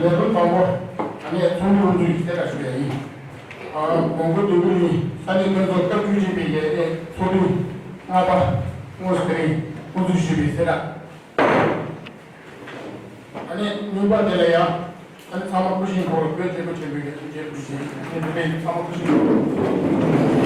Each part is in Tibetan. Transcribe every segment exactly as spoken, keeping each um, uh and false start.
ལས་དོན་དང་པོ། ད་ནས་ཚོགས་འདུ་དབུ་འཛུགས་ཀྱི་གསལ་བསྒྲགས་ཞུ་ཡ་ཡིན། དགོང་དགོང་དགུ་ནི་ས་གནས་མཐུན་ཚོགས་སྐབས་བཅུ་གཅིག་པའི་ལས་ཚོགས་འདུ་ལྔ་པ་དངོས་སུ་དེ་རིང་དབུ་འཛུགས་ཞུས་པའི་གསལ་བསྒྲགས། ད་ནས་གཉིས་པ་དེ་ལ་ཡང་། ཨ་ནི་ཚང་མ་སྐུ་བཞེངས་ཁོག་ལ་བོད་རྒྱལ་ཁབ་ཆེན་པོའི་རྒྱལ་གཞུང་རྒྱལ་ཁབ་ཀྱི་ཨ་ནི་དེ་ཚང་མ་སྐུ་བཞེངས་ཁོག་ལ།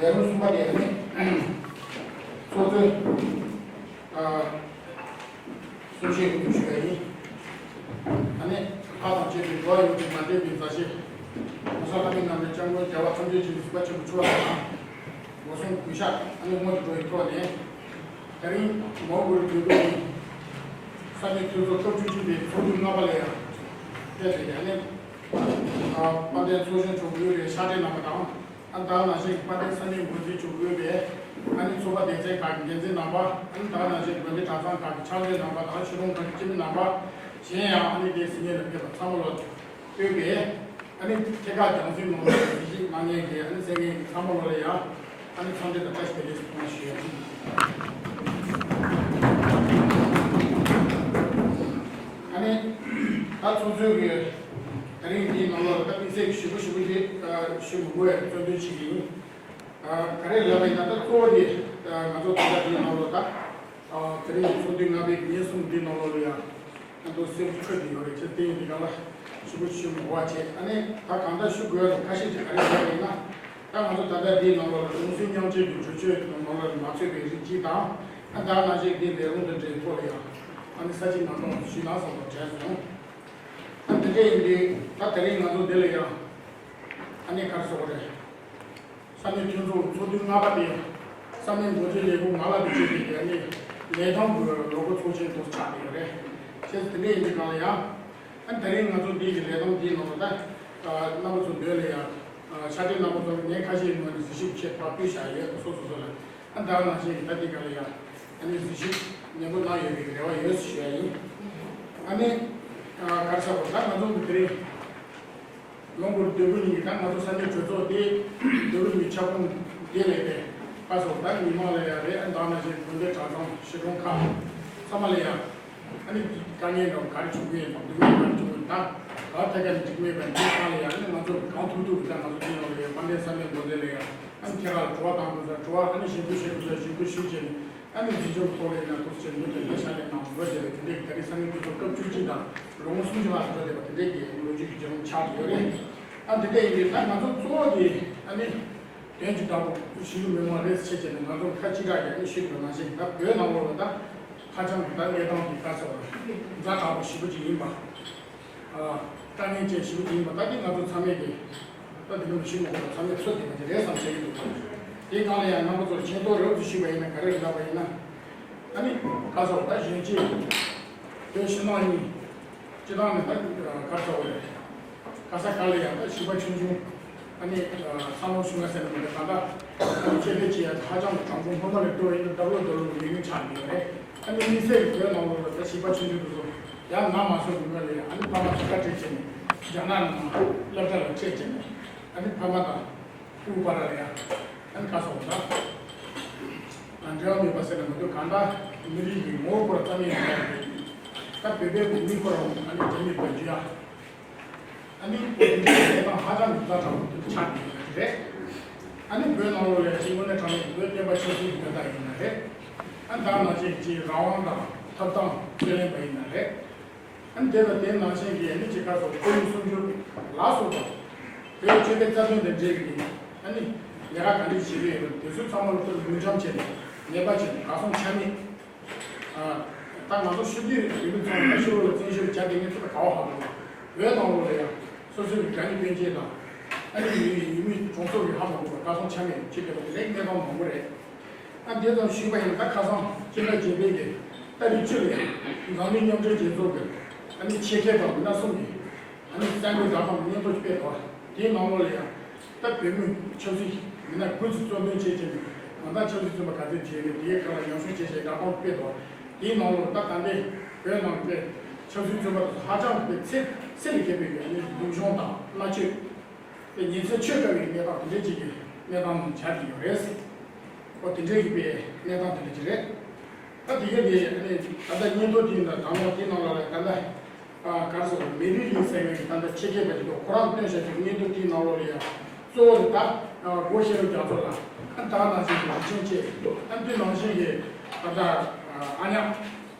ལས་རིམ་གསུམ་པ་དེ་ནི་ཚོགས་གཙོས་ཨ་གསུང་བཤད་ཞུ་ཞུ་ཡ་ཡིན། ཨ་ནི་ལྷ་དང་བཅས་པའི་འགྲོ་བ་ཡོངས་ཀྱི་མ་འདྲེས་པའི་མཛའ་བཤེས་ྋགོང་ས་ལྷ་མིའི་རྣམ་འདྲེན་སྐྱབས་མགོན་རྒྱལ་བ་ཐམས་ཅད་མཁྱེན་པའི་གཟིགས་པ་ཆེན་པོ་མཆོག་དང་། འགོག་སྲུང་གུས་ཕྱག་ཨ་ནི་སྔོན་དུ་འགྲོ་བའི་ཐོག་ནས། དེ་རིང་མོན་གྷོ་རི་འདོད་རྒུ་གླིང་ས་གནས་མཐུན་ཚོགས་སྐབས་བཅུ་གཅིག་པའི་ཚོགས་དུས་ལྔ་པ་ལ་ཡང་ཕེབས་ཏེ། ཨ་ནི་དཔལ་ལྡན་ཚོགས་གཞོན་མཆོག་གིས་ཕེབས་པའི་ཕྱག་སྦྲེལ་གནང་བ་དང་། ཨ་ནི་ད་ག་ནང་བཞིན་དཔལ་ལྡན་ས་གནས་འགོ་འཛིན་མཆོག་གིས་ཕེབས་པའི་ཨ་ནི་ཚོགས་པ་སྡེ་ཚན་ཁག་གི་འགན་འཛིན་རྣམ་པ། ཨ་ནི་ད་ག་ནང་བཞིན་དགོན་སྡེ་གྲྭ་ཚང་ཁག་གི་ཕྱག་ལས་རྣམ་པ་དང་ཆོས་གྲོང་ཁག་གི་སྤྱི་མི་རྣམ་པ། གཞན་ཡང་ཨ་ནི་དེའི་ཟིན་ཉེ་ལ་ཕེབས་པ་ཚང་མ་ལོ་ཕེབས་པའི་ཨ་ནི་ཐད་ཀར་རྒྱང་སྲིང་ནང་ལ་གཟིགས་ཞིབ་གནང་མཁན་གྱི་ཨ་ནི་གསན་མཁན་གྱི་ཚང་མ་ལོ་ལ་ཡང་ཨ་ནི་འཚམས་འདྲི་དང་བཀྲ་ཤིས་བདེ་ལེགས་ཟེར་གནང་ཞུ་ཡ་ཡིན། ཨ་ནི་ད་ཚོགས་གཙོས་ཀྱི་དེ་རིང་འདིའི་ནང་ལོགས་ལ་ད་དམིགས་བསལ་གྱི་ཞུ་སྐུལ་ཞུ་སྐུལ་ཞིག་ཞུ་མི་དགོས་པའི་རྩོད་འདུན་ཞིག་ཡིན། ག་རེ་ལབ་པ་ཡིན་ན། ད་གཙོ་བོ་དེ་ང་ཚོ་ད་ལྟ་འདིའི་ནང་ལོགས་ད་དེ་རིང་ཚོགས་འདུ་ལྔ་པའི་ཉིན་གསུམ་འདིའི་ནང་ལོགས་ལ་ཡང་ང་ཚོ་སེམས་འཁྲུལ་དེ་ཡོད་རེད། ཁྱེད་བསྟན་འདི་ག་ལ་ཞུ་སྐུལ་ཞུ་མི་དགོས་པ་བྱས། ཨ་ནི་ད་གང་ལྟར་ཞུ་དགོས་ཡ་ཁ་ཤས་ཅིག་ག་རེ་ཡོད་པ་ཡིན་ན། ད་ང་ཚོ་ད་ལྟ་འདིའི་ནང་ལོགས་ལ་གདུང་སེམས་མཉམ་སྐྱེད་ཀྱི་གྲོས་ཆོད་ནང་ལོགས་ལ་མ་ཚུད་པའི་རིགས་གཅིག་དང་། ཨ་ད་ནང་བཞིན་འདི་ལས་རུང་དུ་འདྲེན་ཐོག་ལ་ཡང་ཨ་ནི་ས་ཅིག་མ་གཏོང་ཞུས་ན་བསམ་པ་དྲན་སོང་། ཨ་འདི་འདྲ་ཡིན་དུས་ད་དེ་རིང་ང་ཚོ་འདི་ལ་ཡང་ཨ་ནི་ག་རེ་ཟེར་དགོས་རེད། ས་གནས་མཐུན་ཚོགས་ཚོགས་དུས་ལྔ་པ་དེ་ས་གནས་འགོ་འཛིན་ལས་ཁུངས་མ་ལག་ཏུ་བྱས་པའི་ཨ་ནི་ལས་དམ་གྱི་ལོ་འཁོར་ཚོགས་ཆེན་དུ་ཆགས་ཡོད་རེད། བྱས་ཙང་དེ་འདྲ་ཡིན་དུས་གང་ལ་ཡང་། ཨ་ནི་དེ་རིང་ང་ཚོ་འདི་གི་ལས་དམ་འདིའི་ནང་ལ་ད་རྣམ་པ་ཚོ་འདོད་ལ་ཡང་ཕྱག་སྦྲེལ་རྣམ་པ་ཚོ་ངས་ཁ་ཤས་ངོས་ནས་གཟིགས་ཞིབ་ཆེད་ཕར་ཕུལ་བཞག་ཡོད། སོ་སོ་སོ་ལ་ཨ་ད་ནང་བཞིན་གྱི་ད་འདི་ག་ལ་ཡང་ཨ་ནི་གཟིགས་ཞིབ་ནན་པོ་གནང་ཡོད་པའི་རེ་བ་ཡོད་ཞུ་ཡ་ཡིན། ཨ་ནི་ག་རེ་ཟེར་དགོས། ད་ང་ཚོ་གི་དེ་རིང་མོན་གྷོ་རི་འདོད་རྒུ་གླིང་གི་ད་ང་ཚོ་ས་གནས་གྲོས་ཚོགས་དེ་འདོད་རྒུ་གླིང་གི་ཁྱབ་ཁོངས་དེ་ལས་པའི་ཁ་སོ་ད་མི་མང་ལ་ཡང་རེད། ཨ་ད་ནང་བཞིན་དགོན་སྡེ་གྲྭ་ཚང་ཆོས་གྲོང་ཁག་ཚང་མ་ལ་ཡང་ཨ་ནི་དཀའ་ངལ་འདྲ་བོ་ག་རེ་བྱུང་གི་ཡོད་དང་། སྡུག་བསྔལ་ག་རེ་བྱུང་གི་ཡོད་དང་། ད་ཐད་ཀར་ནས་འགྲིག་མེད་པ་འདི་ཚང་ལ་ཡང་ཨ་ནི་ང་ཚོ་གང་ཐུབ་ཐུབ་ཀྱིས་ད་ང་ཚོ་འདི་ནང་ལ་ཡང་དཔལ་ལྡན་ས་གནས་འགོ་འཛིན་ལ་ཡང་ཨ་ནི་ཁྱེད་རང་ལ་དྲི་བ་བཏང་དགོས་ས་དྲི་བ། ཨ་ནི་ཞིབ་འཇུག་བྱེད་དགོས་ས་ཞིབ་འཇུག་ཞུ་བྱས་ནས། ཨ་ནི་འཛིན་སྐྱོང་ཐོག་ལ་ཡིན་ན་ཐུགས་རྗེ་ཆེ། མི་དེ་འདྲ་ཤ་ལས་ནང་འགྲོ་བྱས་པའི་དེ་འདྲའི་ད་རེས་ས་གནས་དེ་ཚོ་སྐབས་བཅུ་གཅིག་དང་ལོ་ངོ་སུམ་ཅུ་ལྷག་འགྲོ་བསྡད་པ་དེ་འདྲའི་གི་ལོ་རྒྱུས་ཀྱི་བརྒྱུད་རིམ་ཆགས་ཀྱི་ཡོད་རེད། ཨ་འདི་འདྲ་ཡིན་དུས་ད་ང་ཚོ་གཙོ་བོ་དེ་ཨ་ནི་དོན་གྱི་བདག་པོ་གཞིས་ལུས་མི་མང་རེད་ཟེར་བྱས་ནས་ང་ཚོ་ཁ་གཅིག་གྲགས་ཀྱིས་ཨ་ནི་ཞུས་པ་ནང་བཞིན། ད་བོད་ནང་ལོགས་ལ་ད་ཧ་ཅང་གི་ད་གནས་སྟངས་དེ་ད་ཚོ་ཛ་དྲག་པོ་ཞེ་པོ་ཅིག་ཡིན་པ། ཨ་དཀའ་ངལ་ཅན་ཞེ་པོ་ཅིག་ཡིན་པ་ད་འདི་ང་ཚོ་ཚང་མས་ཀྱི་ད་འདི་ལོ་ཞིག་མ་གོ་ཚང་མས་ཚོད་ལྟ་བྱེད་རེད་བསམ་བྱས་ཀྱི་འདུག་དེའི་སྒང་ལ་ཡང་རྣམ་པ་ཚོར་མཁྱེན་རྟོགས་རོབ་ཙམ་ཞུས་པ་ཡིན་ན་ག་རེ་ལབ་པ་ཡིན་ན། ཨ་ནི་ག་ཚོད་ད་གཞོན་སྐྱེས་བོད་ཕྱི་ནང་གཉིས་སྤྱི་བཏང་ནས་ད་ག་ཚོད་རེད། ག་ས་ག་ལ་ཡང་ད་བྱིས་པ་ཆུང་ཆུང་ཨ་ནི་བསམ་བློ་ཞུ་ང་ཟེར་ན་མི་འདྲ། ད་ལྟ་ཨ་ནི་ཁྱེད་ལས་ཀྱི་ཡ་ཧ་ཅང་གི་གྲངས་འབོར་སྔོན་མ་ལས་འགྲོ་ཡིན་ན་ལྡབ་ལོ་ལྡབ་ལོ་གི་ཡུན་ཆགས་ནས་ཡོད་རེད། ཨ་ནི་དམིགས་བསལ་གྱི་བོད་ནང་ལོགས་ལ་ད་བྱིས་པ་ཆུང་ཆུང་དེ་ཚོ་ཡང་ན་མ་སོང་གི་སྔོན་ལ་ཡང་ཨ་ནི་ཕ་མ་ཚོ་བཀའ་དྲིན་ཆེ་ནས་རྒྱ་ནག་ནང་སློབ་གྲྭ་ལ་ཁྲིད་བྱས་ནས་ཨ་ནི་ཕ་མ་དང་སྤུ་གུ་བར་ལ་ཡང་ཨ་ནི་ག་སོང་ད་འབྲེལ་བ་མེད་པ་ཟེར་ན་མི་འདུག་གང་ལྟར་མི་རིགས་ཀྱི་ངོ་བོ་སྐོར་ཙམ་ཡིན་ན་ད་བོད་པའི་བོད་མི་སྐོར་ཨ་ནི་རྒྱ་མི་བོད་རྒྱུ་ཡ། ཨ་ནི་བོད་འདི་ལས་དང་ཧ་ཅང་གི་རྩ་དྲག་པོ་དེ་ཆགས་ཀྱི་ཡོད་རེད། ཨ་ནི་བོད་ནང་ལོགས་ལ་ཅིག་དངོས་གནས་དྲང་གནས་བོད་བསྟན་པ་ཆབ་སྲིད་ཀྱི་དོན་དག་ཡིན་ན་རེད། ཨ་ནི་ད་ནང་བཞིན་གྱི་རང་དབང་དང་ཐོབ་ཐང་རྩོད་ལེན་པ་ཡིན་ན་རེད། ཨ་ནི་དེ་དང་དེ་ནང་བཞིན་གྱི་ཨ་ནི་ཅིག་ཁ་སོགས་ཁོར་ཡུག་སྲུང་སྐྱོབ་ལ་སོགས་པ། བོད་སྤྱི་པའི་རྩ་དོན་དང་འབྲེལ་བའི་ཨ་ནི་ལས་ཀ་ག་འདྲ་བྱེད་ཀྱི་ཡོད་པ་དེ་ཚོ་ཚང་མ་ལ་ཁོར་ཡུག་འཇམ་བྱས་ནས་ངེས་པ་བྱས་ནས་གར་སོང་ཆ་མེད། ད་ང་ཚོ་ཤུགས་ཀྱིས་ཡུལ་མི་ཚོ་ལ་ཤུགས་ལ་བཙན་བྱོལ་བྱ་དེ་ངས་ཚོ་ག་བ་ཧ་གོ། བོད་ནང་ལོགས་ལ་ཡང་སོ་སོའི་རྒྱ་མི་སྤུན་མཆེད་དང་ཨ་ནི་ཡུལ་ཡུལ་མི་གྲོང་ཚོ་གི་ཧ་མ་གོ་བ་གར་སོང་ཆ་མེད་ཅིག་དེ་ལ་དེ་ལས་གནས་སྟངས་མང་པོ་རེད། ཨ་དེ་ཙམ་ཞུས་པ་ཡིན་ན་ད་ཁ་སང་སྤྱི་ཟླ་བརྒྱད་པའི་གི་ཏ་རིག་བཅུ་ལ་ཡང་འཛམ་གླིང་མཉམ་འབྲེལ་རྒྱལ་ཚོགས་ཀྱི་ཨ་ནི་ཆེད་མཁས་པ་མི་སྣ་གསུམ་གྱིས་ཨ་ནི་གསར་འགོད་བསྒྲགས་གཏམ་སྙན་ཐོ་ཞིག་སྤེལ་འདུག་དེའི་ནང་ལོགས་ལ་ཡང་ད་བོད་མི་ཆབ་སྲིད་མི་སྣ་དགུ་ཙམ་གཙོ་འདོན་བྱས་བྱས་ནས་གང་ལྟར་ཆབ་སྲིད་བཙོན་པ་ག་ཚད་བྱས་ནས་དེའི་སྒང་ལ་ཉམས་ཞིབ་བྱས་བྱས་བསྒྲགས་གཏམ་སྤེལ་འདུག་དེའི་ནང་ལོགས་ད་ད་ལྟའི་བོད་ནང་གི་ཆབ་སྲིད་བཙོན་པ་དེ་ཚོ་ཧ་ཅང་གི་ཚད་ཚད་ལས་བརྒལ་བའི་ཨ་ནི་སྡུག་སྦྱོང་དང་མནར་གཅོད་དེ་ཉིན་མཚན་ཆོད་དཀའ་བའི་གནས་སྟངས་དེ་འདྲ་ཅིག་གི་གནས་སྟངས་ཆགས་ཀྱི་ཡོད་རེད། ཨོ་དེ་འདྲའི་ཡིན་པའི་གནས་སྟངས་དེ་འདྲ་ཅིག་རེད། ད་དེ་ག་དེ་ཨ་ནི་ད་ལྟ་སྙན་ཐོ་དེ་ཡིན་ན་དང་པོ་དེ་ནང་ལ་ལ་ད་ལྟ་ཨ་ག་རེ་ཟེར་མེ་རི་ལིང་ཟེར་མཁན་གྱི་ད་ལྟ་ཆེད་མཁས་པ་ཅིག་འདུག་ཁོ་རང་བཏོན་བཞག་པའི་སྙན་ཐོ་དེའི་ནང་ལོགས་ལ་ཡང་གཙོ་བོ་དེ་ད་སྒོ་ཤེས་རབ་རྒྱ་མཚོ་ལ་ཨ་ད་ནང་བཞིན་གྱི་རིག་ཆེན་བཅས་ཨ་དེ་ནང་བཞིན་གྱི་ད་ལྟ་ཨ་ཉག་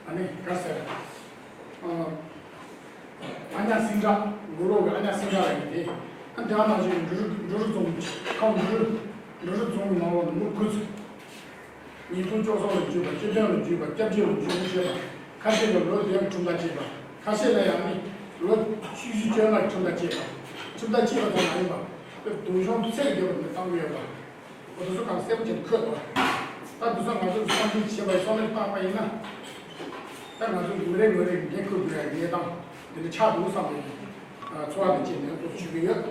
ཨ་ནི་ག་རེ་ཟེར། ཨ་ཉག་སིང་དྲག་མགོ་ལོག་གི་ཨ་ཉག་སིང་དྲག་ལ་ཡིན་ཏེ། ཨ་དེ་ནང་བཞིན་འབྲུ་རུ་འབྲུ་རུ་རྫོང་ཁམས་འབྲུ་རུ་ འབྲུ་རིགས་ཚོང་གི་ནང་ལོགས་ནས་མི་དགུ་ཚོད། ཉིས་སྟོང་བཅུ་གསུམ་ལ་འཇུས་པ། བཅུ་བདུན་ལ་འཇུས་པ། སྐྱབས་རྗེ་ལ་འཇུས་པ་བྱས་པ། ཁ་ཤས་ལ་ལོ་བདུན་ཁྲིམས་ཐག་བཅད་པ། ཁ་ཤས་ལ་ཡང་ནི་ལོ་བཅུ་བཞི་བཅོ་ལྔ་ཁྲིམས་ཐག་བཅད་པ། ཁྲིམས་ཐག་བཅད་པ་ཙམ་མ་ཡིན་པ། དེ་དུང་ཞོན་ཚད་ལས་བརྒལ་བ་ནས་བཏང་གི་ཡོད་པ། འོ་དེ་ཚོ་གང་གསལ་པོ་བྱས་ནས་འཁོད་འདུག་ད་དེ་ཚོ་ང་ཚོ་བསམ་གཞིག་བྱས་པ་ཡིན་བསམ་བློ་བཏང་པ་ཡིན་ན། ད་ང་ཚོ་མི་རེ་ངོ་རེ་འགན་འཁུར་དགོས་ཡ་གནས་སྟངས་འདི་འདྲ་ཆགས་འདུག་བསམ་པའི་ཚོར་བ་དང་བཅས་ནས་ཚོགས་ཞུ་གི་ཡོད།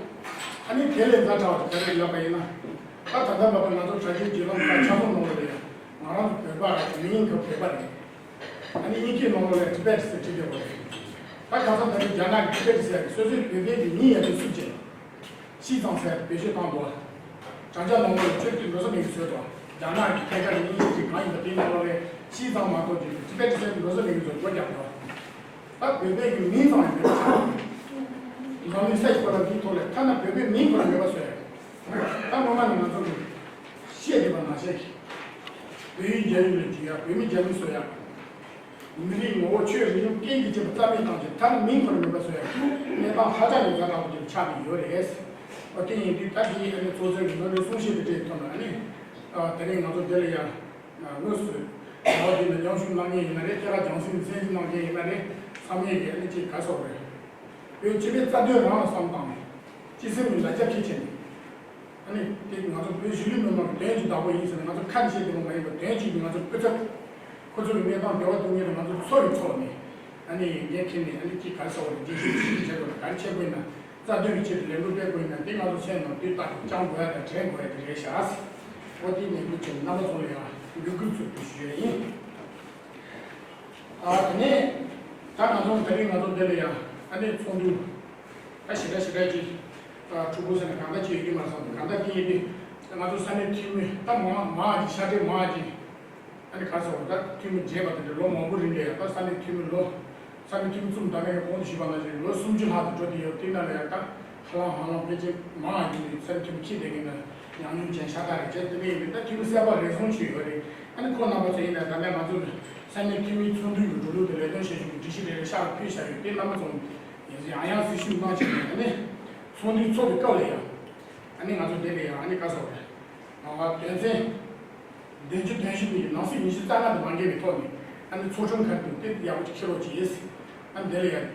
ཨ་ནི་དེ་ལས་ཛ་དྲག་པ་ག་རེ་ལབ་པ་ཡིན་ན། ད་ད་ལྟ་བར་དུ་ང་ཚོ་དྲ་རྒྱའི་བརྒྱུད་ལམ་ཁག་ཆ་ཚང་ནང་ལ་ཡ་ང་རང་ཚོ་བོད་པ་རེད། མིང་ཡིན་ག་བོད་པ་རེད། ཨ་ནི་དབྱིན་སྐད་ནང་ལོགས་ལ་Tibet་ཟེར་བྲིས་བསྡད་པ་རེད། ད་གང་ཟག་ད་ནི་རྒྱ་ནག་གི་Tibet་ཟེར་སོ་སོའི་བོད་པའི་གི་མིང་ཡང་དེ་སུབ་བྱས། ཤིས་ཙང་ཟེར་བེད་སྤྱོད་བཏང་འདུག་དྲ་རྒྱ་ནང་ལོགས་ལ་ཁྱོད་ཀྱིས་འགྲོ་ས་མེད་ཀྱི་བཟོས་འདུག་རྒྱ་ནག་གི་ཐད་ཀར་དབྱིན་ཇི་གི་གང་ཡིན་པ་དེའི་ནང་ལོགས་ལ་ཤིས་ཙང་མ་གཏོགས་ཀྱི་Tibet་ཟེར་འགྲོ་ས་མེད་ཀྱི་བཟོ་སྒོ་རྒྱག་འདུག་ད་བོད་པའི་གི་མིང་ཙམ་ཡང་མེད་པ་ཆགས། འཛམ་གླིང་ས་ཡི་གོ་ལ་འདིའི་ཐོག་ལ་ཐ་ན་བོད་པའི་མིང་ཁོ་རང་མེད་པ་བཟོས། ད་ངོ་མ་ནི་ང་ཚོ་གི་བཤད་བསྡད་པ་ནང་བཞིན། བོད་ཡིག་རྒྱ་ཡིག་ལ་བསྒྱུར་ཡག་བོད་མི་རྒྱ་མི་བཟོ་ཡག་མི་རིགས་ངོ་བོ་ཆོས་རིག་གཞུང་སྐད་ཀྱི་བཅས་པ་རྩ་མེད་བཏང་ཆེད་ཐ་ན་མིང་ཁོ་རང་མེད་པ་བཟོ་ཡག་གནས་སྟངས་ཧ་ཅང་གི་ཛ་དྲག་པོ་ཅིག་ཆགས་ཀྱི་ཡོད་རེད། འོ་དེ་ཡིན་དུས་ད་དེའི་ཨ་ནི་གཙོ་འཛིན་གྱི་ནོར་འཁྲུལ་གསུང་བཤད་དེ་འདྲའི་ཐོག་ནས་ཨ་ནི། དེ་རིང་ང་ཚོ་འདི་ལ་ཡང་དངོས་སུ་ཟླ་བ་འདི་ནས་མཉམ་ཞུགས་གནང་མཁན་ཡིན་ན་རེད། སྐྱེས་སྐར་རྒྱང་སྲིང་གི་གསན་གཟིགས་གནང་མཁན་ཡིན་ན་རེད། ཚང་མས་ཀྱི་ཨ་ནི་ཅིག་ག་རེ་ཟེར་དགོས་རེད། བོད་སྤྱི་པའི་རྩ་དོན་རང་ལ་བསམ་བཏང་ནས་སྤྱི་སེམས་ཀྱི་ལ་རྒྱ་ཁྱེར་བྱས་ནས། ཨ་ནི་དེ་ང་ཚོ་བོད་གཞིས་ལུས་མི་མང་གི་དོན་གྱི་བདག་པོ་ཡིན་ཟེར་ནས་ང་ཚོ་ཁ་ནས་བཤད་དེ་མོ་མ་ཡིན་པར་དོན་གཅིག་ཏུ་ང་ཚོ་སྤུས་ཚད། ཁོ་ཚོ་གི་གནས་སྟངས་བདེ་བ་སྡུག་བསྔལ་ལ་ང་ཚོ་ཚོར་བའི་ཐོག་ནས་ཨ་ནི་འགན་འཁྱེར་ནས་ཨ་ནི་ཅིག་ག་རེ་ཟེར་བ་རེད། རྗེས་ཤུལ་ཅིག་བྱེད་དགོས་ན་ག་རེ་བྱེད་དགོས་ན་རྩ་དོན་གྱི་ཆེད་དུ་ལས་འགུལ་སྤེལ་དགོས་ན་དེ་ང་ཚོ་སེམས་ནང་དུས་རྟག་ཏུ་བཅང་དགོས་ཡ་དང་དྲན་དགོས་ཡ་དེ་རེད་ཤག་འོ་དེ་ནས་འགུལ་ཆེན་རྣམ་པ་ཚོ་ལ་ཡང་འགུལ་སྐུལ་ཚུལ་དུ་ཞུ་ཡ་ཡིན། ཨ་དེ་ནས་ད་ང་ཚོ་ད་རིང་ང་ཚོ་འདི་ལ་ཡང་ཨ་ནི་ཚོགས་འདུ་ད་ཞེ་དྲག་ཞེ་དྲག་ཅིག་ཨ་འཁྲུག་པོ་ཟེར་ན་གང་འདྲ་ཅིག་ཡོད་ཀྱི་མ་རེད་བསམ། གང་འདྲ་ཅིག་ཡིན་དུས་ང་ཚོ་ས་གནས་འཐུས་མི་ད་མང་མང་ཅིག་ཤ་ཁྲག་མང་ཅིག་ཨ་ནི་ག་རེ་ཟེར་བ་ད་འཐུས་མི་བརྗེས་པ་དེ་འདྲ་ལོ་མང་པོ་རིང་ལ་ཡང་ད་ས་གནས་འཐུས་མི་ལོ་ས་གནས་འཐུས་མི་བཙུམ་ད་ནས་གོང་དུ་ཞུས་པ་ནང་བཞིན་ལོ་སུམ་ཅུ་ལྷག་ཏུ་འགྲོ་བསྡད་ཡོད། དེ་ནང་ལ་ཡང་ད་ཧ་ལམ་ཧ་ལམ་ཕལ་ཆེར་མང་བ་ཞིག་ནས་ས་གནས་འཐུས་མི་ཁྱེར་བསྡད་མཁན་ན་ཉམས་མྱོང་ཅན་ཤ་སྟག་རེད། བྱས་དེ་འདྲ་ཡིན་དུས་ད་འཐུས་མི་གསར་པ་རེ་ཟུང་ཞིག་ཡོད་རེད། ཨ་ནི་ཁོང་རྣམ་པ་ཚོ་ཡིན་ན་ད་ནས་ང་ཚོ་ས་གནས་འཐུས་མིའི་ཚོགས་འདུ་གི་འགྲོ་ལུགས་དང་ལས་དོན་བྱེད་ཕྱོགས་ཀྱི་སྒྲིག་གཞི་རེ་རེ་ཤར་ཕུལ་བཞག་ཡོད། དེ་རྣམ་པ་ཚོ་ཡང་ཡང་གཟིགས་ཞིབ་གནང་བྱས་ནས་ཨ་ནི་ཚོགས་འདུ་ཚོགས་པའི་སྐབས་ལ་ཡང་ཨ་ནི་ང་ཚོ་འདི་ལ་ཡང་ཨ་ནི་ག་རེ་ཟེར་བ་རེད། དོན་ཚན་བདུན་ཅུ་དོན་བཞི་པའི་ནང་གསེས་ཉི་ཤུ་རྩ་ལྔ་དུ་མ་འགལ་བའི་ཐོག་ནས་ཨ་ནི་ཚོགས་ཁྲིམས་ཁ་ཐུག་དེ་ཡག་པོ་ཅིག་འཁྱེར་རོགས་གྱིས། ཨ་ནི་འདི་ལ་ཡང་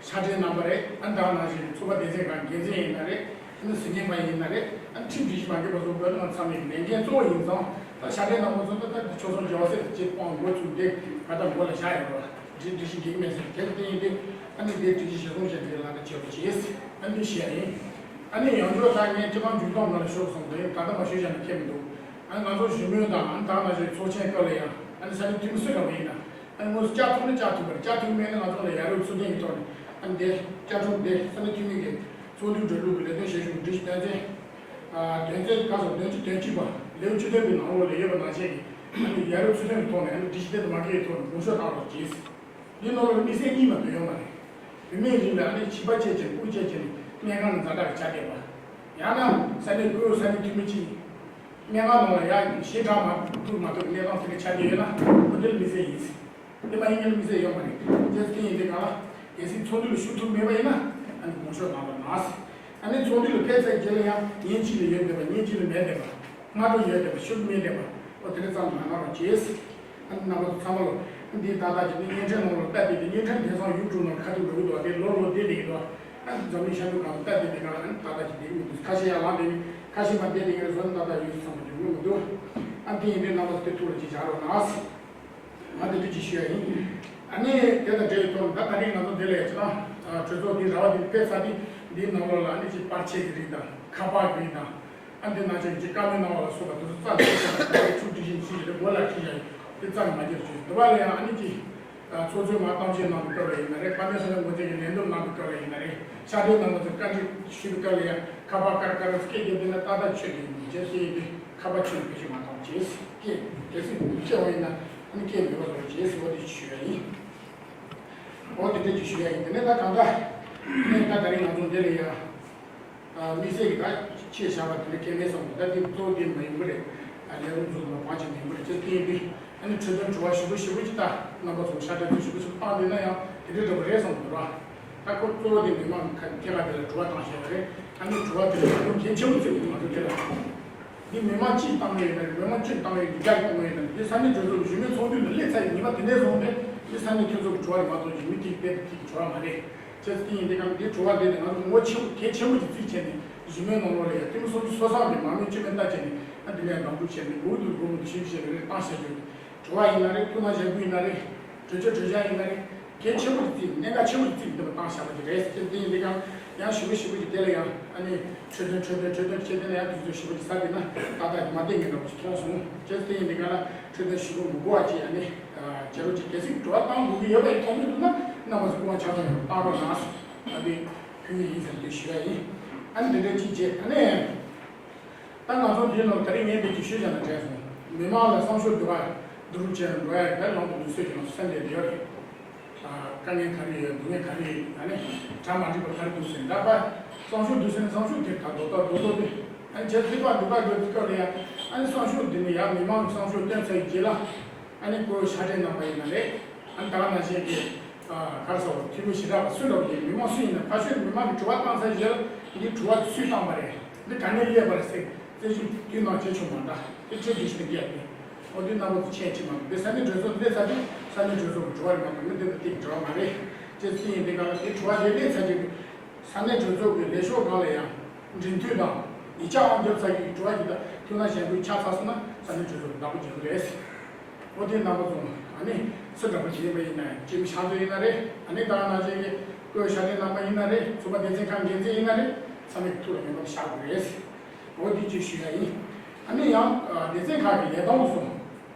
ཤ་ཁྲག་རྣམ་པ་རེད། ཨ་ནི་ད་ནང་བཞིན་ཚོགས་པ་སྡེ་ཚན་ཁག་འགན་འཛིན་ཡིན་ན་རེད། ཨ་ནི་ཟིན་བྲིས་པ་ཡིན་ན་རེད། ཨ་ནི་ཁྲིམས་སྒྲིག་གཞི་མ་འགལ་བ་བཟོ་དགོས་ན་ང་ཚང་མའི་ལས་འགན་གཙོ་བོ་ཡིན་ཙང་ད་ཤ་ཁྲག་རྣམ་པ་ཚོ་ད་ད་ཆོག་སོང་རྒྱལ་བ་སྲས་དང་བཅས་དཔང་འགོ་ཚུགས་ཏེ་ད་ལྟ་འགོ་ལ་བཞག་ཡོད་རེད། སྒྲིག་སྒྲིག་གཞི་འགལ་མེད་ཟེར་དེར་བརྟེན་ཏེ་ཨ་ནི་འདིའི་སྒྲིག་གཞི་གཞིར་བཟུང་བྱས་ཏེ་ལག་བསྟར་བྱེད་རོགས་གྱིས། ཨ་ནི་བཤད་ཡིན། ཨ་ནི་ཡང་བསྐྱར་ད་ངས་སྤྱི་ཁང་མཇུག་སྡོམ་ནང་ལ་ཞུ་དགོས་བསམ་པ་ཡིན། ད་ལྟ་མ་ཞུས་བཞག་ན་ཁྱད་མི་འདུག་ཨ་ནི་ང་ཚོ་གཞོན་ནུ་དང་ཨ་ནི་ད་ང་ཚོའི་ཚོགས་ཆེན་སྐབས་ལ་ཡང་ཨ་ནི་ས་གནས་འཐུས་མི་སུ་རེད་པ་ཡིན་ན་ཨ་ནི་དངོས་སུ་བཅར་ཐུབ་ན་བཅར་ཐུབ་པ་རེད། བཅར་ཐུབ་མེད་ན་ང་ཚོ་ལ་ཡ་རབས་ཚུལ་ལྡན་གྱི་ཐོག་ནས་ཨ་ནི་འདི་བཅའ་ཁྲིམས་འདི་ས་གནས་འཐུས་མི་གི་ཚོགས་འདུའི་འགྲོ་ལུགས་ཀྱི་ལས་དོན་བྱེད་ཕྱོགས་ཀྱི་སྒྲིག་གཞི་དོན་ཚན། ཨ་དོན་ཚན་ག་སོགས་དོན་གཅིག་དོན་གཅིག་པ་ལེའུ་བཅུ་བདུན་པའི་ནང་ལོགས་ལ་ཡོད་པ་ནང་བཞིན་གྱི་ཨ་ནི་ཡ་རབས་ཚུལ་ལྡན་གྱི་ཐོག་ནས་ཨ་ནི་སྒྲིག་གཞི་དེ་དང་མ་འགལ་བའི་ཐོག་ནས་དགོངས་ཞུ་བཏང་རོགས་གྱིས། འདི་ནང་ལ་དམིགས་བསལ་གཉིས་མ་གཏོགས་ཡོད་མ་རེད། བུད་མེད་རིགས་ལ་ཨ་ནི་བྱིས་པ་བཅས་ཀྱི་སྤུན་མཆེད་ཀྱི་ནི་སྨན་ཁང་ནས་ཛ་དྲག་གི་ཆ་བསྡད་པ། ཡང་ན་ས་གནས་བཀུར་འོས་ས་གནས་འཐུས་མི་གཅིག་སྨན་ཁང་ནང་ལ་ཡ་ཞེ་དྲག་མ་བཀུར་མ་ཐུབ་པའི་གནས་སྟངས་དེ་འདྲ་ཆགས་བསྡད་ཡོད་ན་ཁོ་འདི་ལ་དམིགས་བསལ་ཡིན། དེ་མ་ཡིན་ངས་ལ་དམིགས་བསལ་ཡོད་མ་རེད། རྒྱལ་སྲིད་ཡིན་དེ་གང་ལ་གལ་སྲིད་ཚོགས་འདུ་ལ་ཞུགས་ཐུབ་མེད་པ་ཡིན་ན་ཨ་ནི་དགོངས་ཞུ་གནང་རོགས་གནང་། ཨ་ནི་ཚོགས་འདུ་ལ་ཕེབས་ཚར་རྗེས་ལ་ཡང་ཉིན་གཅིག་ལ་ཡོད་བསྡད་པ་ཉིན་གཅིག་ལ་མེད་བསྡད་པ། སྔ་དྲོ་ཡོད་བསྡད་པ་ཕྱི་དྲོ་མེད་བསྡད་པ་ཨོ་དེ་འདྲ་ཙམ་མ་གནང་རོགས་གྱིས། ཨ་ནི་རྣམ་པ་ཚོ་ཚང་མ་ལོ། ཨ་འདི་ཏག་ཏག་ཅིག་འདི་བརྙན་འཕྲིན་ནང་ལ་ལྟ་བསྡད་དེ་བརྙན་འཕྲིན་དེང་སང་ཡུ་ཊུབ་ནང་ཁ་ཐུག་འགྲོ་གི་འདུག་དེ་ལོ་ལོ་བསྡད་བསྡད་ཀྱི་འདུག་ཨ་འཛམ་གླིང་ཤར་ནུབ་གང་ལ་ལྟ་བསྡད་བསྡད་ག་ཨ་ནི་ཏག་ཏག་ཅིག་བསྡད་ཀྱི་མི་འདུག་ཁ་ཤས་ཡར་ལངས་བསྡད་ནི་ཁ་ཤས་མར་བསྡད་བསྡད་ཀྱི་རེད། བཟོ་ན་ཏག་ཏག་ཡུལ་ཚང་མ་འགྲོ་གི་མི་འདུག་ཨ་འདི་ཡིན་དུས་རྣམ་པ་ཚོ་དེ་ཐུགས་ལ་ཅིག་བཞག་རོགས་གནང་། ང་དེ་འདྲ་ཅིག་ཞུ་ཡ་ཡིན། ཨ་ནི་དེ་དང་འབྲེལ་བའི་ཐོག་ནས་ད་ད་རིང་ང་ཚོ་འདི་ལ་ཡ་ཅི་ན་གྲོས་ཚོགས་འདི་ར་བ་འདི་ཕེབས་ཚར་དུས་འདིའི་ནང་ལོགས་ལ་ཨ་ནི་ཅིག་པར་ཆས་ཀྱི་རིགས་དང་ཁ་པར་གྱི་རིགས་དང་། ཨ་འདི་ནང་བཞིན་གྱི་བཀའ་མོལ་གནང་བ་ལ་སོགས་པ་དེ་ཚོ་རྩ་ནས་བཤད་ན་ད་རེས་ཚུར་སྒྲིག་གཞི་ཞིག་རེད་འགོ་ལ་ཁྲིད་བཞག་ཡོད་དེ་རྩ་ནས་མ་བརྗེད་རོགས་བྱེད། འདི་བ་ལ་ཡང་ཨ་ནི་ཅིག་ཚོགས་གཙོས་མར་གཏམ་བཤད་གནང་བའི་སྐབས་ལ་ཡིན་ན་རེད། དཔལ་ལྡན་ས་གནས་འགོ་འཛིན་གྱིས་ལན་འདེབས་གནང་བའི་སྐབས་ལ་ཡིན་ན་རེད། ཤར་འབྲེལ་རྣམ་པ་ཚོས་བཀའ་འདྲི་ཞུ་བའི་སྐབས་ལ་ཡང་ཁ་པར་དཀར་དཀར་སྐད་རྒྱབ་བསྡད་ན་ཏག་ཏག་ཆོད་ཀྱི་ཡིན་མི་བྱེད་ཀྱི་ཡིན་དུས་ཁ་པར་ཆོད་བེད་སྤྱོད་མ་གཏོང་བྱེད་ཀྱི་གལ་སྲིད་ཆེ་བ་ཡིན་ན་ཨ་ནི་སྐད་མི་བ་བཟོ་བྱེད་ཟེར་བ་དེ་ཞུ་ཡ་ཡིན། འོ་དེ་འདྲ་ཅིག་ཞུ་ཡ་ཡིན། དེ་ནས་ད་གང་ལྟར་ནས་ད་ད་རིང་ང་ཚོ་འདི་ལ་ཡ། དམིགས་བསལ་གྱི་ད་ཆེད་བཞག་པ་དེ་འདྲ་སྐལ་མེད་སོང་གི་ད་དེ་གཙོ་བོ་དེ་མ་ཡིན་པ་རེད། ལས་རོགས་ཚོ་ལ་བང་ཆེན་མ་ཡིན་པ་རེད། ཅེས་བསྟན་པའི་ཨ་ནི་འཕྲོས་དོན་དྲི་བ་ཞིབ་པོ་ཞིབ་པོ་ཅིག་ད་རྣམ་པ་ཚོ་ཤ་ཁྲག་ཚོ་ཞིབ་པོ་ཞིབ་པོ་བཏང་བསྡད་ན་ཡང་དེ་འདྲ་འདྲ་པོ་རེད་བསམ་གི་འདུག་ར། ད་ཁོ་གཙོ་བོ་དེ་མི་མང་གི་ཐད་ཀ་དེ་ལ་དྲི་བ་བཏང་བཞག་པ་རེད། ཨ་ནི་དྲི་བ་དེ་ལ་ད་དུང་གལ་ཆེན་པོ་བརྩི་གི་འདུག་ང་ཚོ་དེ་ལ། མི་མང་གཅིག་བཏང་གི་ཡོད་ན་རེད། མི་མང་གཅིག་བཏང་གི་ཡོད་ན་བརྒྱ་བཏང་གི་ཡོད་ན་རེད། དེ་ས་གནས་གྲོས་ཚོགས་ཀྱི་གཞུང་གི་ཚོགས་འདུ་ལ་སླེབས་ཚར་ཡི་ཉི་མ་དེ་འདྲས་བཟུང་སྟེ་དེ་ས་གནས་མཐུན་ཚོགས་ཀྱི་དྲི་བ་རེད་མ་གཏོགས་ཀྱི་མི་དེ་གི་དཔེ་དེ་གི་དྲི་བ་མ་རེད། བྱས་ཙང་དེ་ཡིན་དེ་གང་དེ་དྲི་བ་དེ་དེ་ང་ཚོ་ངོ་ཆེན་པོ་གལ་ཆེན་པོ་ཅིག་བརྩིས་བྱས་ནས་གཞི་མའི་ནང་ལོགས་ལ་ཡ་ཐུན་མོང་སོ་སོ་སོ་སོ་གི་མང་མོས་བཅོས་མིན་ལྟ་བྱས་ནས་ཨ་དེ་ལས་འདང་འབུལ་བྱས་ནས་འུ་དུ་སྒོར་མོ་དུ་ཤིང་བྱས་ནས་རེ་བཏང་བྱ་རྒྱུ་དྲི་བ་ཡིན་ན་རེད། ཐུགས་སྣང་བཞེས་འབུལ་ཡིན་ན་རེད། གྲོས་ཆོད་གྲོས་འཆར་ཡིན་ན་རེད། གལ་ཆེན་པོ་ཅིག་བརྩིས་གནད་འགག་ཆེན་པོ་ཅིག་བརྩིས་འདི་མ་བཏང་བཞག་པ་ཅིག་རེད། དེ་དེ་ཡིན་དེ་གང་ཡང་ཞུ་གི་ཞུ་གི་ཅིག་དེ་ལ་ཡང་ཨ་ནི་འཕྲོས་དོན་འཕྲོས་དོན་འཕྲོས་དོན་བྱས་དེ་ལ་ཡང་དུས་ཚོད་ཞུ་གི་ཅིག་ས་དེ་ན་ཏག་ཏག་མ་བསྟན་གི་འདྲ་པོ་ཅིག་མཐོང་སོང་། བྱས་ཙང་དེ་ཡིན་དེ་གང་ལ་འཕྲོས་དོན་ཞུ་གི་མི་དགོས་པ་ཅིག་ཨ་ནི་བྱེད་རོགས་ཅིག་གལ་སྲིད་དྲི་བ་བཏང་དགོས་ཀྱི་ཡོད་པ་ཡིན་མཐོང་གི་འདུག་ན་རྣམ་པ་ཚོ་སྐུ་དབང་ཆ་ཚང་ཡོད་བཏང་རོགས་གནང་། ཨ་དེ་ཕུལ་གི་ཡིན་ཟེར་དུས་ཞུ་ཡ་ཡིན། ཨ་ནི་འདི་འདྲ་ཅིག་བྱས་ཨ་ནི། ད་ང་ཚོ་འདིའི་ནང་ད་རིང་ངས་འདི་ཅིག་ཤོད་བཞག་ན་དྲན་སོང་། མི་མང་ལ་བསམ་ཤོག་བསྡུ་བ་བསྡུ་རུབ་བྱས་ནས་འགྲོ་ཡ་ཡིན་པས་ལམ་དུ་ལུས་སྲོལ་གྱི་ནང་སེམས་ལས་ཡོད་རེད། དཀའ་ངལ་ག་རེ་ཡོད། སྡུག་བསྔལ་ག་རེ་ཡོད། ཨ་ནི་གྲ་མ་འགྲིག་པ་ག་རེ་འདུག་ཟེར་འདྲ་པ། བསམ་ཤོག་བསྡུ་ཟེར་ན་བསམ་ཤོག་དེ་ད་རྡོག་རྡོག་རྡོག་རྡོག་དེ་ཨ་ནི་བྱས་ཚིག་པ་འདུག་པ་འདུག་སྐབས་ལ་ཡ་ཨ་ནི་བསམ་ཤོག་འདི་ནི་ཡ་མི་མང་གི་བསམ་ཤོག་བཏོན་ཚར་བའི་རྗེས་ལ། ཨ་ནི་ཁོའི་ཤ་ཁྲེལ་རྣམ་པ་ཡིན་ན་རེད། ཨ་ནི་ད་ག་ནང་བཞིན་གྱི་ག་རེ་ཟེར་བ་འཐུས་མི་ཞེ་དྲག་པ་སུ་འདྲ་བོ་ཡིན་མི་མང་སུ་ཡིན་ན་ཕ་ཤོད་མི་མང་གི་དྲི་བ་བཏང་ཚར་རྗེས་ལ་འདི་དྲི་བ་སུས་བཏང་པ་རེད། འདི་ག་ནས་སླེབས་པ་རེད་ཟེར་རྩད་གཅོད་དུས་ནང་བྱེད་ཆོག་མ་འདྲ་དེ་ཁྲེལ་འདི་ཞིག་ཏུ་རྒྱས་ཏེ་ཨོ་དུས་རྣམ་པ་ཚོ་ཆེད་ཅིག་མ་འདི་ས་གནས་གྲོས་ཚོགས་སླེབས་ཚར་དུས་ས་གནས་གྲོས་ཚོགས་ཀྱི་དྲི་བ་རེད་མ་གཏོགས་མི་འདི་དང་དེ་གི་དྲི་བ་མ་རེད། ཅེས་སུ་ཡིན་དེ་ག་ལ་དེ་དྲི་བ་དེ་སླེབས་ཚར་རྗེས་ས་གནས་གྲོས་ཚོགས་ཀྱི་ལས་ཤོག་སྒང་ལ་ཡང་འབྲེལ་མཐུད་དང་ཡིག་ཆ་ཨང་རྒྱབ་ཚར་གྱི་དྲི་བ་ཡིན་ད་ཐུགས་སྣང་གཞེན་སྐུལ་ཆགས་ཚར་སོང་ན་ས་གནས་གྲོས་ཚོགས་ཀྱི་བདག་པོ་བྱེད་དགོས་རེད། ཨོ་དེ་རྣམ་པ་ཚོ་ཨ་ནི་སུ་འདྲ་པོ་ཞིག་ཡིན་པ་ཡིན་ན་ཡང་སྤྱི་མི་ཤག་ཚོ་ཡིན་ན་རེད། ཨ་ནི་ད་ག་ནང་བཞིན་གྱི་བཀོད་ཤག་དེ་རྣམ་པ་ཡིན་ན་རེད། ཚོགས་པ་སྡེ་ཚན་ཁག་འགན་འཛིན་ཡིན་ན་རེད། ཚང་མས་ཐུགས་ལ་ངེས་པར་དུ་བཞག་དགོས་རེད། ཨོ་དེ་ཅིག་ཞུ་ཡ་ཡིན། ཨ་ནི་ཡང་སྡེ་ཚན་ཁག་གི་ལས་སྟངས་སོགས་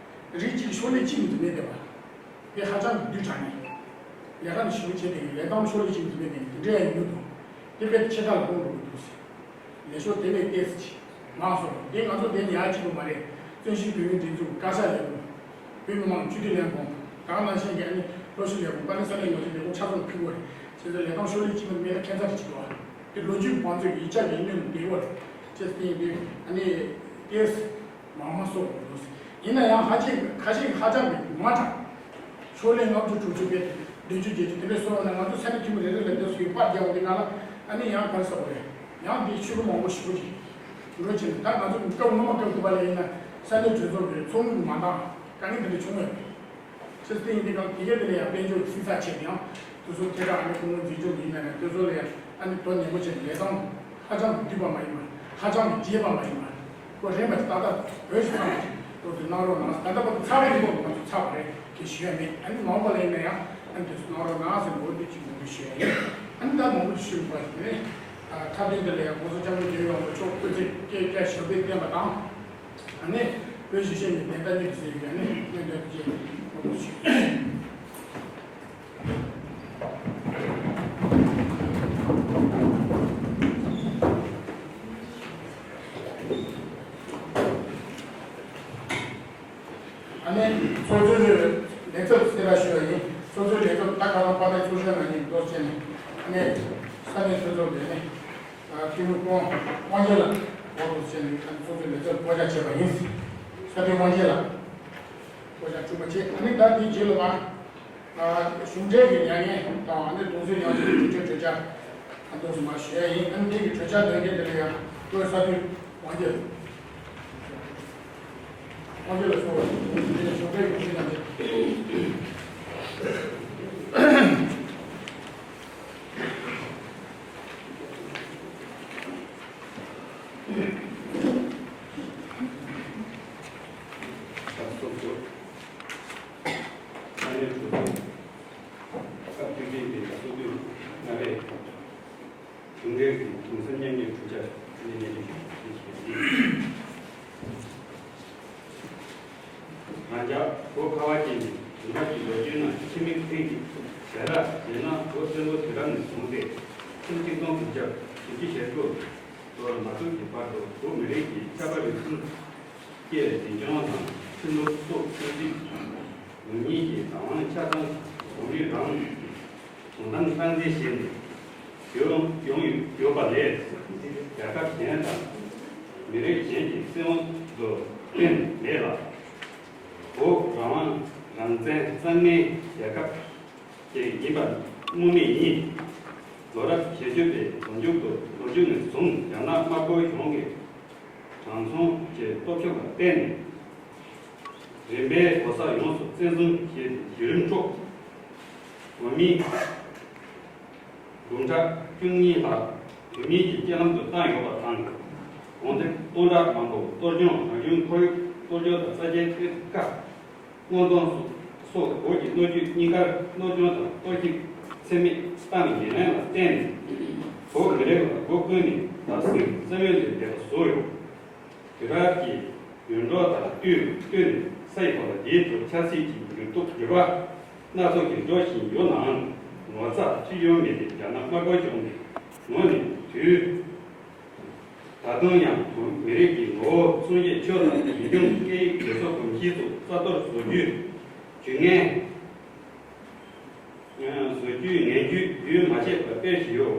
རིགས་གཅིག་ཤོག་ལྷེ་གཅིག་མི་འདུག་མེད་བསྡད་པ། དེ་ཧ་ཅང་གི་བསྡུས་དྲགས་ནས། ལས་ཀ་ནི་ཞིབ་པོ་བྱས་ཏེ་ལས་སྟངས་ཤོག་ལྷེ་གཅིག་མི་འདུག་མེད་ནས་དེ་འདྲ་ཡང་ཡིན་མི་འདུག་དེ་དཔེ་ཆེ་དྲགས་ལ་དགོངས་དགོས་ཀྱི་འདུག་ཟེར། ལས་ཤོག་དེ་ལས་ཏོག་ཙམ་ཅིག་མང་སོང་། དེ་ང་ཚོ་དེ་ནི་ཡག་ཅིག་པོ་མ་རེད། བརྩོན་ཤེས་བོད་མིའི་སྒྲིག་འཛུགས་བཀའ་ཤག་ལས་ཁུངས། བོད་མི་མང་སྤྱི་འཐུས་ལས་ཁུངས། ད་ག་ནང་བཞིན་གྱི་ཨ་ནི་ལྷོ་ཕྱོགས་ལས་ཁུངས་དཔལ་ལྡན་ས་གནས་ཡོངས་ཀྱི་ལས་ཁུངས་ཆ་ཚང་ལ་ཕུལ་དགོས་རེད། བྱས་ཙང་ལས་སྟངས་ཤོག་ལྷེ་གཅིག་མ་མེད་ན་ཁྱད་མཚར་ཅིག་འདུག་ཨ། དེ་ལོ་རྒྱུས་ཀྱི་བང་མཛོད་ཀྱི་ཡིག་ཆ་གི་ཡིན་མིན་དེ་བར་བྱས་ཏེ་ཡིན་པས་ཨ་ནི་ཏེས་མང་མ་སོགས་འདུག་ཡིན་ན་ཡང་ཧ་ཅང་ཁ་ཤས་ཧ་ཅང་གི་མ་དྲག་ཤོག་ལྷེ་ལྔ་བཅུ་དྲུག་ཅུ་བེད་བདུན་ཅུ་བརྒྱད་ཅུ་དེ་འདྲའི་སོང་བ་ན་ང་ཚོ་ས་གནས་འཐུས་མི་རེ་རེ་ལ་དེ་སུའི་པར་རྒྱག་འོང་དེ་ང་ལ་ཨ་ནི་ཡང་ག་རེ་ཟེར་བ་རེད། ཡང་འདི་ཆོས་གོ་མང་པོ་ཞིག་པོ་ཅིག་འགྲོ་ཕྱིན་ད་ང་ཚོ་སྐབས་སྔོན་མ་སྐབས་དགུ་པ་ལ་ཡིན་ན་ས་གནས་གྲོས་ཚོགས་ཀྱི་ཚོགས་མི་མ་འདང་དཀའ་ངལ་དེ་འདྲ་བྱུང་ཡོད། ཆེས་སྟེང་འདི་གང་དེ་ག་དེ་ལ་ཡང་དཔལ་འབྱོར་གྱི་སྲིད་ཚགས་ཆེ་ཡང་དུས་ཚོད་ཐད་ཀར་ཨ་ནི་ཁོང་ཚོ་འཛིན་སྐྱོང་ཡིན་ན་ཡང་དུས་ཚོད་ལ་ཡང་ཨ་ནི་དོ་ནན་པོ་བྱས་ལས་སྟངས་ཧ་ཅང་གི་བསྡུས་པ་མ་ཡིན་པ་ཧ་ཅང་གི་རྒྱས་པ་མ་ཡིན་པ་ཁོ་རན་པ་ཏག་ཏག་བོད་ཞིག་ཚང་མ་ཏོག་ཙམ་གནང་རོགས་གནང་། ད་ལྟ་བར་དུ་ཚར་བ་ཡིན་པ་ང་ཚོ་ཚར་བ་རེད་དེ་ཞུ་ཡ་མེད། ཨ་ནི་མང་པ་ལ་ཡིན་ན་ཡང་ཨ་ནི་དུས་ཚོད་གནང་རོགས་གནང་ཟེར་འོ་དེ་གཅིག་མང་པོ་ཞུ་ཡ་ཡིན། ཨ་ནི་ད་མང་པོ་ཞུ་མི་པ་ཞིག་ནི་ཁ་ཏོན་དེ་ལ་ཡང་༸གོང་ས་༸སྐྱབས་མགོན་རྒྱལ་བའི་དབང་པོ་མཆོག་སྐུ་ཚེ་བསྐལ་བརྒྱར་ཞབས་པད་བརྟན་པ་དང་། ཨ་ནི་བོད་གཞིས་བྱེས་གཉིས་ལྡན་ལྟ་ཉིད་དུ་ཟེར་བའི་ཨ་ནི་སྨོན་འདུན་དེ་བསྐྱེད་དགོངས་པ་ཞུ། ཨ་ནི་ཚོགས་གཙོའི་ལས་ཚབ་གསལ་བསྒྲགས་ཞུ་བ་ཡིན། ཚོགས་གཙོའི་ལས་ཚབ་ད་ག་རང་དཔལ་ལྡན་ཚོགས་གཞོན་ལགས་ཀྱིས་མདོ་བྱས་ནས་ཨ་ནི་ས་གནས་གྲོས་ཚོགས་ཀྱི་ཨ་ནི། འཐུས་མི་ཁོང་དབང་རྒྱལ་ལགས་འོག་ཏུ་བྱས་ནས་ཚོགས་གཙོའི་ལས་ཚབ་བསྐོ་བཞག་བྱས་པ་ཡིན། ས་འཐུས་དབང་རྒྱལ་ལགས་བསྐོ་བཞག་གྲུབ་པ་བྱས། ཨ་ནི་ད་དེའི་རྗེས་ལ་ང་གཞུང་འབྲེལ་གྱི་མྱ་ངན་དང་ཨ་ནི་གདུང་སེམས་མཉམ་སྐྱེད་ཀྱི་གྲོས་ཆོད་གྲོས་འཆར་ཨ་འདུག་སེ་མར་ཞུ་ཡ་ཡིན། ཨ་ནི་དེ་གི་གྲོས་འཆར་དོན་རྐྱེན་དེ་ལ་ཡང་བོད་ས་འཐུས་དབང་རྒྱལ་དབང་རྒྱལ་ལགས་སོགས་དེ་ནས་གཞུང་འབྲེལ་གྱི་གྲོས་ཆོད་དང་འབྲེལ། ཚོགས་གཙོ། ས་གནས་གྲོས་ཚོགས། སྐབས་བཅུ་བདུན་པའི་ཚོགས་དུས་ལྔ་པའི་གཞུང་འབྲེལ་གྱི་གདུང་སེམས་མཉམ་སྐྱེད་གྲོས་འཆར་ནས་སྙན་སྒྲོན་ཞུ་རྒྱུ་ཡིན། རང་ཅག་བོད་ཁ་བ་ཅན་གྱི་བོད་པ་གྱི་ལོ་རྒྱུས་ནང་ཕྱི་མིག་ཐེངས་གཅིག་ཞལ་ལག་ཡིན་ན་བོད་བཙན་པོ་དུས་རབས་ནས་བཟུང་སྟེ་ཕྱི་ལོ་ཆིག་སྟོང་དགུ་བརྒྱ་བཞི་བཅུ་ཞེ་དྲུག་ལོར་མ་ཐུག་གི་བར་དུ་བོད་མི་རིགས་ཀྱི་ཆབ་དཔལ་རིག་གཞུང་སྐྱེ་བའི་འཛིན་སྐྱོང་དང་ཕྱི་ལོ་སོ་བཅུ་གཅིག་ལོ་གཉིས་ཀྱི་རང་དབང་ཆ་ཚང་གི་གོམ་རིམ་རང་གི་གཞུང་དང་ལྷན་འཛིན་བྱས་ནས་ཡོང་ཡོང་ཡོད་པ་ལས་རྒྱལ་ཁབ་གཞན་དང་མི་རིགས་གཞན་གྱི་སྲིད་དབང་དུ་གཏན་མེད་ལ། བོད་རང་དབང་རང་བཙན་གཙང་མའི་རྒྱལ་ཁབ་ཅིག་ཡིན་པ་སྨོས་མེད་ཡིན། ལོ་རབས་བཞི་བཅུ་པའི་ལོ་མཇུག་ཏུ་ལོ་མཇུག་ནས་བཟུང་རྒྱ་ནག་དམར་པོའི་གཞུང་གིས་ དྲང་སྲོང་གི་སྟོབས་ཤུགས་ལ་བརྟེན་ནས། རིམ་པས་གོ་ས་ཡོངས་སུ་བཙན་བཟུང་བྱས་ཏེ་བརྒྱུད་རིམ་དཀྲོགས། བོད་མིའི་འབུམ་ཕྲག་བཅུ་གཉིས་ལྷག་བོད་མིའི་གི་སྤྱན་ལམ་དུ་བཏང་ཡོད་པ་དང་། གོང་དེ་སྟོང་ཕྲག་མང་པོ་གཏོར་སྐྱོན། རང་བྱུང་ཁོར་ཡུག་གཏོར་སྐྱོན་དང་ས་ཆའི་གཏེར་ཁ་སྔོག་འདོན་སོགས་བོད་ཀྱི་ལོ་རྒྱུས་རྙིང་ཁར་སློབ་སྦྱོང་དང་གཏོར་བཤིག་ཚད་མེད་བཏང་བའི་ཉེར་ལེན་ལ་བརྟེན་ནས། བོད་མི་རིགས་ལ་སྒོ་ཀུན་ནས་བདག་འཛིན་བཙན་གཡེམ་ལས་འདས་པ་བཟོས་ཡོད། དུས་རབས་ཀྱི་ཡུན་འགྲོས་དང་བསྟུན་བསྟུན་ནས་ས་ཡི་གོ་ལ་འདིའི་ཐོག་ཆབ་སྲིད་ཀྱི་འགྱུར་ལྡོག་འགྱུར་བ་སྣ་ཚོགས་ཀྱིས་འགྲོ་བཞིན་ཡོད་ནའང་། ངོ་ཚ་ཁྲེལ་གཡོལ་མེད་པའི་རྒྱ་ནག་དམར་པོའི་གཞུང་གི་ངོས་ནས་དུས། ད་དུང་ཡང་བོད་མི་རིགས་ཀྱི་ངོ་བོ་སྲུང་བྱེད་ཆོས་དང་རིག་གཞུང་སྐད་ཡིག་སྡེ་ཚོགས་གོམས་གཤིས་སོགས་རྩ་གཏོར་བཟོ་རྒྱུའི་ཇུས་ངན། བཟོ་རྒྱུའི་ངན་ཇུས་རྒྱུན་མ་ཆད་པར་སྤེལ་བཞིན་ཡོད།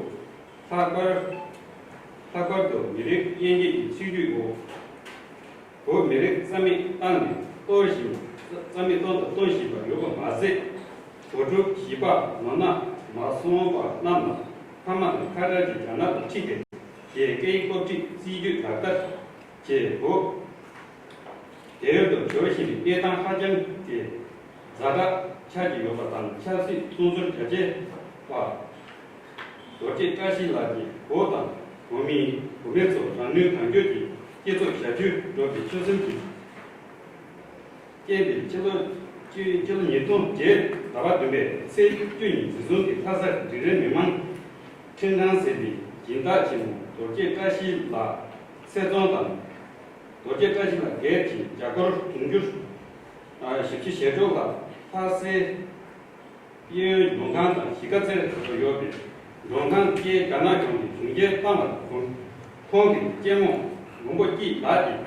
ལྷག་པར། ལྷག་པར་དུ་མི་རིགས་དབྱེ་འབྱེད་ཀྱི་ཚིག་བརྗོད་འོག་བོད་མི་རིགས་རྩ་མེད་བཏང་ནས་གཏོར་བཞིན། རྩ་མེད་གཏོང་དང་གཏོང་བཞིན་པ་ཡོད་པ་མ་ཟད། དགོད་བྲོ་བྱིས་པ་ནོར་ན་མ་སོང་བ་རྣམས་ལ་ཕ་མ་དང་ཁ་བྲལ་གྱི་རྒྱ་ནག་ཏུ་ཁྲིད་དེ། ཞེས་སྐད་ཡིག་སློབ་ཁྲིད་སྲིད་ཇུས་ལག་བསྟར་བྱས། བོད། དེ་ཡོད་དུ་གྱུར་བཞིན་པའི་གནས་སྟངས་ཧ་ཅང་གི་ཛ་དྲག་ཆགས་ཀྱི་ཡོད་པ་དང་། ཆབ་སྲིད་བཙོན་ཟུར་རྒྱ་ཆེ་བ་རྡོ་རྗེ་བཀྲ་ཤིས་ལགས་ཀྱིས་བོད་དང་བོད་མིའི་བུད་མེད་ཚོ་རང་ནུས་གང་འདོད་ཀྱིས་སྤྱི་ཚོགས་ཞབས་ཞུར་འགྲོ་བའི་ཆོད་སེམས་ཀྱི་རྐྱེན་པས། ཕྱི་ལོ་ཕྱི་ཕྱི་ལོ་ཉིས་སྟོང་བརྒྱད་ཟླ་བ་བདུན་པའི་ཚེས་བཅུ་ཉིན་འཛིན་བཟུང་གིས་ལྷ་ས་འབྲིང་རིམ་མི་མང་ཁྲིམས་ཁང་ཟེར་བའི་སྦྱིན་བདག་ཆེན་མོ་རྡོ་རྗེ་བཀྲ་ཤིས་ལགས་ཚེ་བཙོན་དང་། རྡོ་རྗེ་བཀྲ་ཤིས་ལགས་སྒེར་གྱི་རྒྱ་སྒོར་དུང་ཕྱུར་བཞི་བཅུ་ཞེ་དྲུག་ལ་ལྷ་སའི་གཡས་གཡོན་མགྲོན་ཁང་དང་གཞིས་ཀ་རྩེར་བཟོ་ཡོད་པའི་མགྲོན་ཁང་བཅས་རྒྱ་ནག་གཞུང་གིས་བྱུང་རྒྱལ་བཏང་བ་དང་། ཁོང་གི་གཅེན་མོ་མགོན་པོ་སྐྱིད་ལགས་ཀྱིས་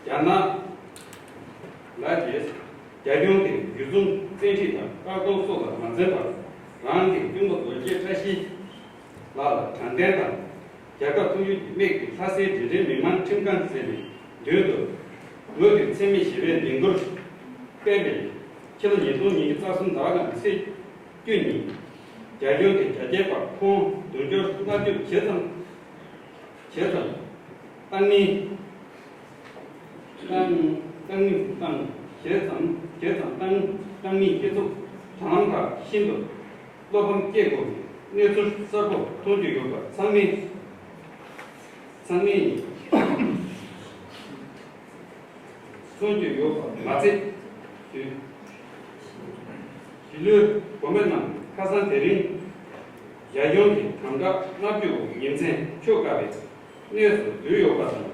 རྒྱ་ནག་ལགས་ཀྱིས་རྒྱ་གཞུང་གི་རྒྱུ་ཚོང་བཙན་ཁྲིད་དང་བཀག་སྡོམ་སོགས་ལ་མ་འཛེམས་པར། རང་གི་གཅུང་པོ་རྡོ་རྗེ་བཀྲ་ཤིས་ལགས་ལ་དྲང་བདེན་དང་རྒྱལ་ཁབ་མཐུན་སྒྲིལ་གྱི་དམིགས་ཀྱིས་ལྷ་སའི་འབྲིང་རིམ་མི་མང་ཁྲིམས་ཁང་ཟེར་བའི་མདུན་དུ་ངོས་ཀྱི་འཚེ་མེད་ཞི་བའི་ལས་འགུལ་སྤེལ་བའི་ཕྱི་ལོ་ཉིས་སྟོང་ཉི་ཤུ་རྩ་གསུམ་ཟླ་བ་ལྔ་ཚེས་བཅུ་ཉིན། རྒྱ་གཞུང་གིས་རྒྱ་སྐྱེད་པ་ཁོང་དུང་ཕྱུར་ལྔ་བཅུ་ཇི་ཙམ་ཇི་ཙམ་བཏང་ནི། བཏང་བཏང་ནི་བཏང་ཇི་ཙམ་ཇི་ཙམ་བཏང་བཏང་ནི་སྤྱི་ཚོགས་དྲ་ལམ་ཁག་ཤིན་ཏུ་བློ་ཕམ་སྐྱེ་དགོས་པའི་གནས་ཚུལ་གསལ་པོ་མཐོང་རྒྱུ་ཡོད་པ་ཚང་མས་ཚང་མས་མཚོན་གྱི་ཡོད་པ་མ་ཚད། གཞིས་ལུས་བོད་མི་རྣམས་ཁ་སང་དེ་རིང་རྒྱ་གཞུང་གི་དམ་དྲག་མནར་གཅོད་འོག་ཉིན་མཚན་འཁྱོལ་དཀའ་བའི་གནས་སུ་བསྡུས་ཡོད་པ་དང་།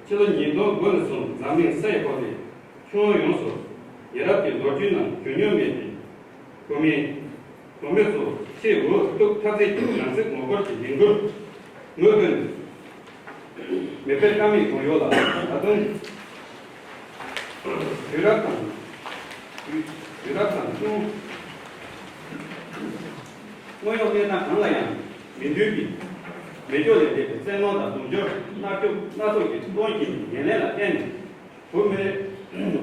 ཕྱི་ལོ་ཉིས་སྟོང་དགུ་ནས་བཟུང་འཛམ་གླིང་ས་ཡི་གོ་ལའི་ཁྱོན་ཡོངས་སུ་ཉེ་རབས་ཀྱི་ལོ་རྒྱུས་ནང་བྱུང་མྱོང་མེད་པའི་བོད་མི་བུད་མེད་ཚོ་ཆེས་འུ་ཐུག་འཐབ་རྩོད་ཀྱི་རང་སྲིད་ངོ་རྒོལ་གྱི་ལས་འགུལ་ངོས་བསྟོད་ནས་མེ་སྤེལ་བཀའ་མོལ་བྱུང་ཡོད་ལ། ད་དུང་དུས་རབས་དང་དུས་དུས་རབས་དང་ཅུང་དངོས་ཡོད་གནས་སྟངས་གང་ལ་ཡང་མི་མཐུན་པའི་མེ་སྒྱོགས་ལས་འདས་པའི་བཙན་གནོན་དང་དུང་ཕྱུར་མནར་གཅོད་སྣ་ཚོགས་ཀྱིས་སྟོང་བཞིན་ཉེར་ལེན་ལ་བརྟེན་ནས། བོད་མི་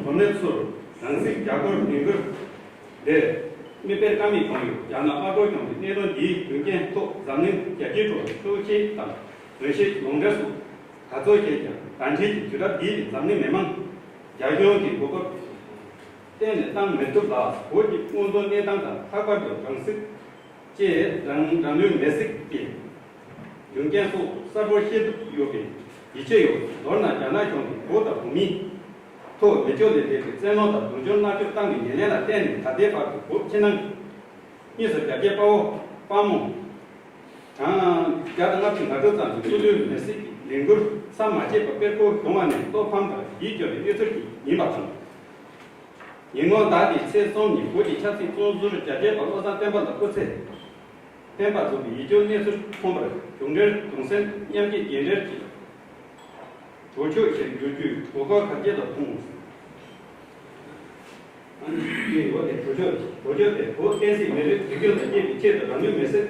བུད་མེད་ཚོར་རང་སྲིད་རྒྱ་སྒོར་ལས་འགུལ་འདིར་མེ་སྤེལ་བཀའ་མོལ་བྱུང་ཡོད། རྒྱ་ནག་དམར་པོའི་གཞུང་གིས་གནད་དོན་འདིའི་རྒྱུ་རྐྱེན་ཐོག་འཛམ་གླིང་རྒྱལ་སྤྱིའི་ཁྲོད་ཤུགས་ཆེ་དང་གདོན་ཤེས་ལུང་འདྲེན་སོགས་ག་ཚོད་བྱས་ཀྱང་། ད་ལྟའི་གི་དུས་རབས་འདིའི་འཛམ་གླིང་མི་མང་རྒྱ་གཞུང་གི་མགོ་སྐོར་གཏན་ནས་བཏང་མི་ཐུབ་ལ། བོད་ཀྱི་དངོས་དོན་གནས་སྟངས་དང་། ལྷག་པར་དུ་རང་སྲིད་ཅེས་རང་རང་ལུས་མེར་སྲེག་གི་རྒྱུ་རྐྱེན་སོགས་གསལ་པོར་ཤེས་ཐུབ་ཡོད་པས་ཡིད་ཆེས་ཡོད། མདོར་ན་རྒྱ་ནག་གཞུང་གིས་བོད་དང་བོད་མིའི་ཐོག་མེ་སྒྱོགས་ལས་འདས་པའི་བཙན་གནོན་དང་དུང་ཕྱུར་མནར་གཅོད་བཏང་བའི་ཉེར་ལེན་ལ་བརྟེན་ནས། ད་ལྟའི་བར་དུ་བོད་ཕྱི་ནང་གཉིས་སུ་རྒྱ་སྐྱེད་དཔའ་བོ་དཔའ་མོ་གྲངས་བརྒྱ་དང་ལྔ་བཅུ་ང་དྲུག་ཙམ་གྱིས་སྲོག་བླུའི་མེ་སྲེག་གི་ལས་འགུལ་མཚམས་མ་ཆད་པར་སྤེལ་དགོས་བྱུང་བ་ནི་བློ་ཕམ་དང་ཡིད་སྐྱོ་བའི་གནས་ཚུལ་ཞིག་ཡིན་པ་དང་། ཉིན་གུང་ཟླ་འདིའི་ཚེས་གསུམ་ཉིན་བོད་ཀྱི་ཆབ་སྲིད་བཙོན་ཟུར་རྒྱ་སྐྱེད་པ་བློ་བཟང་བསྟན་པ་ལ་སྐུ་ཚེ་འཕེན་པ་ཚོགས་པའི་ཡིད་སྐྱོའི་གནས་ཚུལ་ཐོན་པར། གཞུང་འབྲེལ་གདུང་སེམས་མཉམ་སྐྱེད་རྒྱས་འབྲེལ་གྱི་གྲོས་ཆོད་ཞིག་བསྒྱུར་རྒྱུའི་གྲོས་འགོ་ཁ་གྱེས་ལ་ཐོན། ཡོད་དེ། གྲོས་ཆོད་གྲོས་ཆོད་དེ་བོད་བསྟན་སྲིད་མི་རིགས་རིག་གཞུང་དང་བཅས་པའི་ཆེད་དུ་རང་ལུས་མེར་སྲེག་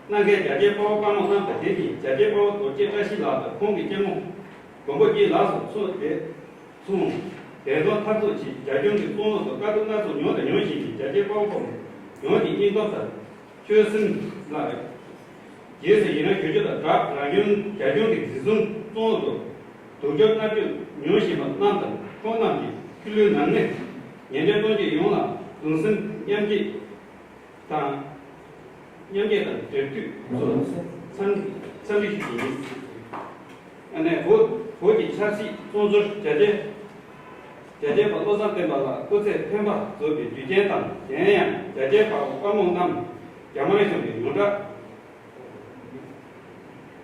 གནང་མཁན་རྒྱ་སྐྱེད་དཔའ་བོ་དཔའ་མོ་རྣམས་དང་། དེ་བཞིན་རྒྱ་སྐྱེད་དཔའ་བོ་རྡོ་རྗེ་བཀྲ་ཤིས་ལགས་དང་ཁོང་གི་གཅེན་མོ་མགོན་པོ་སྐྱིད་ལགས་སུ་ཚུར་དེ། གསུངས། བདེན་དོན་འཐབ་རྩོད་ཆེད་རྒྱ་གཞུང་གི་བཙོན་འོག་ཏུ་དཀའ་སྡུག་སྣ་ཚོགས་མྱོང་དང་མྱོང་བཞིན་པའི་རྒྱ་སྐྱེད་དཔའ་བོ་ཁག་ཡོངས་ཀྱི་སྙིང་སྟོབས་དང་ཆོད་སེམས་ལ་རེ། རྗེས་སུ་ཡི་རང་ཞུ་རྒྱུ་དང་སྦྲགས། རང་སྐྱོང་རྒྱ་གཞུང་གིས་འཛིན་བཟུང་ གཙོ་བོ་དང་དུག་སྦྱོར་མནར་གཅོད་མྱོང་བཞིན་པ་རྣམས་དང་ཁོང་རྣམས་ཀྱི་ཕྱི་ལུས་ནང་ནས་ཉེ་འབྲེལ་གཏོང་བྱེད་ཡོངས་ལ་གདུང་སེམས་མཉམ་སྐྱེད་དང་མཉམ་སྐྱེད་དང་འབྲེལ་མཐུད་སོགས་འཚམས་འཚམས་འདྲི་ཞུ་རྒྱུ་ཡིན། ཨ་ནེ་བོད་བོད་ཀྱི་ཆབ་སྲིད་བཙོན་ཟུར་རྒྱ་ཆེ་རྒྱ་ཆེ་པ་བློ་བཟང་བསྟན་པ་ལགས་སྐུ་ཚེ་འཕེན་པ་རྫོགས་པའི་དུས་ཆེན་དང་། གཞན་ཡང་རྒྱ་ཆེ་པ་དཔའ་མོ་རྣམས་རྒྱ་དམར་གཞུང་གི་ཡོངས་གྲགས་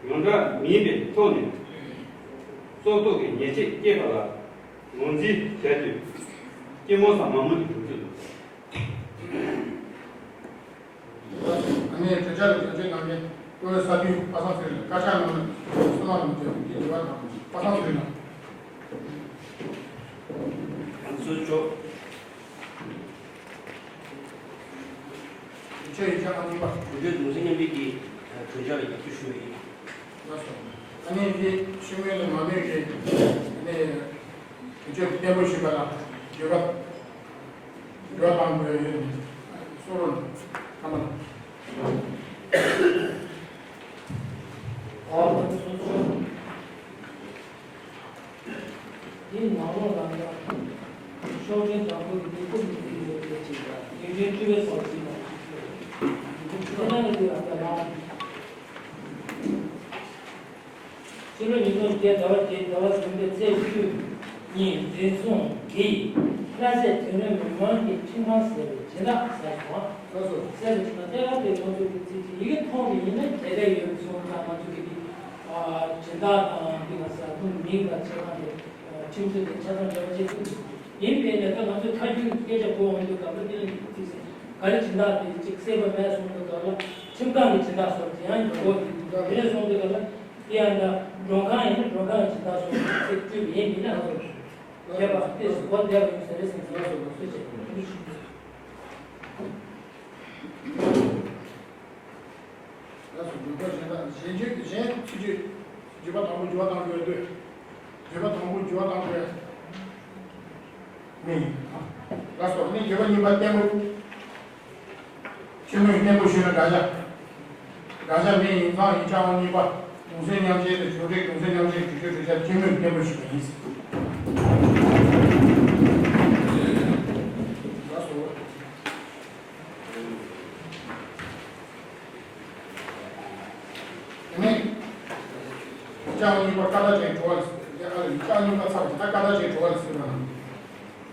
ཡོངས་གྲགས་མིན་པའི་ཐོག་ནས་སྲོག་ཐོག་གི་ཉེས་ཆད་བཀལ་བ་ལ་ངོས་འཛིན་བྱ་རྒྱུ་སྐྱེ་མོ་ས་མ་མོ་གི་གྲུབ་ཚུལ། ཨ་ནེ་གྲོས་འཆར་ལ་རྒྱབ་སྐྱོར་གནང་མཁན་བཀུར་འོས་ས་འཐུས་པ་སངས་ཚེ་རིང་ལགས། བཀའ་ཤག་ནང་ལ་བསོད་ནམས་རྣམ་རྒྱལ་གྱིས་འགྱུར་བ་དང་པ་སངས་ཚེ་རིང་ལགས། ང་ཚོའི་ཕྱོགས། ཆོས་ཡིག་ཆ་ཨང་གཉིས་པ། གྲོས་ཆོད་གདུང་སེམས་མཉམ་སྐྱེད་ཀྱི་གྲོས་འཆར་ལ་རྒྱབ་སྐྱོར་ཞུ་བ་ཡིན། ལགས་སོ། ཨ་ནེ་འདི་ཤེས་མེད་ལ་མ་མེད་ཀྱི་ཨ་ནེ་གྲོས་ཆོད་བརྟན་པོ་ཞུས་པ་ལ་འགྱུར་བ་འགྱུར་བ་གཏང་དགོས་ཡོད། གསུང་རོགས་གནང་། འདི་ནང་ལོགས་ལ་ཤོག་ལྡན་དང་པོ་ཡི་ལས་ཁུངས་ཀྱི་ལས་ཡོད་པའི་ཆེད་དུ་ཡུན་རིང་སྤྲོ་བའི་ཚོགས་ཆེན་ནང་ཞུགས་ཞུ། དེ་ནང་གི་ཨ་ད་ལ་ཕྱི་ལོ་ཉིས་སྟོང་བརྒྱད་ཟླ་བ་བརྒྱད་ཟླ་བ་བདུན་པའི་ཚེས་བཅུ་ཉིན་འཛིན་བཟུང་གིས་ལྷ་སའི་དོན་ལས་མི་མང་གི་ཁྲིམས་ཁང་ཟེར་བའི་སྦྱིན་བདག་ཟེར་སོང་། ལགས་སོ། ཟེར་བའི་སྦྱིན་བདག་ལྟེ་བ་དེ་ང་ཚོ་གི་ཚིག་གི་ཡི་གེ་མཐོང་བའི་ཡིན་ན་དེ་འདྲ་ཡོད་སོང་ཙང་ང་ཚོ་གི་དེ་སྦྱིན་བདག་དང་དེ་ག་ས་ཁུངས་མིང་དང་ཆ་ཚང་དེ་ཁྲིམས་སྲོལ་དེ་ཆ་ཚང་འདྲ་བ་ཅིག་ཡིན་པའི་ནས་ད་ང་ཚོས་ཁ་རྒྱུན་སྐད་ཆ་གོ་འོང་དུས་སྐབས་ལ་དེ་ལ་ཅིག་ཟེར་ག་རེ་སྦྱིན་བདག་དེ་ཅིག་གསལ་པོ་མེད་སོང་དུས་སྐབས་ལ་ཁྲིམས་ཁང་གི་སྦྱིན་བདག་སོགས་དེ་ཡང་ཡོང་གོ་དེ་དེ་རེད་སོང་དུས་སྐབས་ལ་དེ་ཡང་ད་མགྲོན་ཁང་ཡིན་ན་མགྲོན་ཁང་གི་སྦྱིན་བདག་སོགས་ཚིག་བསྐྱོན་པ་ཡིན་མིན་ན་ང་ཚོ་མཁས་པ་དེ་གོ་བདེ་བ་ཡོང་ས་རེད་བསམ་སོང་ལགས་སོ་ལགས་སོ་ཅེས་ཐུགས་རྗེ་ཆེ། ལགས་སོ། འགྱུར་བ་གཞན་དག་གཞན་བརྗོད་གཞན་ཚིག་བརྗོད། འགྱུར་བ་དང་པོ་འགྱུར་བ་གཏང་དགོས་འདོད། འགྱུར་བ་དང་པོ་འགྱུར་བ་གཏང་དགོས་མིན། ལགས་སོ། ནི་འགྱུར་བ་གཉིས་པ་བརྟན་པོ། ཆེན་མོས་བརྟན་པོ་ཞུས་ན་དགག་བྱ། དགག་བྱ་མེད། ཡིག་ཚང་ཡིག་ཆ་ཨང་གཉིས་པ། གདུང་སེམས་མཉམ་སྐྱེད་དང་གཞུང་འབྲེལ་གདུང་སེམས་མཉམ་སྐྱེད་གྲོས་ཆོད་གྲོས་འཆར་ཆེན་མོས་བརྟན་པོ་ཞུས་པ་ཡིན། ལགས་སོ། དེ་ནས་ལྕགས་གཉིས་པ་ཀ་དག་ཅན་བྲོ་བ་ལ་ཟེར། ལྕགས་གཉིས་པ་ཚར་བ་ད་ཀ་དག་ཅན་བྲོ་བ་ལ་ཟེར་བ་ན།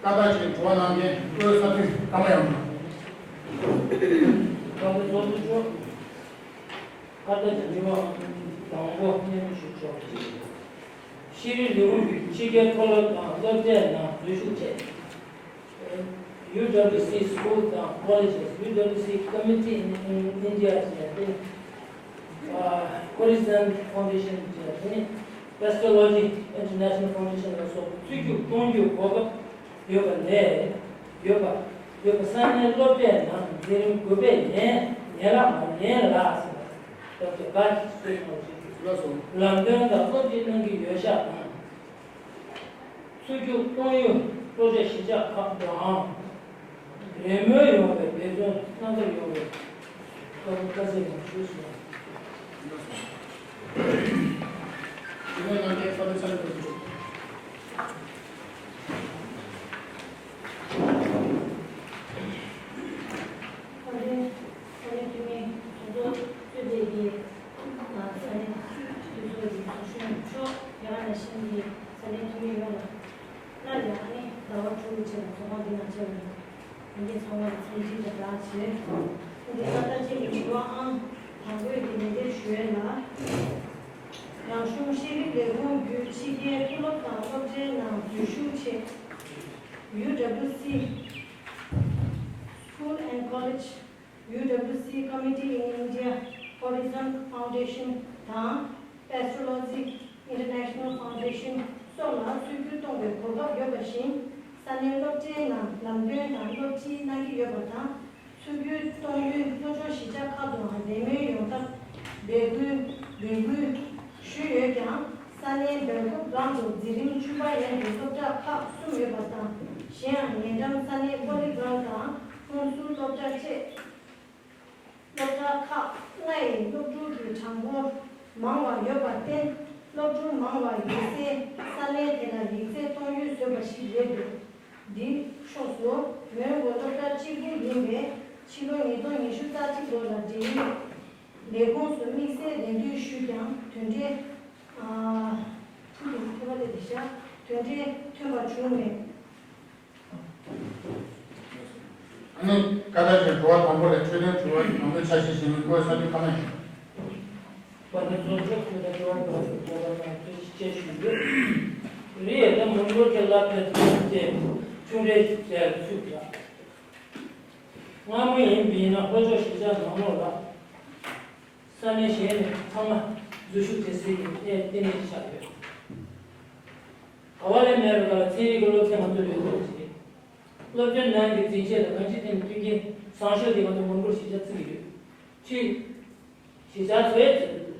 ཀ་དག་ཅན་བྲོ་བ་གནང་མཁན་བློ་ས་མཐུན་ཀརྨ་ཡང་། ཀརྨ་ཚོགས་གཙོ་མཆོག་ཀ་དག་ཅན་བྲོ་བ་དང་པོ་སྙན་ཞུ་ཆོག་ཤེས་རིག་ལས་ཁུངས་ཀྱི་ཕྱི་རྒྱལ་མཐོ་སློབ་དང་སློབ་གྲྭའི་ནང་འཛུལ་ཞུགས་བྱས། U W C Schools and Colleges, U W C Committee in India ཟེར་ཏེ། Horizon Foundation ཟེར་ཏེ། Pestalozzi International Foundation ལ་སོགས་ཚུད་རྒྱུགས་གཏོང་རྒྱུའི་གོ་སྐབས་ཡོད་པ་ལས། ཡོད་པ། ཡོད་པ་ས་གནས་སློབ་གྲྭའི་ནང་འཛིན་རིམ་དགུ་པའི་ཡན་ཡན་ལག་མ་ཡན་ལག་ཟེར་བ། ལགས་སོ། ལམ་སྟོན་དང་སློབ་ཁྲིད་གནང་གི་ཡོད་ཤག་དང་། ཚུད་རྒྱུགས་གཏོང་ཡུལ་སློབ་གྲྭ་གཞིས་ཆགས་ཁག་དང་། རེས་མོས་ཡོང་བའི་འབད་བརྩོན་སྣ་ཚོགས་ཡོང་བའི་སྐབས་བཀའ་སྩལ་ཡང་ཞུས་སོང་། དེ་ནས་ང་ཚོའི་ས་གནས་ས་གནས་སློབ་ཕྲུག་ས་གནས་ས་གནས་འཐུས་མི་གྲོས་ཚོགས་གཙོས་པའི་གི་ས་གནས་འཐུས་ཚོགས་ཀྱི་ཚོགས་གཞོན་མཆོག་ཡ་ང་ནས་གཤམ་གྱི་ས་གནས་འཐུས་མི་ཡོངས་ལ། སླར་ཡང་ནི་ཟླ་བ་དྲུག་གི་རྗེས་ལ་ཚོགས་ཁང་འདི་ནང་བཅར་བའི་ལྷན་རྒྱས་ཚང་མར་འཚམས་འདྲི་དང་བདག་བྱེད། འདི་ལྟར་ལྟ་ཅི་ཡིན་ཞུ་བ་ཨང་དང་པོའི་གི་ལས་དེབ་ཞུ་ཡས་ལ། རང་གཞུང་ཤེས་རིག་ལས་ཁུངས་བརྒྱུད་ཕྱི་རྒྱལ་མཐོ་སློབ་དང་སློབ་གྲྭའི་ནང་འཛུལ་ཞུགས་ཆེད། U W C School and College, U W C Committee in India, Horizon Foundation དང་། Pestalozzi International Foundation སོགས་ལ་ཚུད་རྒྱུགས་གཏོང་བའི་གོ་སྐབས་ཡོད་པ་བཞིན། ས་གནས་སློབ་གྲྭའི་ནང་ལམ་སྟོན་དང་སློབ་ཁྲིད་གནང་གི་ཡོད་པ་དང་། ཚུད་རྒྱུགས་གཏོང་ཡུལ་ལྷོ་ཕྱོགས་གཞིས་ཆགས་ཁག་ཏུའང་རེས་མོས་ཡོང་ཐབས་འབོད་སྐུལ་འབོད་སྐུལ་ཞུས་ཡོད་ཀྱང་། ས་གནས་སྦེལ་ཀོབ་སྒང་དུ་འཛིན་རིམ་བཅུ་པ་ཡན་གྱི་སློབ་གྲྭ་ཁག་གསུམ་ཡོད་པ་དང་། གཞན་ཡང་ཉེ་འགྲམ་ས་གནས་པོ་ལི་སྒང་དང་ཧུན་སུར་སློབ་གྲྭ་བཅས། སློབ་གྲྭ་ཁག་ལྔ་ཡི་སློབ་ཕྲུག་གི་གྲངས་འབོར་མང་བ་ཡོད་པར་བརྟེན། སློབ་ཕྲུག་མང་བ་ཡོད་སའི་ས་གནས་དེ་ལ་ཡིག་ཚད་གཏོང་ཡུལ་བཟོས་པ་ཞིག་རེད་འདུག་འདིའི་ཕྱོགས་སུ་མོན་གྷོ་སློབ་གྲྭ་གཅིག་པུ་ཡིན་པས། ཕྱི་ལོ་ཉིས་སྟོང་ཉི་ཤུ་རྩ་གཅིག་ལོ་ལ་འབྲེལ་ཡོད་ལས་ཁུངས་སུ་དམིགས་བསལ་ལན་འདུན་ཞུས་ཀྱང་དོན་འབྲས། ཨ། ཐུགས་ཀྱི་ཐོས་པ་ལས་དེ་བཞག་དོན་འབྲས་ཐོན་པ་བྱུང་མེད། ཨ་ནི་བཀའ་དར་གྱི་དྲི་བ་དང་པོ་ལས་འཕྲོས་དོན་དྲི་བ་དང་པོའི་ཆ་ཤས་ཤིག་ནི་བཀོད་ས་དུས་ཁ་ནས་ཞུ། པ་ནི་བཟོ་ཚོགས་ཀྱི་དྲི་བ་དང་པོའི་དྲི་བ་དང་དེ་ཅི་ཞུ་རྒྱུ། རེད་ད་མོན་གྷོ་གི་བསླབ་བྱ་དེ་ཆུང་གྲས་བྱས་ཚུགས་ལ། སྔ་མོ་ཡིན་པས་ན་ལྷོ་ཕྱོགས་གཞིས་ཆགས་ནང་ལོགས་ལ། ས་གནས་གཞན་ནས་ཚང་མ་འཛུལ་ཞུགས་བྱེད་སའི་གནས་ལྟེ་གནས་ཆགས་ཡོད། ག་བ་ལས་མེད་པའི་སྐབས་ལ་ཚན་རིག་གི་སློབ་ཚན་ང་ཚོ་ཡོད་ཐུབ་ཀྱི་རེད། སློབ་སྦྱོང་གནང་གི་འཛིན་ཆས་དང་གང་ཅི་དེ་ནི་མཐུན་རྐྱེན་བཟང་ཤོས་དེ་ང་ཚོ་མོན་གྷོར་གཞིས་ཆགས་བརྩི་གི་ཡོད། ཕྱི་གཞིས་ཆགས་ཚོའི་བརྩི་གི་འདུག་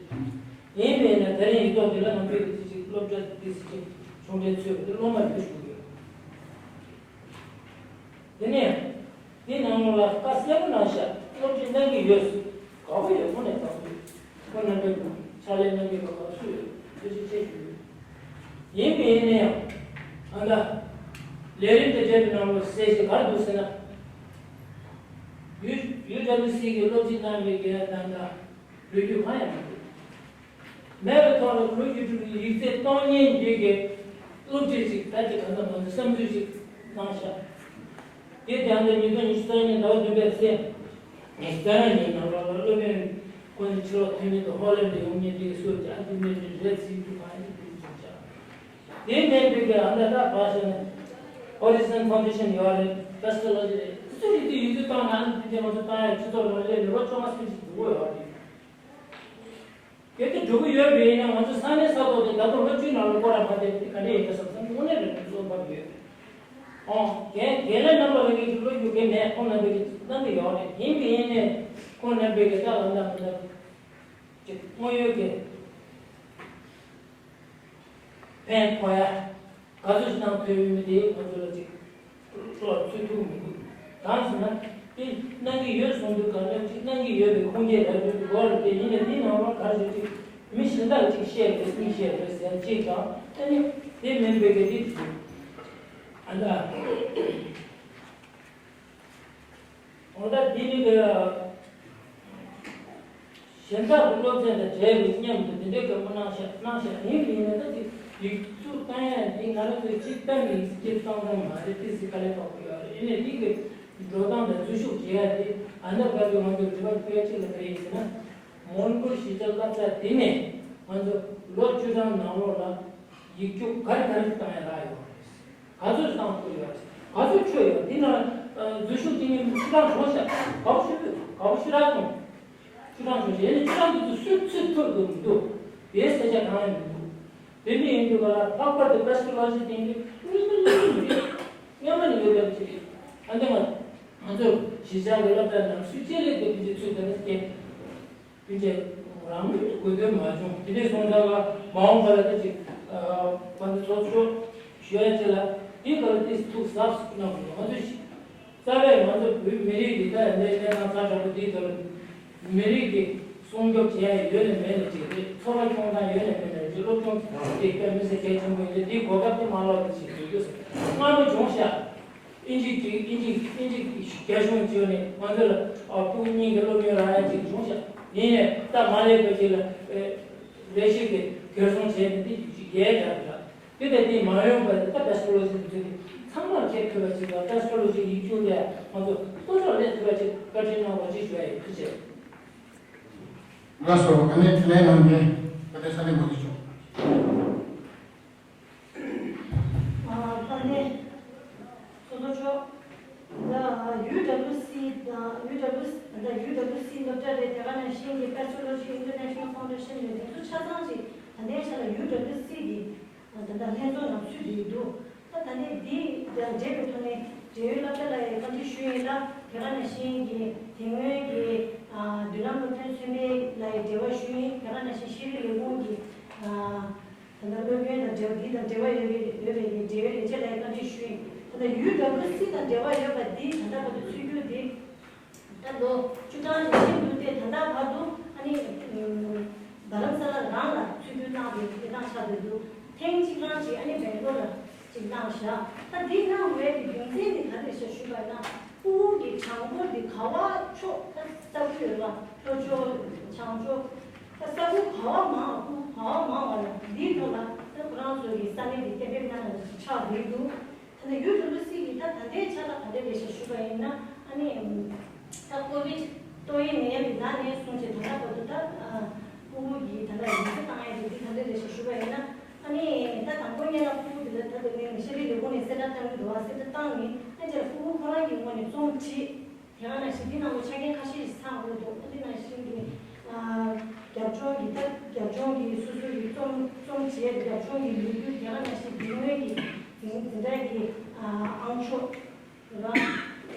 ཡིན་པས་ན་དེ་རིང་ཡིག་ཐོག་འདི་ལ་ང་ཚོས་ཀྱི་ཚིག་ཅིག་སློབ་གྲྭ་འདི་ཟེར་གྱི་ཆུང་གྲས་ཚོས་འདི་སློབ་མ་ཡོད་ཞུ་གི་ཡོད། དེ་ནས་འདི་ནང་ལོགས་ལ་བཀའ་གསལ་པོ་གནང་ཤག་སློབ་ཁྲིད་གནང་གི་ཡོད། དགའ་པོ་ཡོད་ཁོང་ནས་བཏང་གི་ཁོང་རྣམ་པའི་ཕྱག་ལས་གནང་གི་ཡོད་པ་སུ་ཡོད་ཐུགས་རྗེ་ཆེ་ཞུ། ཡིན་པ་ཡིན་ན་ཡང་ཨ་ད་ལས་རིམ་དེ་འབྲེལ་བའི་ནང་ལོགས་གསལ་བཤད་ག་རེ་འདུག་ཟེར་ན། ཡུ་ཡུ་ཌབ་ལུ་སི་གི་སློབ་ཁྲིད་གནང་བའི་རྒྱལ་ཡ་དང་ད་ལོ་རྒྱུས་གང་ཡང་མི་འདུག་མེད་པའི་ཐོག་ལ་ལོ་རྒྱུས་ཀྱི་ཡིག་ཚད་གཏོང་མཁན་གྱི་སློབ་ཁྲིད་ཅིག་ད་ཅིག་གང་ལྟར་ང་ཚོས་བསམ་ཚུལ་ཅིག་གནང་ཤག་དེ་དེ་ཨ་མདའ་ཉིས་སྟོང་ཉི་ཤུ་རྩ་གཉིས་ཟླ་བ་བདུན་པའི་ཚེས་ཉི་ཤུ་རྩ་ལྔ་ཉིན་ནང་ལོགས་ལ་སློབ་དཔོན་ཁོང་ཚོའི་ཕྱི་ལོགས་ཐོན་མི་དང་ཧོ་ལན་དུ་ཡོང་མཁན་དེ་གི་སྲོལ་ཅིག་ཨ་ཏི་མེ་ཏི་རེད་ཟེར་རྒྱུ་གང་ཡིན་དེ་གསུངས་ཤག་དེ་མིན་པའི་གི་ཨ་མདའ་ད་བ་ཤ་ནི་ཧོ་རི་སན་ཕའུན་ཌེ་ཤན་ཡོད་རེད། ཕེ་སི་ཊི་ལོ་ཇི་རེད། སུ་རེད་དེ་ཡིག་ཚད་བཏང་ན་ཨ་ནི་དེ་ང་ཚོ་བཏང་ཡ་སྤྱི་ཚོགས་ནང་སླེབས་ནས་ལོ་བཅོ་ལྔ་སུམ་ཅུ་འགྲོ་གི་ཡོད་རེད། གལ་ཏེ་འགྲོ་གི་ཡོད་པ་ཡིན་ན་ང་ཚོ་ས་གནས་ས་ཐོག་དེ་ད་དུང་ལོ་བཅུའི་ནང་ལ་སྐོར་ར་མ་བསྡད་པ་དེ་ག་འདྲ་ཡིན་པ་བསམ་བསམ་དངོས་གནས་རེད་བསམ་བསམ་བབ་ཡོད། ཨོ། རྒན་རྒན་ལགས་རྣམ་པ་ལ་ངས་ཀྱི་བློ་རྒྱུག་གི་མེད་ཁོང་རྣམ་པས་ཀྱི་གནང་གི་ཡོད་རེད། ཡིན་པ་ཡིན་ནའི་ཁོང་རྣམ་པས་ཀྱི་ལྟ་བ་ལ་མི་ལྟ་ཅིག་དངོས་ཡོད་ཀྱི་ཕན་ཐོགས་ཡ། ག་ཚོད་ཅིག་གནང་ཐུབ་ཡོད་མེད་དེ་ང་ཚོ་ལ་ཅིག་བློ་ལ་ཚུད་ཐུབ་མི་འདུག་གང་ཟེར་ན་དེ་གནང་གི་ཡོད་གསུང་དུས་གང་ལྟར་ཅིག་གནང་གི་ཡོད་པའི་ཁུངས་སྐྱེལ་རག་རྒྱུ་དེ་འོ་རེད། དེ་ཡིན་ནའི་དེའི་ནང་ལོགས་ག་རེ་ཟེར་ཅིག་མི་གཞན་དག་ཅིག་བཤད་རེད་གཉིས་བཤད་རེད་ཟེར་ཅིག་དང་ཨ་ནི་དེ་མིན་པའི་གི་དེ་ཅིག་ཨ་ད། འོ་ད་འདི་ནི་གི་གཞན་དག་གི་སློབ་ཚན་དང་འབྲེལ་བའི་མཉམ་དུ་འདི་འདྲའི་སྐད་མོ་གནང་ཤག་གནང་ཤག་ཡིན་པ་ཡིན་ན་ད་ཅིག་ཡིག་ཚུགས་བཏང་ཡ་འདི་ང་རང་ཚོའི་སྤྱིར་བཏང་གི་ཡིག་ཚད་བཏང་སྟངས་མ་རེད་དེ་ཟིག་དཀའ་ལས་ཁག་པོ་ཡོད་རེད། ཡིན་ནའི་འདི་གི་འགྲོ་སྟངས་དང་འཛུལ་ཞུགས་བྱེད་ཡ་དེ་ཨ་ན་སྐབས་ཀྱི་ང་ཚོ་དྲི་བ་དཔེ་གཅིག་ལ་ག་རེ་ཡིན་ཟེར་ན། མོན་གྷོ་གཞིས་ཆགས་སློབ་གྲྭ་འདི་ནས་ང་ཚོ་ལོ་བཅུ་གྲངས་ནང་ལོགས་ལ་ཡིག་རྒྱུགས་ག་རེ་ག་རེ་བཏང་ཡ་རག་ཡོད་རེད། ག་ཚོད་བཏང་ཐུབ་ཡོད་རེད། ག་ཚོད་ཆོད་ཡོད། འདི་ན་འཛུལ་ཞུགས་བྱེད་མཁན་ཆུ་གྲང་བྱུང་ཤག་དགའ་པོ་ཞེ་པོ་དགའ་པོ་ཞེ་དྲག་བྱུང་། ཆུ་གྲང་བྱུང་ཤག་ཡིན་ནའི་ཆུ་གྲང་དེ་ཚོ་སུས་ཚུད་ཐུབ་ཀྱི་མི་འདུག་དེའི་གསལ་ཆ་གང་ཡང་མི་འདུག་དེ་འདྲ་ཡིན་དུས་ག་ལ་ལྷག་པར་དུ་པེ་སི་ཊི་ལོ་ཇི་དེ་འདྲ་དངོས་མ་ནི་ཡོད་མི་རེད། སྔོན་མ་ནས་ཡོད་ཡོད་ཅིག་རེད། ཨ་འདི་ང་ང་ཚོ་གཞིས་ཆགས་ཀྱི་སློབ་གྲྭ་ནང་སུ་ཅི་ལས་དེ་དེ་འདྲ་ཚུད་དེ་ནས་སྐྱེས། སྤུན་མཆེད་རང་གི་དགོས་འདོད་མ་བྱུང་། དེ་འདྲའི་སོང་ཙང་ལ་མ་འོངས་པ་ལ་ད་ཅིག་ཨ་ང་ཚོ་ཚོགས་གཙོ་ཞུ་ཡ་ཅིག་ལ་དེའི་སྐོར་ལ་ཏིས་ཐུགས་གཟབ་གནང་དགོས། ང་ཚོ་ཞི་རྩ་བའི་ང་ཚོ་བོད་མི་རིགས་འདི་ད་གནས་གནས་སྟངས་ཚ་དྲག་པོ་འདིའི་ཐོག་ལ་མི་རིགས་ཀྱི་སྲུང་སྐྱོབ་བྱེད་ཡ་ཡོད་ནས་མེད་ནས་ཅིག་རེད། འཚོ་བ་སྐྱོང་སྟངས་ཡོད་ནས་མེད་ནས་ཅིག་སློབ་སྦྱོང་དེ་དཔེ་མི་སྲིད་གལ་ཆེན་པོ་ཡིན་ཏེ་དེའི་གོ་སྐབས་དེ་མ་ལོག་པ་ཅིག་དགོས་རྒྱུ་སྔ་མོ་བྱུང་ཤག་ཨིན་ཇི་གི་ཨིན་ཇི་ཨིན་ཇི་གི་རྒྱ་གཞུང་བྱས་ནས་ང་ཚོ་ལ་ཨ་ཕྲུ་གུ་གཉིས་ཀྱི་སློབ་ཡོན་རག་ཡ་ཅིག་བྱུང་ཤག་ཡིན་ནའི་ད་མ་སླེབས་པ་ཅིག་ལ་ཨེ་ལས་གཞི་གི་སྒེར་སྲུང་བྱས་ནས་འདི་ཞིག་རྒྱལ་དྲགས་རེད། དེ་ལྟ་དེ་མ་ཡོང་བར་ད་པེ་སི་ཊི་ལོ་ཇི་འདི་ཚང་མར་ཁྱབ་ཐུབ་པ་ཅིག་དང་པེ་སི་ཊི་ལོ་ཇི་ཡིག་རྒྱུགས་ལས་ང་ཚོ་གཙོ་ཕྱོགས་སླེབས་ཐུབ་པ་ཅིག་བཀའ་དྲིན་གནང་བ་ཅིག་ཞུ་ཡ་ཡིན། ཐུགས་རྗེ་ཆེ། ལགས་སོ། ཨ་ནི་དྲིས་ལན་གནང་མཁན་བཀའ་བསྟན་ས་གནས་མང་ཆེ་བྱུང་། ཨ་ད་ནི་སོ་སོ་ཆོག་ད་ཡུ་ཌབ་ལུ་སི་དང་ཡུ་ཌབ་ལུ་སི་ད་ཡུ་ཌབ་ལུ་སི་སློབ་གྲྭ་རེད། དེ་ག་ནང་བཞིན་གྱི་Pathology International Foundation རེད། དེ་ཚོ་ཆ་ཚང་ཅིག་ད་ལྟའི་ཆ་ལ་ཡུ་ཌབ་ལུ་སི་གི་ད་ལྟ་ལྷན་ཚོགས་ནང་ཚུད་བསྡད་འདུག་ད་ད་ནི་འདི་དང་འབྲེལ་བའི་ཐོག་ནས་འབྲེལ་ཡོད་སློབ་གྲྭ་ལ་ཡང་བཀའ་འདྲི་ཞུ་ཡིན་ལ། དེ་ག་ནང་བཞིན་གྱི་དེ་སྔོན་གྱི་མདུན་ལམ་སློབ་ཐོན་ཚན་པའི་ལ་ཡང་འབྲེལ་བ་ཞུ་ཡིན། དེ་ག་ནང་བཞིན་ཤེས་རིག་ལས་ཁུངས་ཀྱི་ད་ལྟ་སློབ་ཡོན་དང་འབྲེལ་བ་འདི་དང་འབྲེལ་བ་ཡོད་པའི་ཡོད་པའི་འབྲེལ་ཡོད་ལས་བྱེད་ལ་ཡང་བཀའ་འདྲི་ཞུ་ཡིན། ད་ལྟ་ཡུ་ཌབ་ལུ་སི་དང་འབྲེལ་བ་ཡོད་པ་འདི་ད་ལྟ་བར་དུ་ཚུད་རྒྱུ་འདི་ད་ལོ་བཅུ་གྲངས་ཤིག་ཕྱིན་འདུག་སྟེ། ད་ལྟ་བར་དུ་ཨ་ནི་རྡ་རམ་ས་ལ་རང་ལ་ ཚུལ་མཐུན་གནང་བའི་གནས་སྟངས་ཆགས་བསྡད་འདུག་ཐེངས་གཅིག་རང་གཅིག་ཨ་ནི་སྦེང་ལོར་ལ་གཅིག་གནང་བཞག་ད་འདི་གནང་བའི་གི་རྒྱུ་མཚན་དེ་ག་རེ་རེད་ཤག་ཞུས་པ་ཡིན་ན། ཕྲུ་གུ་གི་གྲངས་འབོར་འདི་ག་བ་ཕྱོགས་ད་ས་ཁུལ་ཡོད་ལ་ལྷོ་ཕྱོགས་བྱང་ཕྱོགས་ད་ས་ཁུལ་ག་བ་མང་བ་ཕྲུ་གུ་ག་བ་མང་བ་ལ་འདིའི་ཐོག་ལ་ད་ཁོ་རང་ཚོ་གི་ས་གནས་འདི་གཏན་འབེབས་གནང་ཡ་ཆགས་བསྡད་འདུག་ད་ནི་ཡུ་ཌབ་ལིའུ་སི་གི་ད་ད་ལྟའི་ཆ་ལ་ག་འདྲ་རེད་ཤག་ཞུས་པ་ཡིན་ན། ཨ་ནི་ད་ཀོ་ཝིཌ་ཏོག་དབྱིབས་ནད་ཡམས་འདི་ད་ནས་བཟུང་བྱས་ད་ལྟ་བར་དུ་ད་ཕྲུ་གུ་གི་ད་ལྟ་ཡིག་ཚད་བཏང་ཡ་དེ་འདི་ག་འདྲ་རེད་ཤག་ཞུས་པ་ཡིན་ན། ཨ་ནི་ད་དང་པོ་ཉིད་ལ་ཕྲུ་གུ་འདི་ལ་ད་དེ་ནས་ནད་གཞི་རིགས་ལས་ཁུངས་ནས་གསལ་བསྒྲགས་བཏང་གི་འདུག་བ། གསལ་བསྒྲགས་བཏང་ནས་ཨ་ཅག་ཕྲུ་གུ་ཁོ་རང་གི་ངོས་ནས་རྩོམ་བྲིས། དེ་ག་ནང་བཞིན་འདི་ནང་ལོ་ཆ་རྐྱེན་ཁ་ཤས་ཤིག་ཚང་དགོས་འདུག་འདི་ནང་བཞིན་གྱི་ཨ་རྒྱབ་ལྗོངས་ཀྱི་ད་རྒྱབ་ལྗོངས་ཀྱི་སོ་སོ་ཡི་རྩོམ་རྩོམ་བྱས་རྒྱབ་ལྗོངས་ཀྱི་ལོ་རྒྱུས། དེ་ག་ནང་བཞིན་འདི་སྔོན་གྱི་འཛིན་འཛིན་གྲྭ་གི་ཨ་ཨང་ཆོག་རེད་བ།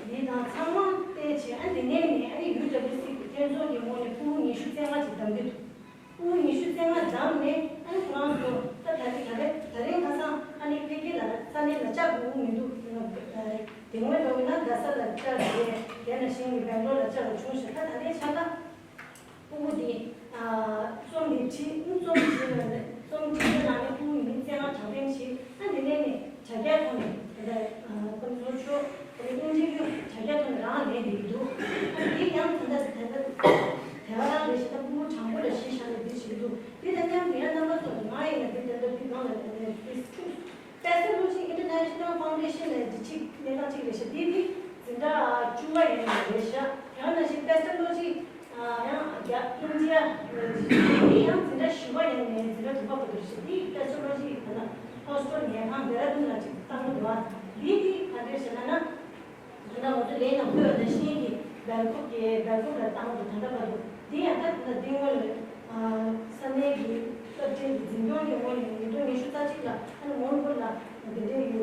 འདི་དང་ཚང་མ་བལྟས་བྱས། ཨ་འདི་ནས་ནས་ཨ་ནི་ཡུ་ཌབ་ལིའུ་སི་གི་ལྷན་ཚོགས་ཀྱི་ངོས་ནས་ཕྲུ་གུ་ཉི་ཤུ་རྩ་ལྔ་ཅིག་བདམས་ཀྱི་འདུག་ཕྲུ་གུ་ཉི་ཤུ་རྩ་ལྔ་བདམས་ནས་ཨ་ནི་ཁོ་རང་ཚོ་ད་ད་རེས་ད་རེས་ད་རེས་ཁ་སང་ཨ་ནི་ཕ་གི་ལ་ས་གནས་ལ་བཅར་དགོས་མི་འདུག་དེ་སྔོན་འགྲོ་ཡིན་ན་རྡ་ས་ལ་བཅར་རེད། དེ་ནང་བཞིན་གྱི་སྦེང་ལོར་ལ་བཅར་བ་བྱུང་ཞེས། ད་ད་ལྟའི་ཆ་ལ་ཕྲུ་གུ་དེ་རྩོམ་དེ་བྲིས། རྩོམ་བྲིས་ནས་རྩོམ་བྲིས་པའི་ནང་ནས་ཕྲུ་གུ་ཉི་ཤུ་རྩ་ལྔ་དྲང་འདེམས་བྱས། ཨ་དེ་ནས་ནས་དྲ་རྒྱའི་ཐོག་ནས་ད་ལྟ་ཁོང་ཚོ་ཆོས་ཨིན་ཊར་བིའུ་དྲ་རྒྱའི་ཐོག་ནས་རང་ལས་འདེབས་ཀྱི་འདུག་ཨ་དེ་ཡང་ད་ལྟ་ད་ལྟ་དེ་ག་རང་རེད་ཤག་ད་ཕྲུ་གུ་གྲངས་འབོར་ལ་གཞི་བཞག་ནས་འདི་བྱེད་ཀྱི་འདུག་དེ་དང་མཉམ་དུ་ཡང་རྣམ་པ་ཚོ་ང་ཡིན་ན་འདི་ད་ལྟ་འདི་ནང་ལ་ད་ལྟ་འདི་ཆུ་Pathology International Foundation ལ་འདི་གཅིག་གནས་སྟངས་གཅིག་རེད་ཤག་འདི་ནི་འཛིན་གྲྭ་བཅུ་པ་ཡན་ལ་རེད་ཤག་དེ་ག་ནང་བཞིན་Pathology ཡང་རྒྱ་ཨིན་ཌི་ཡ་འདི་ཡང་འཛིན་གྲྭ་བཞི་པ་ཡན་ནས་འཛིན་གྲྭ་དྲུག་པ་བར་དུ་རེད་ཤག་འདི་Pathology ཡི་ད་ལྟ་ཧོ་སི་ཊལ་ཉལ་ཁང་ཌེ་ར་ཌུན་ལ་གཅིག་བཏང་གི་འདུག་བ། འདི་འདི་ག་འདྲ་ཞིག་ལབ་ན། ད་ལྟ་ང་ཚོ་ལན་ནང་ཕུལ་བ་ནང་བཞིན་གྱི་སྦེལ་ཀོབ་ཀྱི་སྦེལ་ཀོབ་ལ་བཏང་འདུག་ད་ལྟ་བར་དུ་འདི་ཡང་ད་ད་ལྟ་འདི་སྔོན་ལ་ས་གནས་ཀྱི་སྐབས་འཕྲལ་གྱི་འཛིན་སྐྱོང་གི་ངོས་ནས་ཉིས་སྟོང་ཉི་ཤུ་རྩ་གཅིག་ལ་ཨ་ནི་མོན་གྷོ་ལ་འདི་འདྲའི་གི་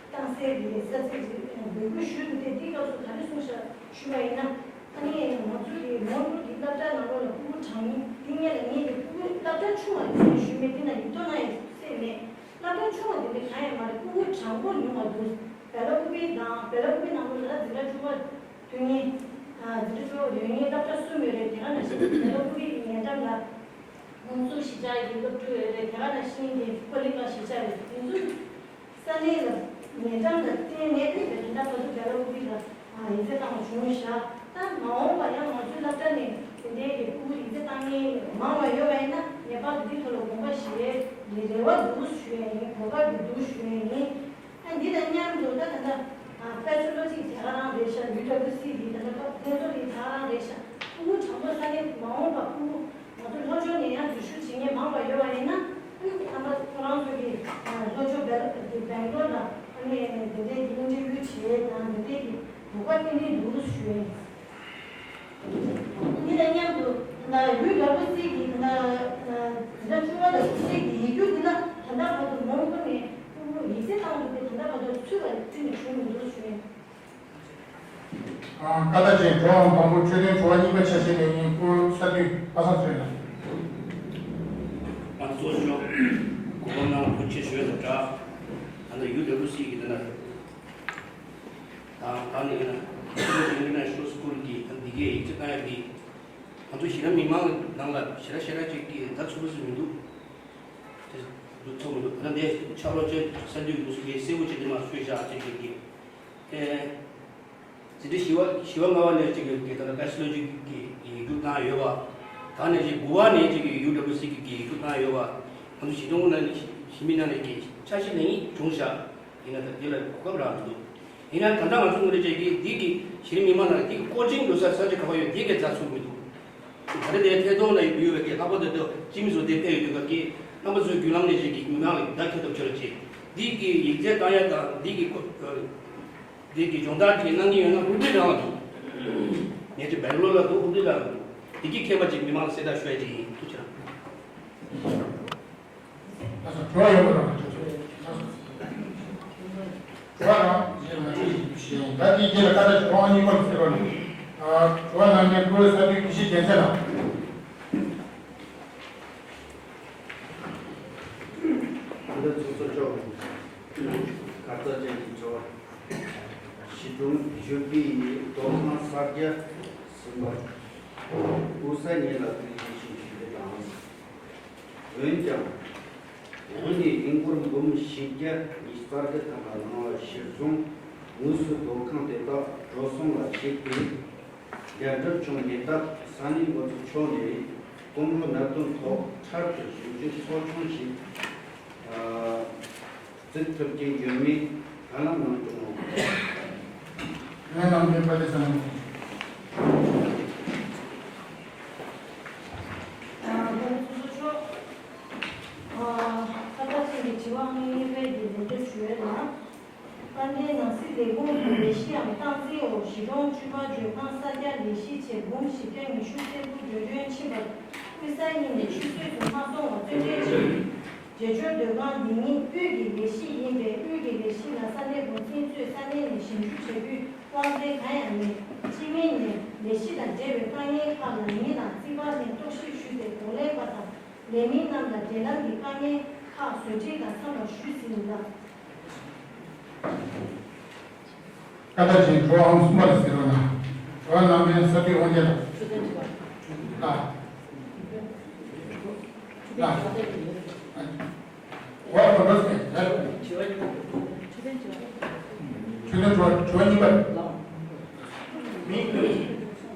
བཏང་སའི་གི་ས་ཚིགས་ཀྱི་འབོད་སྐུལ་ཞུས་འདུག་སྟེ། འདིའི་སྐབས་སུ་ག་རེ་གསུངས་ཤག་ཞུས་པ་ཡིན་ན། ཨ་ནི་ང་ཚོ་གི་མོན་གྷོ་གི་སློབ་གྲྭ་ནང་ལོགས་ལ་ཕྲུ་གུ་གྲངས་འདི་སྔོན་ལ་ངས་ཀྱི་ཕྲུ་གུ་སློབ་གྲྭ་ཆུང་བ་ཞུས་མེད། འདི་ན་ཡིག་ཐོག་ན་ཡང་གསལ་མེད། སློབ་གྲྭ་ཆུང་བ་དེ་འདྲ་གང་ཡང་མ་རེད། ཕྲུ་གུ་གྲངས་འབོར་ཉུང་བ་འདུག་བེ་ལ་ཀུ་པེ་དང་བེ་ལ་ཀུ་པེ་ནང་ལོགས་ལ་འཛིན་གྲྭ་བཅུ་པ་དོན་གཉེར། འཛིན་གྲྭ་བཅུ་པ་དོན་གཉེར་སློབ་གྲྭ་གསུམ་ཡོད་རེད། དེ་ག་ནང་བཞིན་བེ་ལ་ཀུ་པེ་ཡི་ཉེ་འགྲམ་ལ་དམངས་གཙོ་གཞིས་ཆགས་ཡི་སློབ་ཕྲུག་ཡོད་རེད། དེ་ག་ནང་བཞིན་གྱི་ཀོ་ལི་གྷལ་གཞིས་ཆགས་ཡོད་རེད། དེ་ཚོ་ས་གནས་ལ་ཉེ་འགྲམ་ལ་བརྟེན་ནས་ཨ་ནི་བེ་ད་ལྟ་བར་དུ་བེ་ལ་ཀུ་པེ་ལ་ཡིག་ཚད་བཏང་བ་བྱུང་ཤག་ད་མ་འོངས་པ་ཡང་ང་ཚོའི་སློབ་གྲྭ་ནས་དེ་འདྲའི་གི་ཕྲུ་གུ་ཡིག་ཚད་བཏང་མཁན་མང་བ་ཡོད་པ་ཡིན་ན་ངེས་པར་དུ་འདིའི་ཐོག་ལ་དགོངས་པ་བཞེས་རེ་རེ་བ་འདུག་ཞུ་ཡ་ཡིན། གོ་སྐབས་འདི་འདུག་ཞུ་ཡ་ཡིན། ཨ་འདི་དང་མཉམ་དུ་ད་ད་ལྟ་ཨ་པེ་ཐོ་ལོ་ཇི་དེ་ག་རང་རེད་ཤག་ཡུ་ཌབ་ལིའུ་སི་འདི་ད་ལྟ་ལྷན་ཚོགས་འདི་དེ་ག་རང་རེད་ཤག་ཕྲུ་གུ་གྲངས་འབོར་ས་གནས་མ་འོངས་པ་ཕྲུ་གུ་ང་ཚོ་ལྷོ་ཕྱོགས་ནས་ཡང་འཛུལ་ཞུགས་བྱེད་མཁན་མང་བ་ཡོད་པ་ཡིན་ན། ཨ་ནི་ཁོ་རང་ཚོ་གི་ལྷོ་ཕྱོགས་སྦེ་ལ་དེ་སྦེང་ལོར་ལ་ཨ་ནི་དེ་འདྲའི་གི་ཨིན་ཊར་བིའུ་བྱེད་དང་དེ་འདྲའི་གི་གོ་སྐབས་ཏན་ཏན་འདུག་ཞུ་ཡིན། འདི་དང་མཉམ་དུ་ད་ཡུ་ཌབ་ལིའུ་སི་གི་ད་འཛིན་གྲྭ་བཅུ་པ་དང་བཅུ་གཅིག་གི་ཡིག་རྒྱུགས་འདི་ལ་ད་ལྟ་བར་དུ་མོན་གྷོ་ནས་ཕྲུ་གུ་ཡིག་ཚད་བཏང་འདུག་སྟེ། ད་ལྟ་བར་དུ་ཚུད་པ་རྩིས་ནས་བྱུང་མི་འདུག་ཞུ་ཡིན། ཨ། བཀའ་དྲིན་ཆེ། གྲོགས་དང་དང་པོ་ཆོས་ལྡན་གྲོགས་པ་གཉིས་པ་ཆ་ཤས་ནས་ཡིན། སྐུ་ས་འཐུས་པ་སངས་ཚེ་རིང་ལགས། ང་ཚོ་གཙོ་སྐྱོང་གོ་སྐབས་གནང་བ་ཐུགས་རྗེ་ཆེ་ཞུ་ཡ་དང་སྦྲགས། ད་ལྟ་ཡུ་ཌབ་ལིའུ་སི་གི་དེ་ན་དང་ད་ནི་ཡིན་ན་International School གི་ད་འདི་གའི་ཡིག་ཚད་བཏང་ཡ་འདི་ང་ཚོ་གཞིས་ཆགས་མི་མང་ནང་ལ་ཞེ་དྲག་ཞེ་དྲག་ཅིག་གིས་ད་ཚུགས་པ་ཟིན་མི་འདུག་དེ་འདུག་ཚོགས་མི་འདུག་ད་ལྟ་འདི་ཕྱག་ལོ་ཅན་ས་འཐུས་མི་སུ་གིས་གསལ་པོ་ཅིག་འདི་མ་གསུངས་ཤག་ཅིག་ཅིག་གིས། ཨེ། འཛིན་གྲྭ་བཞི་པ་བཞི་པ་ལྔ་པ་ནས་ཅིག་གི་ད་ལྟ་པེ་ཐོ་ལོ་ཇི་གི་ཡིག་རྒྱུགས་བཏང་ཡོད་པ། ད་ནས་ཅིག་དགུ་པ་ནས་ཅིག་གི་ཡུ་ཌབ་ལིའུ་སི་གི་ཡིག་རྒྱུགས་བཏང་ཡོད་པ། ང་ཚོ་གཞིས་གྲོང་ནང་གཞིས་མི་ནང་ནས་ཀྱི་འཆར་གཞི་ལེགས་ཉེས་བྱུང་ཤག་ཡིན་ན་ད་དེ་ལ་གོ་སྐབས་རག་མི་འདུག་ཡིན་ན་ད་ལྟ་ང་ཚོ་ངོས་ནས་ཅིག་གི་འདི་གི་གཞི་རིམ་མི་མང་ནང་འདི་གི་བཀོད་སྒྲིག་ཡོད་ས་ས་ཆ་ག་པར་ཡོད་འདི་གའི་རྩ་ཚུགས་མི་འདུག་ད་རེས་དེ་ཐད་གཏོང་ལ་ཡོད་པའི་ལྷག་པར་དུ་སྤྱི་མི་ཚོ་དེ་ཕེབས་ཡོད་དུས་སྐབས་ཀྱི་རྣམ་པ་ཚོའི་བརྒྱུད་ལམ་ནས་ཅིག་གི་མི་མང་ལ་བརྡ་ཁྱབ་ཐབས་བྱ་རོགས་བྱེད། འདི་གི་ཡིག་ཚད་བཏང་ཡ་དང་འདི་གི་ཁོ། འདི་གི་སྦྱོང་བརྡར་ཅིག་གནང་གི་ཡོད་ན་ཧུར་བརྩོན་གནང་བ་འདུག་ངས་ཅིག་སྦེང་ལོར་ལ་འདུག་ཧུར་བརྩོན་གནང་བ་འདུག་འདི་གི་མཁྱེན་པ་ཅིག་མི་མང་ལ་གསལ་བསྒྲགས་ཞུ་ཡ་ཅིག་ཡིན། ཐུགས་རྗེ་གནང་། ད་སོ་བྲོ་ཡོད་པ་རང་ཐུགས་རྗེ་གནང་། བྲོ་རང་རྗེས་ལ་ཐུགས་རྗེ་ཞུ་ཡིན། ད་འདི་རྗེས་ལ་ཀ་ད་ཅིག་གྲོགས་གཉིས་པ་ལ་ཟེར་བ་ནི། བྲོ་ནང་ནས་བོད་ས་འཐུས་དགེ་བཤེས་རྒྱལ་མཚན་ལགས། ད་ལྟ་ཚོགས་གཙོ་མཆོག་གར་སྟེགས་ཅན་གྱི་ཚོགས། གཞིས་གྲོང་གཞོན་པའི་རྡོ་ཁང་གསར་རྒྱག་ཟིན་པར་ཨོ་ས་ཉེ་ལ་ཐུགས་རྗེ་ཆེ་ཞུ་རྒྱུ་དང་། འོན་ཀྱང་། འོང་ནས་ཨིན་སྐོར་འབུམ་བཞི་བརྒྱ་ཉི་ཤུ་རྩ་བརྒྱད་ཐམ་པ་གནང་བ་གཞིར་བཟུང་དངོས་སུ་སྡོད་ཁང་དེ་དག་འགྲོ་སོང་ལ་གཞིགས་ཏེ། རྒྱལ་འབྲེལ་བྱུང་མེད་སྟབས་ས་གནས་འགོ་ཁྲིད་མཆོག་ནས་ཀོང་རོ་གནད་དོན་ཐོག་འཕྲལ་དུ་ཞིབ་འཇུག་ཚོགས་ཆུང་ཞིག་ཨ། བཙུགས་ཐུབ་ཀྱི་ཡོད་མེད་བཀའ་ལན་གནང་སྐྱོང་གནང་དགོས། ལན་གནང་མཁན་པ་ལས་ས་གནས། ཨ། ད་ལྟ་ཚོགས་གཙོ་མཆོག་ཨ། ཁ་བཏགས་ཅན་གྱི་དྲི་བ་ཨང་གཉིས་པའི་གི་ལན་འདེབས་ཞུ་ཡས་ལ། དཔལ་ལྡན་ནང་སྲིད་ལས་ཁུངས་ཀྱི་ལས་གཞིའམ་སྟངས་འཛིན་འོག་གཞིས་གྲོང་བཅུ་པ་མགྲོན་ཁང་གསར་རྒྱག་ལས་གཞི་ཆེད་འབུམ་བཞི་བརྒྱ་ཉི་ཤུ་རྩ་དགུ་འགྲོ་གྲོན་ཕྱིན་པ་དབུས་ས་གཉིས་ནས་ཆུད་ཟོས་སུ་མ་སོང་བ་བརྩོན་འགྲུས་ཆེ། རྗེས་སྦྱོར་སྡོད་ཁང་འདི་ཉིད་དབུས་ཀྱི་ལས་གཞི་ཡིན་པས་དབུས་ཀྱི་ལས་གཞི་ལ་ས་གནས་འགོ་འཛིན་ཚོས་ས་གནས་ནས་ཞིབ་འཇུག་བྱ་རྒྱུའི་དབང་ཚད་གང་ཡང་མེད། སྤྱི་མི་ནས་ལས་གཞི་དང་འབྲེལ་བའི་དཀའ་ངལ་ཁག་ལ་ཉིན་དང་རྩིས་པ་ནས་རྟོག་ཞིབ་ཞུས་ཏེ་གདོང་ལེན་པ་དང་ལས་མི་རྣམས་ལ་འབྲེལ་ལམ་གྱི་དཀའ་ངལ་ཁག་བཟོ་སྒྲིག་དང་འཚམས་པར་ཞུས་ཟིན་ཡིན་ལ། ཀ་ད་ཅིག་གྲོ་ཨང་གསུམ་པ་ལ་ཟེར་བ་ན། གྲོ་ནང་མའི་ས་ཁྲའི་དབང་ཆ་དང་། ལ། ལ། བར་མ་འགྲོ་ཟེར། ལ། ཆོས་དོན་གྲོ་གྲོ་གཉིས་པ། མི།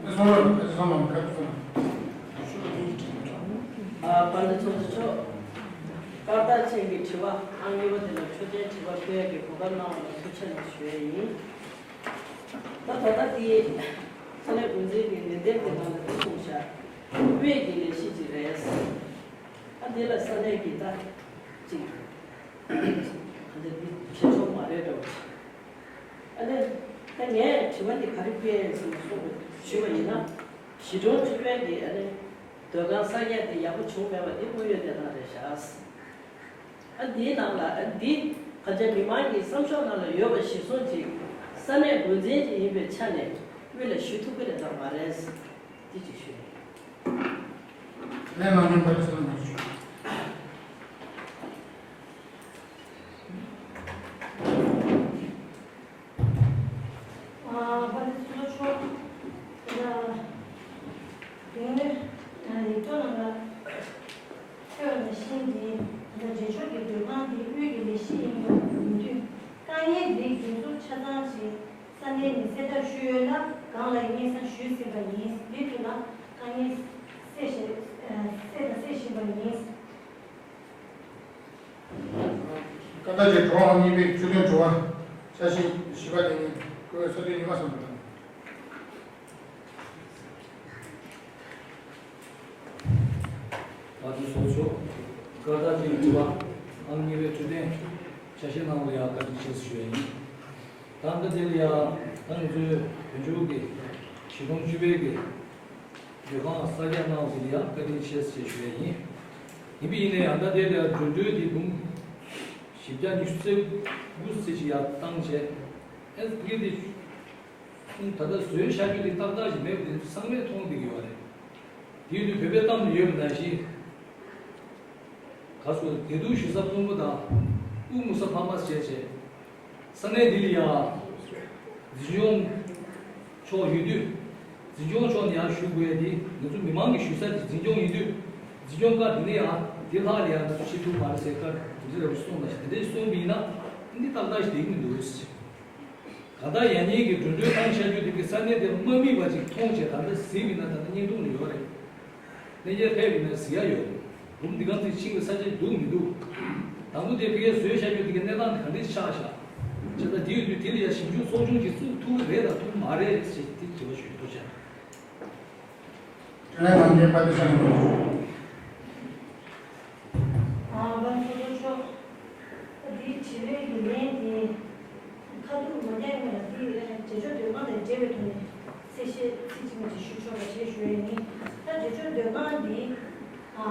ཨ་སོང་ར་ཨ་སོང་མ་ཁ་སོང་། ཨ་པ་ལི་ཚོགས་གཙོ་མཆོག་ཀ་ད་ཅན་གྱི་དྲི་བ་ཨང་གཉིས་པ་དེ་ལ་འཕྲོད་བསྟེན་དྲི་བ་ཕུལ་ཡག་གི་གོ་སྐབས་གནང་བ་ལ་ཐུགས་རྗེ་ཆེ་གནང་ཞུ་ཡས་ཡིན། ད་ད་ལྟ་དེ་ས་གནས་འགོ་འཛིན་གྱི་ལན་འདེབས་དེ་ནང་ལ་འདི་གསུངས་བཞག་དབུས་ཀྱི་ལས་གཞི་ཅིག་རེད། ཨ་དེ་ལ་ས་གནས་ཀྱི་ད་ཅིག་ཨ་འདི་འདི་ཆེ་ཆུང་མ་རེད་འདྲ་བོ་ཅིག་ཨ་ནི་ད་ངས་དྲི་བ་འདི་ག་རེ་ཕུལ་ཡས་ཟེར་ནས་གསུངས་པ་ཞུས་པ་ཡིན་ན། གཞིས་གྲོང་བཅུ་པའི་གི་ཨ་ནི་སྡོད་ཁང་གསར་རྒྱག་དེ་ཡག་པོ་བྱུང་མེད་པ་འདི་དངོས་ཡོད་གནས་སྟངས་རེད་བཞག་ཨ་འདིའི་ནང་ལ་ཨ་འདི་ག་ཅག་མི་མང་གི་བསམ་ཤོག་ནང་ལ་ཡོད་པ་གཞིར་བཟུང་ཅིག་ས་གནས་འགོ་འཛིན་ཅིག་ཡིན་པའི་ཆ་ནས་དབུས་ལ་ཞུ་ཐུབ་ཀྱི་རེད་དམ་མ་རེད། འདི་ཅིག་ཞུ། ལན་གནང་མཁན་པ་ལས་ས་གནས་ཞུ། ཨ་པ་ལི་ཚོགས་གཙོ་མཆོག་ད་དེ་ནས་ཡིག་ཐོག་ནང་ལ་འཁོད་པ་ནང་བཞིན་གྱི་ད་རྗེས་སྦྱོར་གྱི་སྡོད་ཁང་འདི་དབུས་ཀྱི་ལས་གཞི་ཡིན་པ་ཡིན་དུས་དཀའ་ངལ་འདི་འགན་འཛུགས་ཆ་ཚང་ཞིག་ས་གནས་ནས་སེལ་ཐབས་ཞུས་ཡོད་ལ་སྒང་ལ་སྙན་སེང་ཞུས་ཟིན་པ་ཡིན། དེ་དུས་ལ་དཀའ་ངལ་སེལ་བཞིན་སེལ་དང་སེལ་བཞིན་པ་ཡིན། ཀ་ད་ཅིག་གྲོ་ཨང་གཉིས་པའི་ཆོས་དོན་དྲི་བ་ཆ་ཤས་བཞི་པ་དེ་ནི་བཀོད་ས་དུས་ཉི་མ་སོང་དང་། བཀའ་དྲིན་ཚོགས་ཆོག་ཀ་ད་ཅིག་དྲི་བ་ཨང་གཉིས་པའི་འཕྲོད་བསྟེན་ཆ་ཤས་གནང་བ་ལ་ཡང་བཀའ་དྲིན་ཆེ་ཞུ་ཡ་ཡིན། ད་ལྟ་དེ་ལ་ཡང་ད་ང་ཚོའི་བོད་ལྗོངས་ཀྱི་གཞིས་གྲོང་བཅུ་པའི་གི་སྡོད་ཁང་གསར་རྒྱག་གནང་བ་དེ་ལ་ཡང་བཀའ་དྲིན་ཆེ་ཞེས་ཞུ་ཡ་ཡིན། ཡིན་པ་ཡིན་ན་ཡང་ད་ལྟའི་ལ་འགྲོ་གྲོན་དེ་འབུམ་བཞི་བརྒྱ་ཉི་ཤུ་རྩ་དགུ་ཙམ་ཞིག་ཡར་བཏང་བྱས། ཨེ་ཕ་གི་དེ་གསུམ་ད་ལྟ་བཟོས་བཞག་རྒྱུ་དེ་ཏག་ཏག་ཞིག་མེད་པ་དེ་ཚང་མས་མཐོང་བསྡད་ཀྱི་ཡོད་རེད། དེ་ཡིན་དུས་བོད་པའི་གཏམ་ལ་ཡོད་པ་ནང་བཞིན། ག་སོ་བདེ་སྡུག་ཞུ་ས་ཕུང་པོ་དང་དབུ་མུ་ས་ཕ་མ་བྱས་བྱས། ས་གནས་འདི་ལ་ཡང་འཛིན་སྐྱོང་མཆོག་ཡོད་དུས། འཛིན་སྐྱོང་མཆོག་ནས་ཡང་ཞུ་དགོས་ཡ་དེ་ང་ཚོ་མི་མང་གིས་ཞུ་ས་དེ་འཛིན་སྐྱོང་ཡིན་དུས། འཛིན་སྐྱོང་བཀའ་འདི་ནས་ཡང་དེ་ལྷག་ལ་ཡང་ང་ཚོ་བྱེད་ཐུབ་མ་རེད་ཟེར་བཀའ་འདི་འདྲ་རབ་གསུངས་ན་ཞིག་དེ་འདྲ་གསུངས་པ་ཡིན་ན་འདི་ཏག་ཏག་ཞིག་བསྡད་ཀྱི་མི་འདུག་ཟེར། ད་ལྟ་ཡང་སྙིང་གི་འགྲོ་གྲོན་བཏང་བྱ་རྒྱུ་དེ་གི་ས་གནས་དེ་དམག་མི་བ་ཅིག་མཐོང་བྱས་ད་ལྟ་གཟིགས་པ་ཡིན་ན་ད་ལྟ་བརྙན་ཐུང་ལ་ཡོད་རེད། གནས་མཇལ་ཕེབས་པ་ཡིན་ན་གཟིགས་ཡ་ཡོད་རེད། འབུམ་འདི་གང་ཚིག་ཕྱིན་པའི་ས་ཆ་འདུག་མི་འདུག་དང་པོ་དེ་ཕ་གིར་བཟོས་བྱ་རྒྱུ་དེ་གི་གནས་སྟངས་དེ་ག་འདྲས་ཆགས་བཞག་བྱས་ད་དེ་ཡོད་དུས་དེ་ལ་ཡ་ཞིབ་འཇུག་ཚོགས་ཆུང་ཅིག་བཙུགས་ཐུབ་རེད་དང་ཐུབ་མ་རེད་ཞེས་དེ་དྲི་བ་ཞུ་ཐུབ་བྱ། དྲི་བ་གནང་མཁན་པ་ལི་ས་གནས། ཨ་པ་ཚོགས་གཙོ་མཆོག་འདིའི་དྲི་བའི་གི་ལན་དེ་ཁ་ཐུག་མ་བསྟན་སྔོན་ལ་འདི་རྗེས་ཕྱོགས་སྡོད་ཁང་དང་འབྲེལ་བའི་ཐོག་ནས་གསལ་བཤད་ཚིག་གཅིག་མ་གཅིག་ཞུ་ཆོག་པ་བྱས་ཞུ་ཡས་ཡིན། ད་རྗེས་ཕྱོགས་སྡོད་ཁང་འདི་ཨ་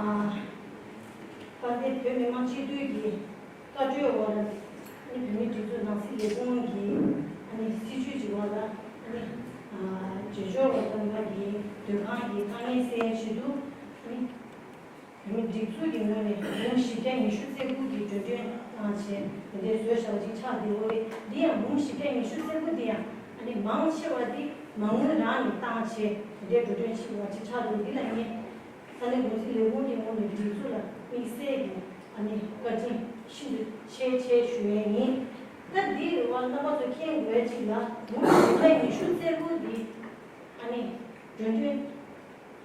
དཔལ་ལྡན་བོད་མི་མང་སྤྱི་འཐུས་ཀྱི་བཀའ་འཁྲོལ་འོག་ལ་ཨ་ནི་བོད་མིའི་སྒྲིག་འཛུགས་ནང་སྲིད་ལས་ཁུངས་ཀྱི་ཨ་ནི་སྲིད་བྱུས་ཀྱི་འོག་ལ་ཨ་ནི་ཨ་རྗེས་ཕྱོགས་ལ་ད་ང་གི་སྡོད་ཁང་གི་དཀའ་ངལ་སེལ་ཆེད་དུ་ཨ་ནི། བོད་མིའི་སྒྲིག་འཛུགས་ཀྱི་ངོས་ནས་འབུམ་བཞི་བརྒྱ་ཉི་ཤུ་རྩ་དགུ་གི་འགྲོ་གྲོན་བཏང་བྱས་དེ་འདྲའི་བཟོས་བཞག་པ་ཅིག་ཆགས་བསྡད་ཡོད་རེད། འདི་ཡང་འབུམ་བཞི་བརྒྱ་ཉི་ཤུ་རྩ་དགུ་འདི་ཡང་ཨ་ནི་མང་ཆེ་བ་འདི་མ་དངུལ་རང་ནས་བཏང་བྱས་དེ་འདྲའི་འགྲོ་གྲོན་ཕྱིན་པ་ཅིག་ཆགས་འདུག་འདི་ལ་ངས་ ས་གནས་འགོ་འཛིན་ལས་ཁུངས་ཀྱི་ངོས་ནས་སྒྲིག་འཛུགས་ལ་དམིགས་བསལ་གྱི་ཨ་ནི་བཀའ་དྲིན་ཤིན་ཏུ་ཆེ་ཆེ་ཞུ་ཡས་ཡིན། ད་འདི་རེད་བ། རྣམ་པ་ཚོ་མཁྱེན་དགོས་ཅིག་ལ་འབུམ་བཞི་བརྒྱ་ཉི་ཤུ་རྩ་དགུ་འདི་ཨ་ནི་འགྲོ་གྲོན་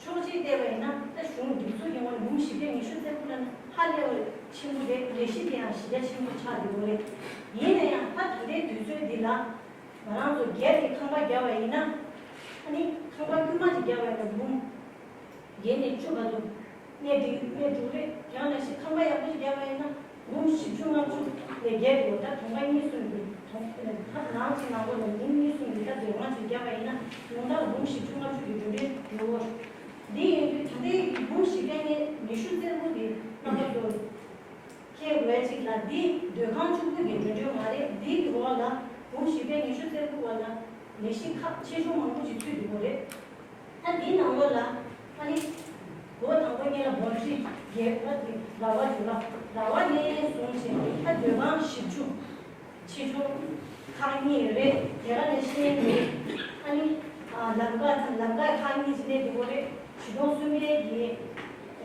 ཕྱོགས་གཅིག་བལྟས་པ་ཡིན་ན། ད་གཞུང་སྒྲིག་འཛུགས་ཀྱི་ངོས་ནས་འབུམ་བཞི་བརྒྱ་ཉི་ཤུ་རྩ་དགུ་ལ་ཧ་ལས་པ་ཆེན་པོ་རེད། ལས་གཞི་དེ་ཡང་གཞི་རྒྱ་ཆེན་པོ་ཆགས་ཡོད་རེད། ཡིན་ན་ཡང་ད་ད་ལྟའི་དུས་ཚོད་འདི་ལ་ང་རང་ཚོ་སྒེར་གྱི་ཁང་པ་བརྒྱབ་པ་ཡིན་ན། ཨ་ནི་ཁང་པ་དཀྱུས་མ་ཅིག་བརྒྱབ་པ་ཡིན་ན་འབུམ་བརྒྱད་ནས་བཅུ་བར་དུ་གནས་འགྲིག་གནས་འགྲིག་རེད། དེ་ཡང་ན་ཞིག་ཁང་པ་ཡག་པོ་ཞིག་བརྒྱབ་པ་ཡིན་ན་འབུམ་བཞི་བཅུ་ལྔ་བཅུ་ལས་བརྒལ་འགྲོ། ད་གྲོང་པ་གཉིས་གསུམ་གྱི་གྲོང་ད་ནང་གཅིག་ནང་ལོགས་ལ་ཉིན་གཉིས་གསུམ་གྱི་ད་སྡོད་ཁང་ཅིག་བརྒྱབ་པ་ཡིན་ན་ཉུང་མཐར་འབུམ་བཞི་བཅུ་ལྔ་བཅུ་གི་འགྲོ་གྲོན་ཡོད། འདི་ཡིན་དུས་ད་ལྟའི་གི་འབུམ་བཞི་བརྒྱ་ཉི་ཤུ་རྩ་དགུ་འདི་རྣམ་པ་ཚོ་མཁྱེན་དགོས་ཅིག་ལ། འདི་སྡོད་ཁང་ཕྱུག་པོ་གི་འགྲོ་གྲོན་མ་རེད། འདི་གི་འོག་ལ་འབུམ་བཞི་བརྒྱ་ཉི་ཤུ་རྩ་དགུ་བ་ལ་ལས་གཞི་ཁག་ཆེ་ཆུང་མང་པོ་ཞིག་ཚུད་འདུག་གོ་རེད། ད་འདིའི་ནང་ལོགས་ལ་ཨ་ནི་འགོ་དང་པོ་ཉིད་ལ་སྦོམ་ཁྲི་རྒྱལ་པོ་དེ་ར་བ་རྒྱུད་པ་ར་བ་ནས་བཟུང་བྱས་ད་སྡོད་ཁང་བཞི་བཅུ་ཆེ་ཆུང་ཁག་གཉིས་ཡོད་རེད། དེ་ག་ནང་བཞིན་གྱི་ཨ་ནི་ལམ་ཀ་དང་ལམ་ཀ་ཁག་གཉིས་ཀྱི་གནས་འདུག་གོ་རེད། ཆུ་དོང་གསུམ་པའི་གི་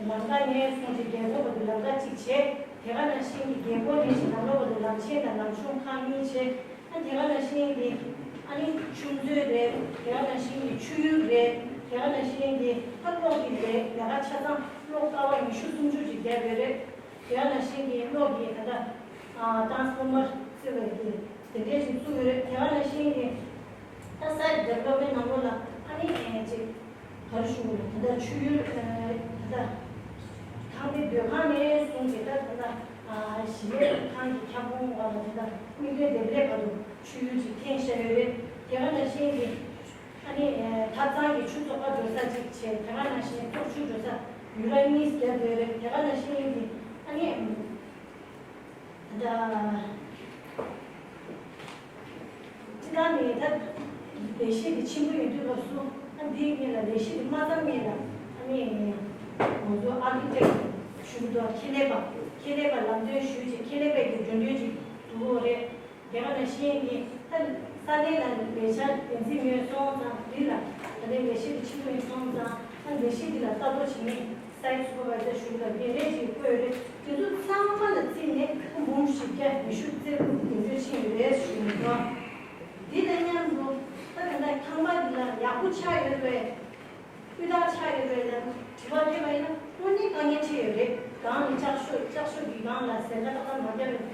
ལམ་ཀ་ནས་བཟུང་སྟེ་རྒྱལ་སྒོ་བར་དུ་ལམ་ཀ་གཅིག་བྱས། དེ་ག་ནང་བཞིན་གྱི་རྒྱལ་སྒོ་ནས་བཞིན་ལམ་ལོགས་བར་དུ་ལམ་ཆེན་དང་ལམ་ཆུང་ཁག་གཉིས་བྱས། ཨ་དེ་ག་ནང་བཞིན་གྱི་ཨ་ནི་ཆུ་མཛོད་རེད། དེ་ག་ནང་བཞིན་གྱི་ཆུ་ཡུར་རེད། དེ་ག་ནང་བཞིན་གྱི་ཨ་གློག་གི་རེད། ལས་ཀ་ཆ་ཚང་གློག་ཀ་བ་ཉི་ཤུ་སུམ་ཅུ་ཅིག་བརྒྱབ་ཡོད་རེད། དེ་ག་ནང་བཞིན་གྱི་གློག་གི་ད་ལྟ་ཊ་རན་སི་ཕོར་མར་ཟེར་བའི་གི་དེ་འདྲས་ཅིག་བཙུགས་ཡོད་རེད། དེ་ག་ནང་བཞིན་གྱི་ད་སའིཊ་ཌི་ཝེ་ལོབ་མེན་ཊི་ནང་ལོགས་ལ་ཨ་ནི་ཅིག་ག་རེ་ཞུ་དགོས་རེད། ད་ལྟ་ཆུ་ཡུར་ད་ལྟ་ཁང་པའི་སྡོད་ཁང་ནས་བཟུང་སྟེ་ད་ད་ལྟ་ཞིང་ལས་ཁང་གི་ཁྱབ་ཁོངས་བར་ལ་ད་ལྟ་དམིགས་ཡུལ་འདེབས་ལས་བར་དུ་ཆུ་ཡུར་ཅིག་འཐེན་བཞག་ཡོད་རེད། དེ་ག་ནང་བཞིན་གྱི་ཨ་ནི་ཐབ་ཚང་གི་ཆུ་བཙོག་པ་འགྲོ་ས་ཅིག་བྱས། དེ་ག་ནང་བཞིན་བཙོག་ཆུ་འགྲོ་ས་ཡུ་ར་གཉིས་བརྒྱབ་ཡོད་རེད། དེ་ག་ནང་བཞིན་གྱི་ཨ་ནི་ད་སྤྱི་བཏང་ནས་ད་ལས་གཞི་འདི་ཆེན་པོ་ཡིན་དུས་སྐབས་སུ་ཨ་འདིའི་སྔོན་ལ་ལས་གཞི་འདི་མ་བརྩམས་སྔོན་ལ་ཨ་ནི་ང་ཚོ་ཨར་ཀི་ཊེག་ཞུ་གི་འདུག་ཁེ་ལས་པ་ཁེ་ལས་པ་ལམ་སྟོན་ཞུས་བྱས་ཁེ་ལས་པས་ཀྱི་འགྲོ་གྲོན་ཅིག་འདུག་གོ་རེད། དེ་ག་ནང་བཞིན་གྱི་ད་ས་གནས་ལ་ལས་འཆར་འདེམས་འཛིན་ཡོད་སོང་ཙང་འདི་ལ་ད་ལྟའི་ལས་གཞི་འདི་ཕྱི་ལོགས་ཡིན་སོང་ཙང་ད་ལས་གཞི་འདི་ལ་ལྟ་རྟོག་བྱེད་མཁན་སའིཊ་སུ་པར་བའི་ཛར་ཞུ་གི་ལ་དེ་རེད་ཅེས་བཀོད་ཡོད་རེད། དེ་ཚོ་ཚང་མ་ལ་བརྩིས་ནས་འབུམ་བཞི་བརྒྱ་ཉི་ཤུ་རྩ་དགུ་འདོན་སྤྲོད་ཕྱིན་ཡོད་རེད་ཞུ་ཡིན་སོང་། འདི་དང་མཉམ་དུ་ད་ད་ལྟ་ཁང་པ་འདི་ལ་ཡག་པོ་ཆགས་ཡོད་པས། སྤུས་དག་ཆགས་ཡོད་པའི་ལ་དྲི་བ་ཕེབས་པ་ཡིན་ན་དངོས་གནས་དཀའ་ངལ་འཕྲད་ཡོད་རེད། སྒང་ནས་ལྕགས་ཤོག་ལྕགས་ཤོག་གི་སྒང་ལ་ཟེར་ཀ་ཏག་ཏག་མ་བརྒྱབ་ནས་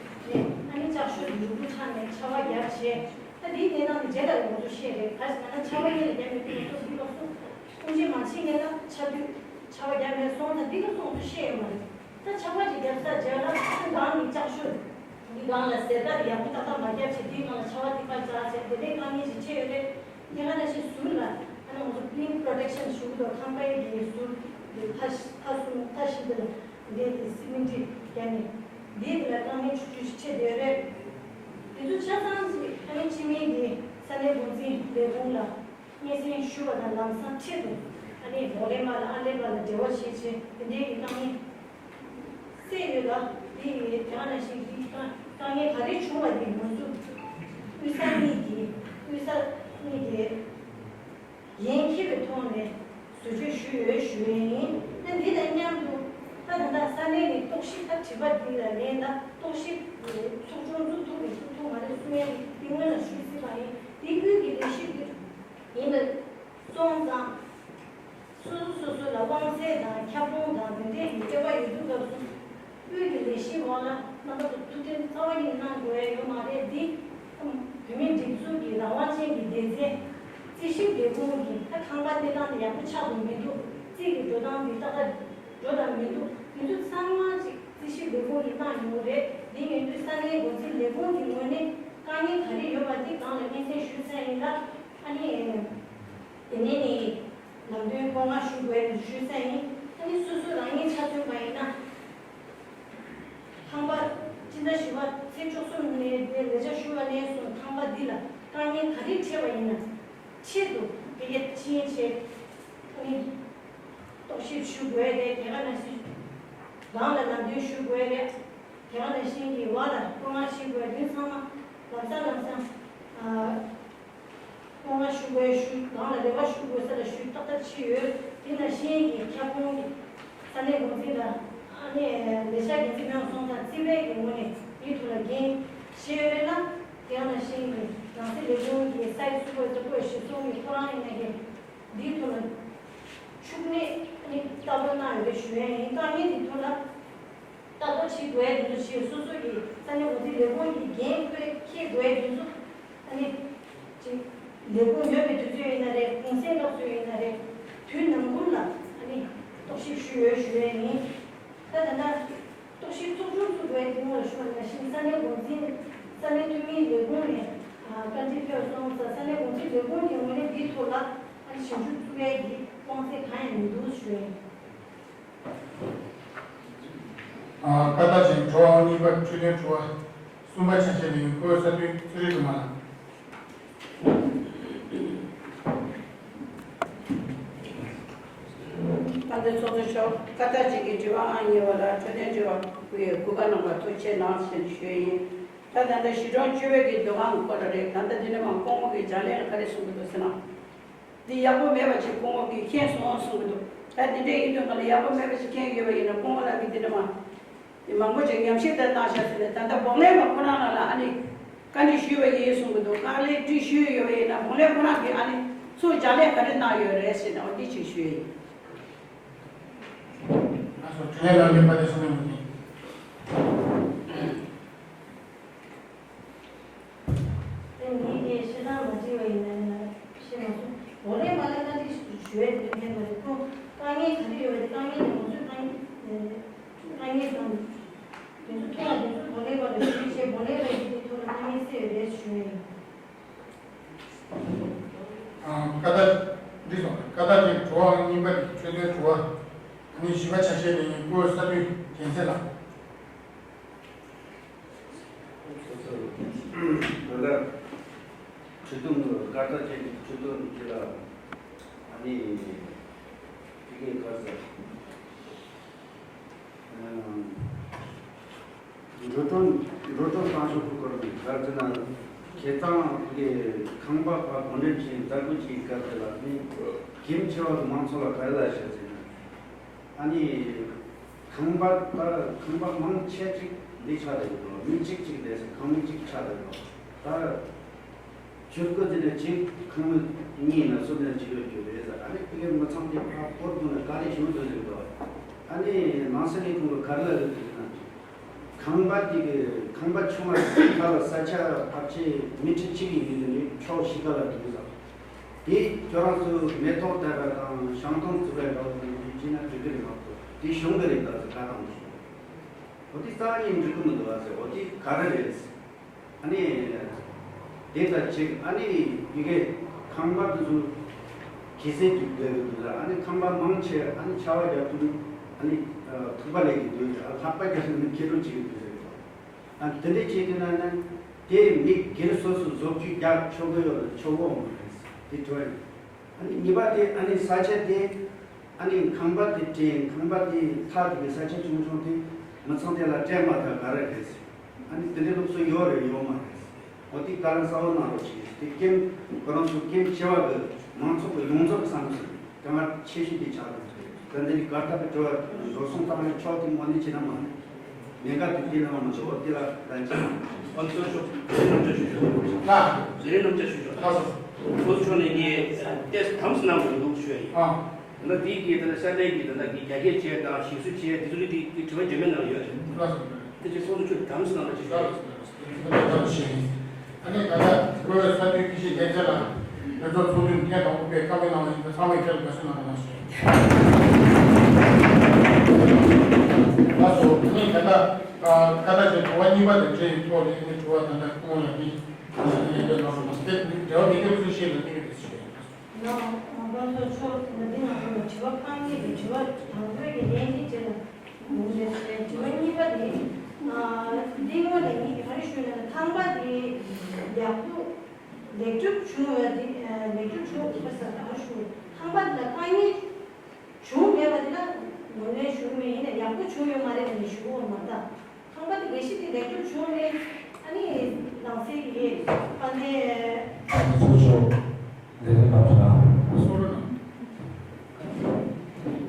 ཨ་ནི་ལྕགས་ཤོག་གི་ཡུར་བུ་འཕྲང་ནས་ཆར་པ་བརྒྱབ་བྱས། ད་འདིའི་གནས་སྟངས་འདི་རྗེས་ལ་ཡང་ང་ཚོ་ཤེས་རེད། ག་ཞིག་ན་ཆར་པ་གཉིས་ལ་བརྒྱབ་མེད་དུས་ང་ཚོ་འདི་ལོགས་སུ་དབུགས་འབྱིན་མ་བྱེད་མཁན་ལ་ཆར་དུས་ཆར་པ་བརྒྱབ་མེད་སོང་ཙང་འདི་ལོགས་སུ་ང་ཚོ་ཤེས་ཡོད་མ་རེད། ད་ཆར་པ་ཅིག་བརྒྱབ་ས་རྗེས་ལ་ཨ་ནི་སྒང་གི་ལྕགས་ཤོག་འདི་སྒང་ལ་ཟེར་ཀ་དེ་ཡག་པོ་ཏག་ཏག་མ་བརྒྱབ་བྱས་འདིའི་སྒང་ལ་ཆར་པ་འདི་ཕར་འཛག་བྱས་དེ་འདྲའི་དཀའ་ངལ་ཞིག་འཕྲད་ཡོད་རེད། དེ་ག་ནང་བཞིན་ཟུར་ལ་ཨ་ནི་ང་ཚོ་ཕི་ལིང་པོ་རོ་ཊེག་ཤན་ཞུ་གི་འདུག་ཁང་པའི་གི་ཟུར་གི་མཐའ་མཐའ་གསུམ་མཐའ་བཞི་འདི་ལ་འདི་དེ་སི་མེན་ཊི་བརྒྱབ་ནས་འདི་དེ་ལ་དཀའ་ངལ་ཆུང་ཆུང་ཞིག་འཕྲད་བསྡད་ཡོད་རེད། དེ་ཚོ་ཆ་ཚང་ཞིག་ཨ་ནི་སྤྱི་མིའི་གི་ས་གནས་འགོ་འཛིན་ལས་ཁུངས་ལ་སྙན་སེང་ཞུ་བ་དང་ལམ་སང་འཕྲལ་དུ་ཨ་ནི་འོག་ལས་པ་ལ་ཨ་ལས་པ་ལ་འབྲེལ་བ་བྱས་བྱས་དེ་འདྲའི་གི་དཀའ་ངལ། སེ་ཡོད་ལ། དེ་ཡི་དེ་ག་ནང་བཞིན་གྱི་དཀའ་དཀའ་ངལ་ག་རེ་བྱུང་བ་དེ་ང་ཚོ་དབུས་ས་གཉིས་ཀྱི་དབུས་ས་གཉིས་ཀྱི་འགན་འཁྱེར་བའི་ཐོག་ནས་བཟོ་བཅོས་ཞུས་ཡོད་ཞུ་ཡས་ཡིན། ཨ་འདི་དང་མཉམ་དུ་ད་ད་ལྟ་ས་གནས་ནས་རྟོག་ཞིབ་ད་དྲི་བ་འདི་ལ་ལན་ད་རྟོག་ཞིབ་ཚོགས་ཆུང་བཙུགས་ཐུབ་མི་ཚུགས་ཐུབ་མ་རེད་གསུང་ཡས་འདི་སྔོན་ལ་ཞུས་སྲིད་པ་ཡིན། འདི་དབུས་ཀྱི་ལས་གཞི་འདི་ཡིན་པ་སོང་ཙང་། སོ་སོ་སོ་སོ་ལ་དབང་ཚད་དང་ཁྱབ་ཁོངས་དང་དེ་འདྲའི་གི་དཔྱད་པ་ཡོད་དུས་སྐབས་སུ་དབུས་ཀྱི་ལས་གཞིའི་འོག་ལ་རྣམ་པ་ཚོ་ཐུགས་འགན་རྩ་བ་ཉིད་ནས་གནང་དགོས་ཡ་ཡོད་མ་རེད། འདི་བོད་མིའི་སྒྲིག་འཛུགས་ཀྱི་རང་དབང་ཅན་གྱི་སྡེ་ཚན་རྩིས་ཞིབ་ལས་ཁུངས་ཀྱི་ད་ཁང་པ་གནས་སྟངས་དེ་ཡག་པོ་ཆགས་འདུག་མི་འདུག་རྩིས་ཀྱི་འགྲོ་སྟངས་འདི་ཏག་ཏག་འགྲོ་དང་མི་འདུག་འདི་ཚོ་ཚང་མ་ཅིག་རྩིས་ཞིབ་ལས་ཁུངས་ཀྱིས་གནང་ཡོང་གི་རེད། འདི་ཡིན་དུས་ས་གནས་འགོ་འཛིན་ལས་ཁུངས་ཀྱི་ངོས་ནས་དཀའ་ངལ་ག་རེ་ཡོད་པ་འདི་སྒང་ལ་སྙན་སེང་ཞུས་ཚར་ཡིན་ལ། ཨ་ནི། དེ་ནས་ནི་ལམ་སྟོན་བཀོད་མངགས་ཞུ་དགོས་ཞུས་ཚར་ཡིན། ཨ་ནི་སོ་སོ་རང་ཉིད་ཆ་མཚོན་པ་ཡིན་ན། ཁང་པ་སྤྱི་ཟླ་བཞི་པ་ཚེས་བཅུ་གསུམ་ནས་དེ་ལས་བྱ་ཞུ་བ་ནས་བཟུང་ཁང་པ་འདི་ལ་དཀའ་ངལ་ག་རེ་འཕྲད་པ་ཡིན་ན། ཆེད་དུ་དེ་གའི་ཕྱིན་ཆད་ཨ་ནི་རྟོག་ཞིབ་ཞུ་དགོས་རེད། དེ་ག་ནང་བཞིན་སྒང་ལ་ལམ་སྟོན་ཞུ་དགོས་རེད། དེ་ག་ནང་བཞིན་གྱི་བར་ལ་བཀོད་མངགས་ཞུ་དགོས་རེད། དེ་ཚང་མ་ལམ་སང་ལམ་སང་། ཨ། བཀོད་མངགས་ཞུ་དགོས་ཞུ་སྒང་ལ་རེ་བ་ཞུ་དགོས་ས་ལ་ཞུ་ཏག་ཏག་ཕྱིན་ཡོད། དེ་ནང་བཞིན་གྱི་ཁྱབ་ཁོངས་ཀྱི་ ལས་འགོ་འཛིན་དང་ཨ་ནི་ལས་འཆར་འགན་འཛིན་མེད་པ་སོང་ཙང་རྩིས་པའི་གི་ངོས་ནས་འདིའི་ཐོག་ལ་འགན་བཞེས་ཡོད་རེད་ན། དེ་ཡང་ནང་བཞིན་གྱི་ནང་སྲིད་ལས་ཁུངས་ཀྱི་ས་ཡིག་སུ་བཀོད་ཚུར་བཀོད་གཞིར་བཟུང་གི་ཁོ་རང་ཡིན་ན་གི་འདིའི་ཐོག་ལ་ཕྱུགས་ནད་ཨ་ནི་ལྟ་རྟོག་གནང་ཡོད་པའི་ཞུ་ཡས་ཡིན། དཀའ་ངལ་འདི་ཐོག་ལ་ལྟ་རྟོག་བྱེད་དགོས་ཡས་འདི་ཚོ་ཞིག་སོ་སོ་གི་ས་གནས་འགོ་འཛིན་ལས་ཁུངས་ཀྱི་འགན་ཁུར་འཁྱེར་དགོས་ཡས་འདི་ཚོ་ཨ་ནི་ཅིག་ལས་ཁུངས་ཡོད་པའི་དུས་ཚོད་ཡིན་ན་རེད། གུང་སེང་སྐབས་སུ་ཡིན་ན་རེད། དུས་ནམ་གུང་ལ་ཨ་ནི་རྟོག་ཞིབ་ཞུ་ཡོད་ཞུ་ཡས་ཡིན། ད་ད་ལྟ་རྟོག་ཞིབ་ཚོགས་ཆུང་ཚུགས་དགོས་དེ་སྔོན་ལ་ཞུ་བ་ནང་བཞིན་ས་གནས་འགོ་འཛིན་ས་གནས་འཐུས་མིའི་ལས་ཁུངས་ནས་ཨ་བཀའ་འདྲི་ཕེབས་སོང་ཙང་ས་གནས་འགོ་འཛིན་ལས་ཁུངས་ཀྱི་ངོས་ནས་འདིའི་ཐོག་ལ་ཨ་ནི་ཞིབ་འཇུག་ཚུགས་ཡས་ཀྱི་དབང་ཚད་གང་ཡང་མི་འདུག་ཞུ་ཡས་ཡིན། ཨ། བཀའ་རྟགས་ཅན་དྲི་བ་གཉིས་པ། འཕྲོས་དོན་དྲི་བ་གསུམ་པ་ཆ་ཤས་ལེན་མཁན་སྐུ་ངོ་ས་འཐུས་ཚེ་རིང་སྒྲོལ་མ་ལགས། དཔལ་ལྡན་ཚོགས་གཙོ་མཆོག་བཀའ་རྟགས་ཅན་གྱི་དྲི་བ་ཨང་གཉིས་པ་ལ་འཕྲོས་དོན་དྲི་བ་དགུ་ཡི་དགུ་པ་གནང་བར་ཐུགས་རྗེ་གནང་ཞེས་ཞུ་ཡས་ཡིན། ད་ད་ལྟ་གཞིས་གྲོང་བཅུ་པའི་གི་འདུ་ཁང་སྐོར་ལ་རེད། ད་ལྟ་འདི་ནས་མར་སྐུ་ངོ་གིས་ལྗགས་ལན་ལ་ག་རེ་གསུང་གི་འདུག་ཟེར་ན། འདི་ཡག་པོ་མེད་པ་ཅིག་སྐུ་ངོ་གིས་མཁྱེན་སོང་གསུང་གི་འདུག་ད་འདི་འདྲའི་ཡིན་དུས་ང་ལ་ཡག་པོ་མེད་པ་ཅིག་མཁྱེན་ཡོད་པ་ཡིན་ན་སྐུ་ངོ་ལགས་ཀྱིས་འདི་འདྲ་མ། འདི་མང་པོ་ཅིག་ཉམས་ཞིབ་དེ་གནང་ཤག་ཟེར་ནས་ད་ལྟ་བགྲོ་གླེང་པ་ཁོ་རང་ལ་ལ་ཨ་ནི་བཀའ་འདྲི་ཞུས་པ་ཡིན་གསུང་གི་འདུག་བཀའ་ལན་དྲི་ཞུས་ཡོད་པ་ཡིན་ན་བགྲོ་གླེང་ཁོ་རང་གིས་ཨ་ནི་ཚུར་ལྗགས་ལན་ག་རེ་གནང་ཡོད་རེད་ཟེར་ནས་འོ་འདི་ཅིག་ཞུས་ཡིན། ང་ཚོ་དྲི་ལན་གནང་མཁན་པ་དེ་གསུང་ཡོང་གི་ཡིན། ངས་ངས་བཤད་སྟངས་མ་འགྲིག་པ་ཡིན་ན་ཡང་བཤད་མ་སོང་། བགྲོ་གླེང་པ་ལ་བཀའ་འདྲི་ཞུ་བའི་དོན་ཕན་པ་རེད། ཁོང་དཀའ་ངལ་ག་རེ་ཡོད་པ་དེ་དཀའ་ངལ་དེ་ང་ཚོས་དཀའ་ངལ་དཀའ་ངལ་དང་དེ་ཚོ་མཐོང་བ་དེ་ཚོ་བགྲོ་གླེང་པ་ལ་ཞུ་བྱས་བགྲོ་གླེང་པ་ཡིན་དེ་ཐོག་ལ་དཀའ་ངལ་སེལ་ཡོད་རེད་ཞུ་ཡ་ཡིན། ཨ། བཀའ་རྟགས་འགྲིག་སོང་། བཀའ་རྟགས་ཀྱི་དྲི་བ་གཉིས་པ་དེ་འཕྲོས་དོན་དྲི་བ་ཨ་ནི་བཞི་པ་ཆ་ཤས་ལེན་མཁན་སྐུ་ངོ་ས་འཐུས་རྒྱལ་མཚན་ལགས། ད་ལྟ་ཁྲི་སྟོན་གྱི་བཀའ་རྟགས་ཅན་གྱི་ཁྲི་སྟོན་གྱི་ལ་ཨ་ནི་ཕ་གིའི་ག་རེ་ཟེར། འགྲོ་གྲོན་འགྲོ་གྲོན་བཏང་ཕྱོགས་ཀྱི་སྐོར་ནས་ག་རེ་ཟེར་ན། ཁེ་གཙང་ཕ་གིའི་ཁང་པ་ཕར་གོ་འདྲེན་བྱས་བརྡར་བརྐོ་བྱེད་སྐབས་དེ་ལ་ནི་གེམ་ཆེ་བ་གི་མང་ཚོགས་ལ་ག་རེ་ལབ་ཤག་ཟེར་ན། ཨ་ནི། ཁང་པ་ད་ཁང་པ་མང་ཆེ་ཅིག་འདི་ཆགས་བསྡད་ཡོད་དོ། མི་གཅིག་གཅིག་བསྡད་ས་ཁང་མིག་གཅིག་ཆགས་བསྡད་ཡོད་དོ། ད་ཆུ་སྐོལ་དེ་ནས་གཅིག་ཁང་མིག་གཉིས་ན་གསུམ་ན་གཅིག་ཡོད་རྒྱུ་རེད་ཟེར། ཨ་ནི་དེ་གའི་མི་ཚང་དེ་ཕར་སྐོར་དུས་ན་ག་རེ་བྱུང་འདུག་ཟེར་གི་འདུག་ཨ་ནི་ནང་སྲིད་ལས་ཁུངས་ཀྱི་ག་རེ་ལབ་ཡོད་ཟེར་ན། ཁང་པ་དེ་གི་ཁང་པ་ཆུང་བ་དེ་ཁ་ལ་ས་ཆ་ཕལ་ཆེར་མི་ཁྲི་གཅིག་གི་ཡུལ་དེ་ནི་ཕྱོགས་བཞི་ཀ་ལ་འདུག་ཟེར། དེ་ཁྱོད་རང་ཚོས་མེ་ཏོག་བཏབ་པ་དང་ཤིང་སྡོང་བཙུགས་པའི་འདྲ་བོ་དང་དེ་བྱས་ན་འགྲིག་གི་རེད་མ་གཏོགས་དེ་གཞུང་གི་རེད་ད་ཟེར་བཀའ་བཏང་འདུག་འོ་དེ་རྩ་བ་ནས་འགྲིག་གི་མི་འདུག་བ་ཟེར། འོ་དེ་ག་རེ་རེད་ཟེར། ཨ་ནི་དེ་ལྟར་བྱེད། ཨ་ནི་ཡི་གེ་ཁང་པ་དེ་ཚོ་གི་སེ་དུ་བསྡད་གི་འདུག་ཟེར། ཨ་ནི་ཁང་པ་མང་ཆེ་ཨ་ནི་ཆར་པ་བརྒྱབ་དུས་ཨ་ནི་ཐུག་པ་ལས་ཀྱི་འདུག་ཟེར། ལྷགས་པ་རྒྱབ་དུས་ནི་ཁེ་སྤོགས་བྱེད་ཀྱི་འདུག་ཟེར། ཨ། དེ་འདྲ་བྱེད་ཀྱི་ན་ན་དེ་མི་སྒེར་སོ་སོ་བཟོ་བཅོས་རྒྱག་ཆོག་གི་ཡོད་ལ་ཆོག་གི་མ་རེད། དེ་དྲི་བ་ཡིན། ཨ་ནི་གཉིས་པ་དེ་ཨ་ནི་ས་ཆ་དེ་ཨ་ནི་ཁང་པ་དེ་བྲིས། ཁང་པ་དེ་ཐག་དེ་གི་ས་ཆ་ཆུང་ཆུང་དེ་མི་ཚང་དེ་ལ་སྤྲད་མ་ཐག་ག་རེ་རེད། ཨ་ནི་དེ་འདྲའི་ལུགས་སྲོལ་ཡོད་རེད་ཡོད་མ་རེད། འོ་དེ་ག་རེ་གསལ་བོ་གནང་རོགས་བྱེད། དེ་ཀེམ་ཁོ་རང་ཚོ་ཀེམ་ཆེ་བ་གི་མང་ཚོགས་ཀྱི་ཡོངས་རྫོགས་ཀྱི་བསམ་ཚུལ་དཀའ་ངལ་ཆེ་ཤོས་དེ་ཆགས་ཡོད་རེད། ད་འདི་ནི་གར་ཐབས་ཀྱི་དྲི་བ་འགྲོ་སོང་བཏང་ནས་ཕྱོགས་དེ་ངོས་ལེན་བྱེད་ན་མ་རེད། ཉེན་ཁ་དེ་དེ་ལ་མ་འགྲོ་བ་དེ་ལ་ལན་བྱེད་ན། ཨ་ཚོགས་ཆོག་རེ་རྣམ་བཅའ་ཞུ་ཆོག་ལ། རེ་རྣམ་བཅའ་ཞུ་ཆོག་ལ། ཚོགས་ཆོག་ནས་ངས་ཏེས་དམ་སུ་གནང་དགོས་འདུག་ཞུ་ཡ་ཡིན། ཨ། ད་ལྟ་དེའི་གི་ད་ལྟ་ས་གནས་ཀྱི་ད་ལྟ་གི་རྒྱ་སྐྱེད་བྱས་དང་ཞིག་གསོ་བྱས་དེ་ཚོ་ལ་དེ་དྲི་བ་རྒྱ་མི་ནང་ཡོད་རེད། ལ། དེ་ཚོ་ཚོགས་གཙོ་མཆོག་དམ་སུ་གནང་ལ་ཅིག་ཞུ་ཡ་ཡིན། ཨ་ནི་ད་ལྟ་བོད་ས་འཐུས་དགེ་བཤེས་རྒྱལ་མཚན་ལགས་དེ་ཚོ་ཚོགས་འདུའི་ཐད་དང་ཨུ་པའི་བཀའ་མོལ་གནང་བ་ཡིན་ན་ཚང་མས་བསྐྱར་དགོས་སུ་གནང་གནང་ཞུ། ལགས་སོ། ཨ་ནི་ད་ལྟ་བཀའ་རྟགས་ཅན་དྲི་བ་གཉིས་པ་དེ་འདྲའི་ཐོག་ནས་ཨ་ནི་དྲི་བ་ད་ལྟ་སྐུ་ངོ་ལགས་ཀྱིས་ཨ་ནི་ལན་འདེབས་གནང་སོང་། དེ་འབྲེལ་བ་མེད་མཁན་ཚོས་ཤེས་ལ་གནས་ཡོད་པའི་ཞུ་ཡིན། ལགས་སོ། ཚོགས་གཙོ་མཆོག་ད་འདི་ང་ཚོ་ལ་དྲི་བ་ཁག་གཉིས་ཀྱི་དྲི་བ་དང་པོའི་གི་ལན་འདི་བྱེད་ལ། དྲི་བ་གཉིས་པ་དེ། ཨ། འདི་སྔོན་ལ་ངས་ག་རེ་ཞུས་ན་ཁང་པ་དེ་ཡག་པོ་ལེགས་གྲུབ་བྱུང་བ་དེ། ཨ། ལེགས་གྲུབ་བྱུང་ཟེར་ས་ག་རེ་ཞུ། ཁང་པ་དེ་ལ་དཀའ་ངལ་བྱུང་མེད་པ་དེ་ལ་ངོས་ལེན་ཞུ་གི་མེད། ཡིན་ན་ཡག་པོ་བྱུང་ཡོད་མ་རེད་ལབ་ནས་ཞུ་གི་ཡོད་མ་རེད། ཁང་པ་དེ་ལས་གཞི་དེ་ལེགས་གྲུབ་བྱུང་ནས་ཨ་ནི་ནང་སྲིད་ཀྱི་དཔལ་ལྡན་ཚོགས་གཙོ་ལས་རིམ་པ་ཁག་ཚོགས་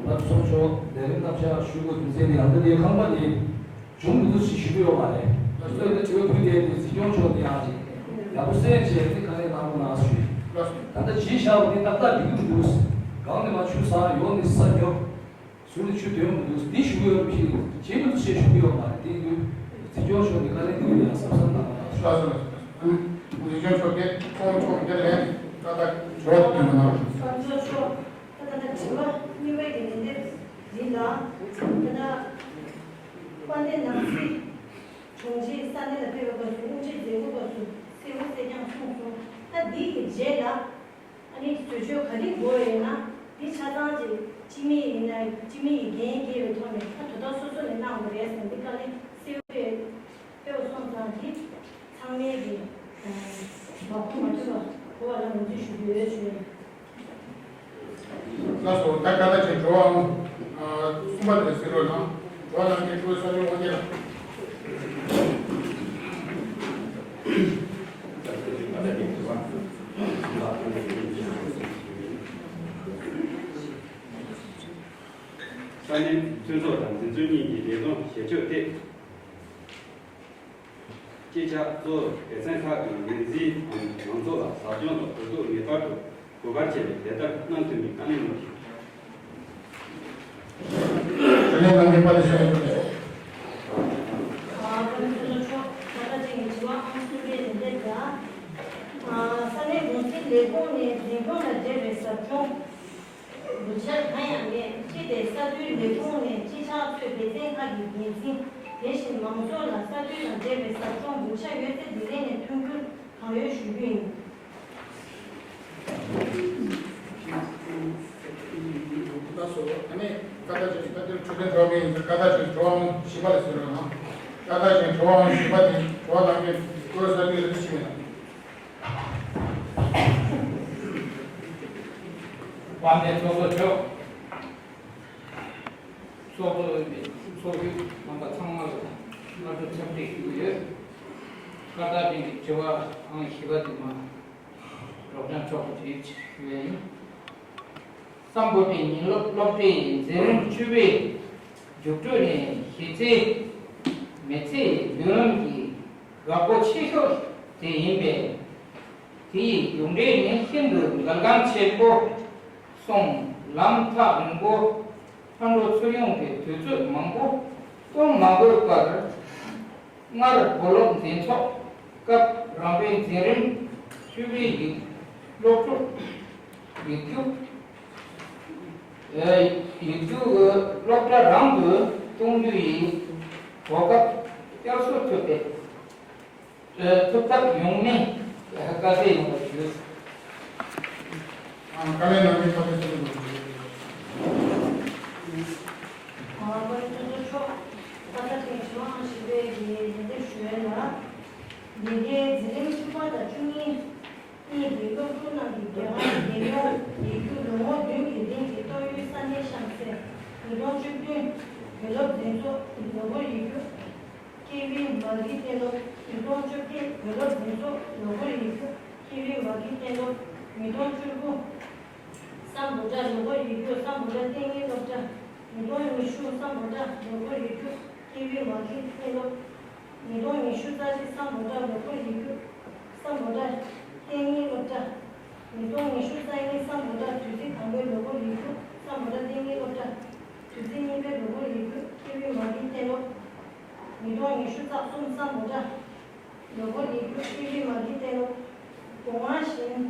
གཙོ་མཆོག་ལས་རིམ་བསླབ་བྱ་ཞུ་དགོས་རྒྱུ་མཚན་དེ་ཡང་ད་ལྟའི་ཁང་པ་དེ་བྱུང་མི་འདུག་ཅེས་ཞུ་གི་ཡོད་མ་རེད། ད་གཙོས་ད་དྲི་བ་ཕུལ་དེ་དེ་འཛིན་སྐྱོང་མཆོག་དེ་ཡང་ཅིག་ཡག་པོ་གསན་བྱས་ཏེ་བཀའ་ལན་གནང་རོགས་གནང་ཞུ་ཡིན། ད་ལྟ་གཞི་བཞག་པ་དེ་ཏག་ཏག་འགྲིག་གི་མི་འདུག་སྒང་ནས་མར་ཆུ་ཟག་ཡོག་ནས་ས་རྒྱོབ། ཟུར་ནས་ཆུ་འདོན་མི་འདུག་འདི་ཞུ་གི་ཡོད་རེད། ཕྱིན་བྱེད་མི་འདུག་ཅེས་ཞུ་གི་ཡོད་མ་རེད། དེ་ཡིན་དུས་འཛིན་སྐྱོང་མཆོག་ནས་བཀའ་ལན་འདི་ལ་ཡང་གཟབ་གཟབ་གནང་རོགས་གནང་ཞུ། ལགས་སོ། ལགས་སོ། འཛིན་སྐྱོང་མཆོག་གིས་ཁོང་མཆོག་འདིར་ལན་ཏག་ཏག་ཞུ་བ་སྟོན་གནང་རོགས་ཞུ། ད་ལྟ་དྲི་བ་གཉིས་པ་དེ་ལན་འདེབས་ཡིན་ལ། ད་ལྟ་དཔལ་ལྡན་ནང་སྲིད་དྲུང་ཆེ་ས་གནས་ལ་ཕེབས་པའི་སྐབས་སུ་དབུ་འབྱེད་མཛད་སྒོའི་སྐབས་སུ་གསལ་པོ་གསལ་རྐྱང་གསུངས་སོང་། ད་འདི་ཡི་རྗེས་ལ་ཨ་ནི་བཟོ་བཅོས་ག་རེ་དགོས་ཡོད་ན་འདི་ཆ་ཚང་ཅིག་སྤྱི་མི་ཡིན་ན་སྤྱི་མི་ཡི་འགན་འཁྱེར་བའི་ཐོག་ནས་ད་དོ་བདག་སོ་སོ་ནས་གནང་དགོས་རེད་ཟེར་འདི་བཀའ་ལན་གསལ་པོ་ཕེབས་སོང་ཙང་འདི་ཚང་མས་ཀྱི་མ་གོ་མ་ཐོས་པ་གོ་བ་ལ་ངོས་འཛིན་ཞུ་རྒྱུ་ཡོད་ཞུ། ལགས་སོ། ད་བཀའ་དྲིན་ཆེ། དྲི་བའང་གསུམ་པ་དེ་གཟིགས་རོགས་གནང་། དྲི་བ་གནང་མཁན་སྤྲུལ་སྐུ་གསར་འགོད་དབང་རྒྱལ་ལགས། ས་གནས་མཐུན་ཚོགས་དང་འཛིན་ཚོགས་གཉིས་ཀྱི་ལས་དོན་བྱེད་ཕྱོགས་ཐད། སྤྱི་ཁྱབ་གཙོ་བོ་སྡེ་ཚན་ཁག་གི་འགན་འཛིན་དང་མང་ཚོགས་ལ་ཟབ་སྦྱོང་དང་གོ་རྟོགས་ངེས་པར་དུ་དགོས་པར་བྱས་ཏེ་དེ་ལྟར་གནང་ཐུབ་མིན་བཀའ་ལན་གནང་ཞིང་། བཀའ་ལན་གནང་མཁན་པ་ལས་བྱ་ཡོད་པ་རེད། ཨ། བཀའ་ལན་ཚོགས་གཙོ་མཆོག་ད་ལྟ་ཅིག་གི་དྲི་བ་ཨང་གསུམ་པའི་ལན་འདེབས་དང་། ཨ། ས་གནས་འགོ་འཛིན་ལས་ཁུངས་ནས་འཛིན་སྐྱོང་དང་འབྲེལ་བའི་ཟབ་སྦྱོང་སྦྱོང་བརྡར་གང་ཡང་མེད། སྤྱི་བདེ་ས་འཐུས་ལས་ཁུངས་ནས་སྤྱི་ཁྱབ་གཙོས་སྡེ་ཚན་ཁག་གི་འགན་འཛིན། དེ་བཞིན་མང་ཚོགས་ལ་ས་འཐུས་དང་འབྲེལ་བའི་ཟབ་སྦྱོང་སྦྱོང་བརྡར་ཡོད་ཚེ་འདི་ནས་ཐོན་ཁུངས་གང་ཡོད་ཞུ་རྒྱུ་ཡིན། ལགས་སོ། ཨ་ནི་བཀའ་དྲིན་ཆེ། ད་འདིར་འཕྲོད་བསྟེན་དྲི་བ་མེད་ཡིན་ཙང་བཀའ་དྲིན་ཆེ། དྲི་བ་བཞི་པ་ལ་གཟིགས་རོགས་གནང་། བཀའ་དྲིན་ཆེ། དྲི་བ་བཞི་པ་དེ་དྲི་བ་གནང་མཁན་སྐུ་ངོ་ས་འཐུས་རིན་པོ་ཆེ་ཡིན་ལ། དཔལ་ལྡན་ཚོགས་གཙོ་མཆོག་ཚོགས་གཙོ་ཚོགས་གཞོན་རྣམ་པ་ཚང་མ་ལ་སྔ་དྲོ་འཚམས་འདྲི་ཞུ་གི་ཡོད། བཀའ་དྲིན་ཆེ། དྲི་བ་ཨང་བཞི་པ་དེ་མ་རོགས་ཀྱང་ཆོག་པ་དེ་ཞུ་ཡ་ཡིན། སམ་བྷོ་ཊའི་ཉིན་སློབ་སློབ་གྲྭའི་མཛད་རིམ་བཅུ་པའི་མཇུག་སྒྲིལ་ནས་གཞི་རྩའི་མི་ཚེའི་མདུན་ལམ་གྱི་འགག་སྒོ་ཆེ་ཤོས་དེ་ཡིན་པས། དེ་ཡི་མཇུག་འབྲས་ནི་ཤིན་ཏུ་འགལ་རྐྱེན་ཆེན་པོ་སོང་། ལམ་ཐག་རིང་པོ། ཕར་འགྲོ་ཚུར་འོང་གི་དུས་ཚོད་མང་པོ་གཏོང་མ་དགོས་པར། སྔར་མགོ་ལོག་འཛིན་ཚོགས་སྐབས་རང་དཔེ་འཛིན་རིམ་བཅུ་པའི་ཡིག་སློབ་ཕྲུག་ཡིག་རྒྱུགས། ཨེ། ཡིག་རྒྱུགས་སློབ་གྲྭ་རང་དུ་གཏོང་རྒྱུ་ཡི་གོ་སྐབས་བསྐྱར་གསོ་ཐུབ་པའི་ཨེ། ཐུབ་ཐབས་ཡོང་མིན་བཀའ་སྩལ་ཡོང་བ་ཞུ། ཨ། བཀའ་ལན་གནང་མཁན་ཚོགས་གཙོ་ཚོགས་གཙོ་མཆོག་ཨ། བཀའ་སྩལ་ཚོགས་གཙོ་མཆོག་ད་ལྟ་དེ་དྲི་བ་ཨང་བཞི་པའི་གི་ལན་འདེབས་ཞུ་ཡ་ལ། ལས་ཀའི་འཛིན་རིམ་བཅུ་པ་དང་བཅུ་གཉིས་གཉིས་ཀྱི་སློབ་ཕྲུག་རྣམས་ཀྱི་རྒྱལ་ཁབ་རྒྱལ་ཡོངས་ཡིག་རྒྱུགས་ལོ་ངོ་བདུན་གྱི་རིང་གི་ཏོག་དབྱིབས་ས་གནས་གཤམ་གསལ་ཉིས་སྟོང་བཅུ་བདུན་དགེ་སློབ་འཛིན་ཚོགས་ལོ་འཁོར་ཡིག་རྒྱུགས། ཀེ་བི་མ་གི་གཏན་སློབ། ཉིས་སྟོང་བཅོ་བརྒྱད་དགེ་སློབ་འཛིན་ཚོགས་ལོ་འཁོར་ཡིག་རྒྱུགས། ཀེ་བི་མ་གི་གཏན་སློབ། ཉིས་སྟོང་བཅུ་དགུ་སམ་བྷོ་ཊ་ལོ་འཁོར་ཡིག་རྒྱུགས། སམ་བྷོ་ཊ་ལྟེ་གནས་སློབ་གྲྭ། ཉིས་སྟོང་ཉི་ཤུ་སམ་བྷོ་ཊ་ལོ་འཁོར་ཡིག་རྒྱུགས། ཀེ་བི་མ་གི་གཏན་སློབ། ཉིས་སྟོང་ཉི་ཤུ་རྩ་གཅིག་སམ་བྷོ་ཊ་ལོ་འཁོར་ཡིག་རྒྱུགས། སམ་བྷོ་ཊ་ལྟེ་གནས་སློབ་གྲྭ། ཉིས་སྟོང་ཉི་ཤུ་རྩ་གཉིས་སམ་བྷོ་ཊ་དུས་ཚིགས་དང་པོའི་ལོ་འཁོར་ཡིག་རྒྱུགས། སམ་བྷོ་ཊ་ལྟེ་གནས་སློབ་གྲྭ། དུས་ཚིགས་གཉིས་པའི་ལོ་འཁོར་ཡིག་རྒྱུགས། ཀེ་བི་མ་གི་གཏན་སློབ། ཉིས་སྟོང་ཉི་ཤུ་རྩ་གསུམ་སམ་བྷོ་ཊ་ལོ་འཁོར་ཡིག་རྒྱུགས། ཀེ་བི་མ་གི་གཏན་སློབ། དགོངས་པ་བཞིན།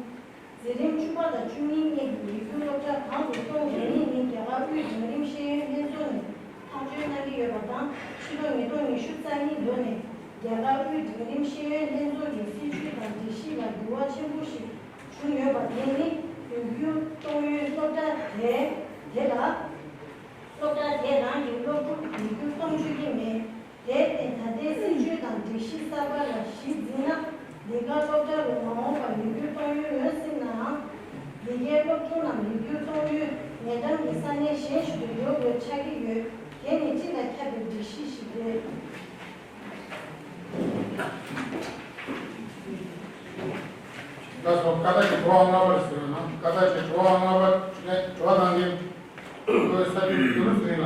འཛིན་རིམ་བཅུ་པ་དང་བཅུ་གཉིས་གཉིས་ཀྱི་ཡིག་རྒྱུགས་སློབ་གྲྭ་གང་དུ་གཏོང་དགོས་མིན་ནི་རྒྱ་གར་དབུས་འབྲིང་རིམ་ཤེས་ཡོན་ལྷན་ཚོགས་ནས་ཐག་གཅོད་གནང་གི་ཡོད་པ་དང་། ཕྱི་ལོ་ཉིས་སྟོང་ཉི་ཤུ་རྩ་གཉིས་ལོ་ནས་རྒྱ་གར་དབུས་འབྲིང་རིམ་ཤེས་ཡོན་ལྷན་ཚོགས་ཀྱི་སྲིད་བྱུས་དང་སྒྲིག་གཞི་ལ་འགྱུར་བ་ཆེན་པོ་ཞིག་བྱུང་ཡོད་པ་དེ་ནི་ཡིག་རྒྱུགས་གཏོང་ཡུལ་སློབ་གྲྭ་དེ་དེ་ལ། སློབ་གྲྭ་དེ་རང་གི་སློབ་ཕྲུག་ཡིག་རྒྱུགས་གཏོང་བཅུག་གི་མེད། དེར་བརྟེན་ད་ལྟའི་སྲིད་བྱུས་དང་སྒྲིག་གཞི་གསར་པ་ལ་གཞི་འཛིན་ན། འདི་ག་སློབ་གྲྭ་རུ་མ་འོངས་པར་ཡིག་རྒྱུགས་གཏོང་ཡུལ་ཡོད་སྲིད་ནའང་། འདི་གའི་སློབ་ཕྲུག་རྣམས་ཡིག་རྒྱུགས་གཏོང་ཡུལ་ཉེ་འགྲམ་གྱི་ས་གནས་གཞན་ཞིག་ཏུ་འགྲོ་དགོས་ཆགས་ཀྱི་ཡོད། དེ་ནི་སྤྱི་ལ་ཁྱབ་པའི་སྒྲིག་གཞི་ཞིག་རེད། ལགས་སོ། བཀའ་དྲིན་ཆེ། དྲི་བ་ལྔ་པར་གཟིགས་རོགས་གནང་། བཀའ་དྲིན་ཆེ། དྲི་བ་ལྔ་པ་དྲི་བ་གནང་མཁན། ཁོའི་ས་ཁུལ་ཡུ་རོབ་སྲིད་ལ།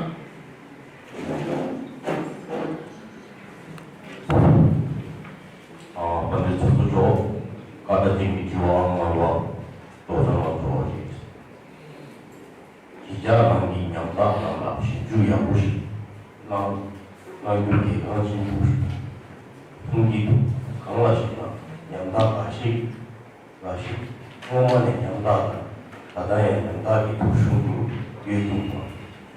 ཨ། དཔལ་ལྡན་ཚོགས་གཙོ་མཆོག་བཀའ་དྲིན་ཅན་གྱི་དྲི་བ་ཨང་ལྔ་པ་ལྡོག་ཟླ་ལ་འགྲོ་བ་རེད། གཞིས་ཆགས་ནང་གི་ཉམ་ཐག་རྣམས་ལ་ཞིབ་འཇུག་ཡག་པོ་ཞིག་གནང་གནང་རྒྱུ་གལ་འགངས་ཆེན་པོ་ཞིག་མཐོང་གི་འདུག་གང་ལགས་ཤེ་ན། ཉམ་ཐག་འགའ་ཞིག་ལ་ཞིག་སྔོན་མ་ནས་ཉམ་ཐག་དང་། ད་ལྟ་ཡང་ཉམ་ཐག་གི་དུག་སྦྲུམ་དུ་ཡོད་འདུག་པ།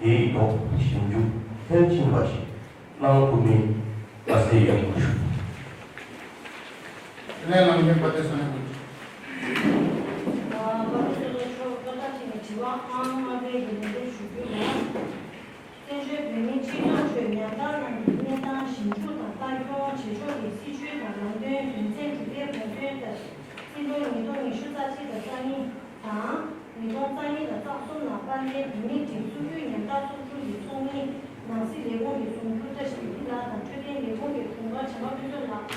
དེའི་ཐོག་ཞིབ་འཇུག་མཐིལ་ཕྱིན་པ་ཞིག་གནང་ཐུབ་མིན་བཀའ་སྩལ་ཡང་དགོས་ཞུ། དེ་ནས་ནང་ཆེན་པ་དེ་ས་ནས་དགོས། བཀའ་སློབ་ཚོགས་གཙོ་མཆོག་བཀའ་དྲིན་ཆེ། དྲི་བ་ཨང་ལྔ་པའི་ལན་འདེབས་ཞུ་རྒྱུ་ཡིན། བཙན་བྱོལ་བོད་མིའི་སྤྱི་ཚོགས་ཁྲོད་ཉམ་ཐག་རྣམས་ཀྱི་གནས་སྟངས་ཞིབ་འཇུག་དང་ལྟ་སྐྱོང་བྱེད་ཕྱོགས་ཀྱི་སྲིད་བྱུས་དང་ལམ་སྟོན་དོན་ཚན་དྲུག་པའི་དགོངས་དོན་ལྟར། སྲིད་ལོ་ཉིས་སྟོང་ཉི་ཤུ་རྩ་གཅིག་དང་རྩ་གཉིས་དང་། ཉིས་སྟོང་རྩ་གཉིས་དང་རྩ་གསུམ་ལ་པར་ལེན་བོད་མིའི་སྒྲིག་འཛུགས་དབུས་ཉམ་ཐག་ཚོགས་ཆུང་གི་ཚོགས་མི། ནང་སྲིད་ལས་ཁུངས་ཀྱི་ཟུང་འབྲེལ་བཀྲ་ཤིས་བདེ་ལེགས་ལགས་དང་། འཕྲོད་བསྟེན་ལས་ཁུངས་ཀྱི་དྲུང་འཕར་བྱམས་པ་ཕུན་ཚོགས་ལགས།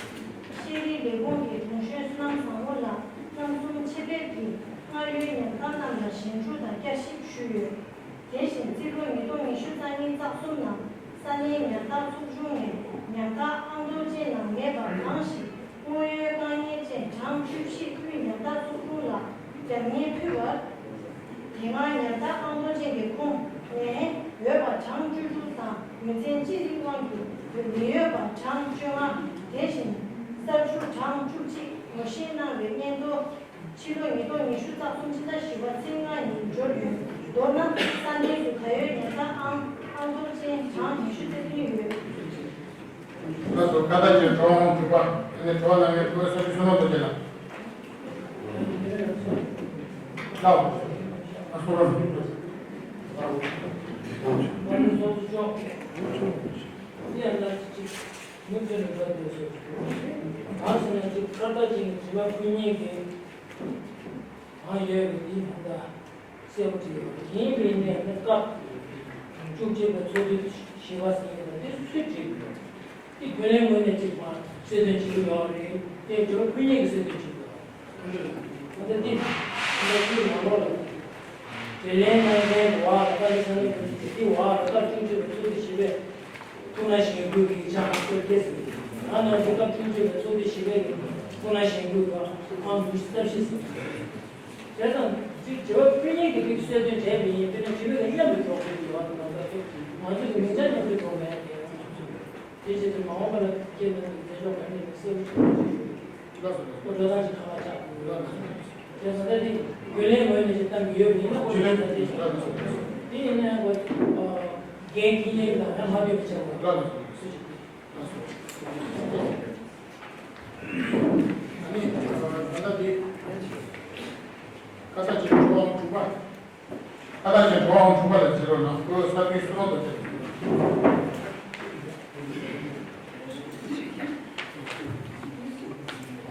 ཤེས་རིག་ལས་ཁུངས་ཀྱི་དྲུང་གཞོན་བསོད་ནམས་བཟང་མོ་ལགས། རྣམ་གསུམ་ཆེད་ཕེབས་ཀྱིས་སྔར་ཡོད་ཉམ་ཐག་རྣམས་ལ་ཞིབ་འཇུག་དང་བསྐྱར་ཞིབ་ཞུས་ཡོད། དེ་བཞིན་སྤྱི་ལོ་ཉིས་སྟོང་ཉི་ཤུ་རྩ་གཉིས་རྩ་གསུམ་ནང་ས་གནས་ཉམ་ཐག་ཚོགས་ཆུང་ནས་ཉམ་ཐག་ཨང་གཏོར་ཅན་ནང་མེད་པ་གང་ཞིག་དངོས་ཡོད་དཀའ་ངལ་ཅན་གྲངས་བཅུ་བཞི་དབུས་ཉམ་ཐག་ཚོགས་ཆུང་ལ་རྒྱབ་གཉེར་ཕུལ་བར། དེ་སྔ་ཉམ་ཐག་ཨང་གཏོར་ཅན་གྱི་ཁོངས་ནས་ཡོད་པ་གྲངས་བཅུ་དྲུག་དང་། རྒྱུ་མཚན་ཅི་རིགས་དབང་གིས་མི་ཡོད་པ་གྲངས་བཅོ་ལྔ། དེ་བཞིན་གསར་ཞུགས་གྲངས་བཅུ་གཅིག་ངོ་ཤེས་གནང་བའི་སྙན་ཐོ། ཕྱི་ལོ་ཉིས་སྟོང་ཉི་ཤུ་རྩ་གསུམ་ཕྱི་ཟླ་བཞི་པ་ཚེས་ལྔ་ཉིན་འབྱོར་ཡོད། མདོར་ན། ས་གནས་སུ་ད་ཡོད་ཉམ་ཐག་ཨང་ཨང་གཏོར་ཅན་གྲངས་ཉི་ཤུ་རྩ་བདུན་ཡོད། ལགས་སོ། བཀའ་དྲིན་ཆེ། དྲི་བ་ཨང་དྲུག་པ། དེ་ནས་དྲི་བ་གནང་མཁན་བཀུར་འོས་ས་ཆུ་བསོད་ནམས་རྡོ་རྗེ་ལགས། ལགས་སོ། ཨ་སོ་ར། ཨ་ནི་ཚོགས་གཙོ་མཆོག་ཡང་ན་ཅིག་མུ་མཐུད་ནས་བཀའ་འདུན་སོགས། གང་ཟེར་ན་ཅིག་བཀའ་དྲིན་ཅན་གྱི་དྲི་བ་ཕུལ་མཁན་གྱི་གང་ཡོད་པའི་འདི་ད་ལྟ་གསལ་པོ་ཅིག་ཡོད་པ་ཡིན་པས་ནས་ནི་སྐབས་བཅུ་གཅིག་པའི་ཚོགས་དུས་བཞི་པ་ཟེར་མཁན་ལ་འདི་ཚོས་བྲིས་ཡོད། འདི་རྒྱུན་ལས་ངོས་ནས་ཅིག་མ་གསལ་སྟོན་བྱེད་ཀྱི་ཡོད་རེད། དེ་དྲི་བ་ཕུལ་མཁན་གྱིས་གསལ་སྟོན་བྱེད་ཀྱི་ཡོད་རེད། ད་ལྟ་འདི་ད་ལྟ་ཚུར་ནང་ལོགས་ལ་དྲིས་ལན་གནང་མཁན་བ་ད་ལྟ་ས་གནས་ཀྱི་འདི་བ་ད་ལྟ་བཅུ་གཅིག་པའི་ཚོགས་དུས་བཞི་པའི་སྐུ་ན་གཞོན་སྐུའི་གི་ཆ་ཚོད་སྐྱེས་ཟིན། ང་ནང་དུས་སྐབས་ཆུང་ཆུང་བའི་ཚོགས་འདུ་ཞིག་པའི་སྐུ་ན་གཞོན་སྐུའི་སྐབས་ཨང་ཉི་ཤུ་རྩ་བཞི་ཟིན། བྱས་ཙང་ཅིག་དྲི་བ་ཕུལ་མཁན་གྱི་ཐུགས་གསལ་སྟོན་བྱས་པ་ཡིན་པས་ན་དྲི་བའི་མཉམ་དུ་གྲོགས་པོའི་དྲི་བ་དང་ནང་ལྟར་ང་ཚོ་གི་མིང་ཆ་མཉམ་དུ་གྲོགས་མེད་དེ། དེ་བྱས་ཙང་མ་འོངས་པ་ལ་སྐྱེས་ན་འདུག་མཛད་ཕྱོགས་ག་ནས་ཡིན་གསལ་པོ་ཞིག་ཁོ་འགྲོ་སྟངས་ཀྱི་ཁ་བ་ཆགས་འདུག་ལ། དེ་ས་ད་དེ་རྒྱུན་ལས་ངོས་ནས་ཞིག་བཏང་གི་ཡོད་པ་ཡིན་ན་ཁོ་རང་ད་དེ་ཞིག་དེ་ཡིན་ན་ཁོ་འགན་འཁྱེར་ཡས་དང་ཡང་མ་ཕེབས་པ་བྱ་དགོས་སུ་ཞིག་ཨ་ནི་ད་ལྟ་དེ་ཁ་ས་ཅིག་གྲོགས་དྲུག་པ། ཁ་ལག་ཅན་གྲོགས་ཨང་དྲུག་པ་ལ་བྱེད་རོགས་གནང་། ཁོས་ས་ཁུལ་སུ་རོགས་དང་བྱེད།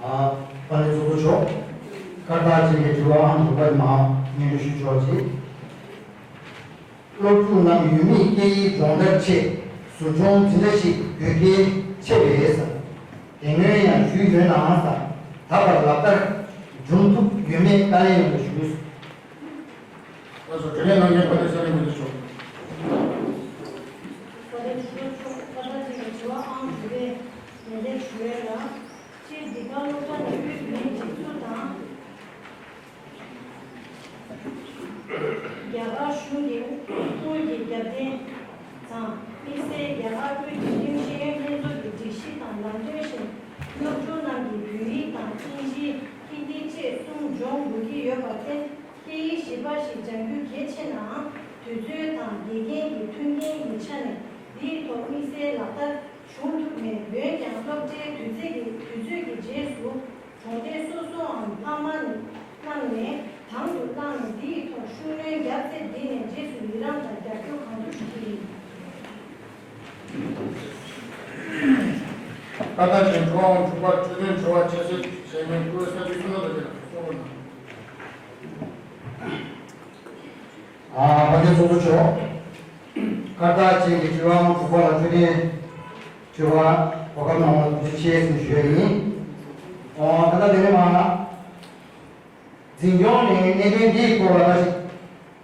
ཨ། དཔལ་ལྡན་ཚོགས་གཙོ་མཆོག་བཀའ་དྲིན་ཆེ། དྲི་བ་ཨང་དྲུག་པ་མར་སྙན་སྒྲོན་ཞུ་ཆོག་ཅིག་སློབ་ཕྲུག་རྣམས་ཡུལ་མིའི་སྐད་ཡིག་སྦྱོང་བརྡར་ཆེད་ཟུར་སྦྱོང་འཛིན་གྲྭ་ཞིག་དགོས་གལ་ཆེ་བས། དེ་སྔོན་ཡང་ཞུས་ཡོད་ནའང་། ད་བར་ལག་བསྟར་འབྱུང་ཐུབ་ཡོད་མེད་བཀའ་ལན་ཡོད་ན་ཞུ། ལགས་སོ། དྲི་ལན་གནང་མཁན་བཀའ་དྲིན་ཆེ་ལགས་མི་འདུག་ཤོག་བཀའ་དྲིན་ཆེ་ལགས་མཆོག་བཀའ་དྲིན་ཆེ་ལགས་དྲི་བ་ཨང་དྲུག་པའི་ལན་འདེབས་ཞུ་ཡས་ལ། སྤྱིར་འདི་ག་སློབ་གྲྭ་ནས་དབུས་བོད་མིའི་སྒྲིག་འཛུགས་དང་། རྒྱ་གར་གཞུང་གི་དབུས་ཀྱི་རྒྱབ་རྟེན་དང་། དམིགས་བསལ་རྒྱ་གར་དབུས་བོད་ཁྱིམ་ཤེས་ཡོན་ལྷན་ཚོགས་ཀྱི་སྒྲིག་གཞི་དང་ལམ་སྟོན་བཞིན། སློབ་ཕྲུག་རྣམས་ཀྱིས་བོད་ཡིག་དང་དབྱིན་ཇི། ཧིན་དི་བཅས་གསུམ་སྦྱོང་དགོས་ཀྱི་ཡོད་པར་བརྟེན། སྐད་ཡིག་གཞན་པ་ཞིག་སྦྱང་རྒྱུ་གལ་ཆེ་ནའང་། དུས་ཚོད་དང་དགེ་རྒན་གྱི་མཐུན་རྐྱེན་གྱི་ཆ་ནས་འདིའི་ཐོག་དམིགས་བསལ་ལག་བསྟར་བྱུང་ཐུབ་མེད། འོན་ཀྱང་སློབ་གྲྭའི་དུས་ཚོད་ཀྱི་དུས་ཚོད་ཀྱི་རྗེས་སུ་གྲོང་སྡེ་སོ་སོའམ་ལྷག་མ་རྣམས་ནས་དང་དུ་བླངས་ནས་འདིའི་ཐོག་ཤུགས་སྣོན་བརྒྱབ་ཚེ། འདི་ནས་རྗེས་སུ་ཡི་རངས་དང་རྒྱབ་སྐྱོར་གང་ཐུབ་ཞུ་རྒྱུ་ཡིན། བཀའ་དྲིན་ཆེ། དྲི་བ་ཨང་དྲུག་པ། འཕྲོད་བསྟེན་འབྲེལ་བ་ཆེད་བཤད་བྱས་མིན་སྐུའི་ས་ཁུལ་སུ་ནོ་དང་བཅས་པ་གསུང་རོགས་གནང་། ཨ། དཔལ་ལྡན་ཚོགས་གཙོ་མཆོག་བཀའ་དྲིན་ཆེ་གི་དྲི་བ་ཨང་དྲུག་པ་ལ་འཕྲོད་བསྟེན་དྲི་བ་གོ་སྐབས་གནང་བ་ཐུགས་རྗེ་ཆེ་ཟེར་ཞུ་ཡ་ཡིན། ཨོ། ད་ལྟ་དེ་ནས་མར་འཛིན་སྐྱོང་ནས་གནད་དོན་འདིའི་སྐོར་ལ་ད་ཞིག་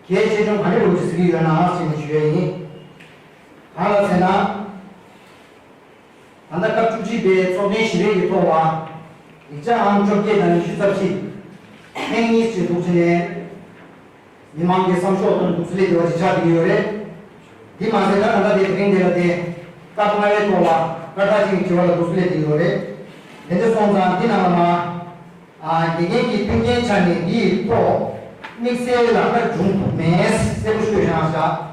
གལ་ཆེ་ཆུང་ག་རེ་འདྲ་བོ་ཅིག་གཟིགས་ཀྱི་ཡོད་ན་ཟེར་ནས་ཞུ་ཡ་ཡིན། གང་ལ་ཟེར་ན། ད་ལྟ་སྐབས་བཅུ་གཅིག་པའི་ཚོགས་ཐེངས་བཞི་པའི་གི་ཐོག་ལ། ཡིག་ཆ་ཨང་བཅོ་བརྒྱད་དང་ཉི་ཤུ་རྩ་བཞི། ཐེངས་གཉིས་ཀྱི་འདུག་ཅེས་ནས། མི་མང་གི་བསམ་ཤོག་དང་འདུག་ཚུལ་ལས་དེ་བ་ཅིག་ཆགས་བསྡད་ཀྱི་ཡོད་རེད། འདི་མ་ཟད་ད་ད་ལྟ་དེ་དེ་རིང་འདི་ལ་དེ། སྐབས་ལྔ་པའི་ཐོག་ལ་སྐར་རྟགས་ཅན་གྱི་དྲི་བ་ལ་འདུག་ཚུལ་ལས་དེ་ཡོད་རེད། དེ་འདྲ་སོང་ཙང་འདི་ནང་ལ་མ། ཨ། དགེ་རྒན་གྱི་མཐུན་རྐྱེན་ཆ་ནས་འདིའི་ཐོག་དམིགས་བསལ་ལག་བསྟར་བྱུང་ཐུབ་མེད། གསལ་པོ་ཤོད་བཞག་བཞག་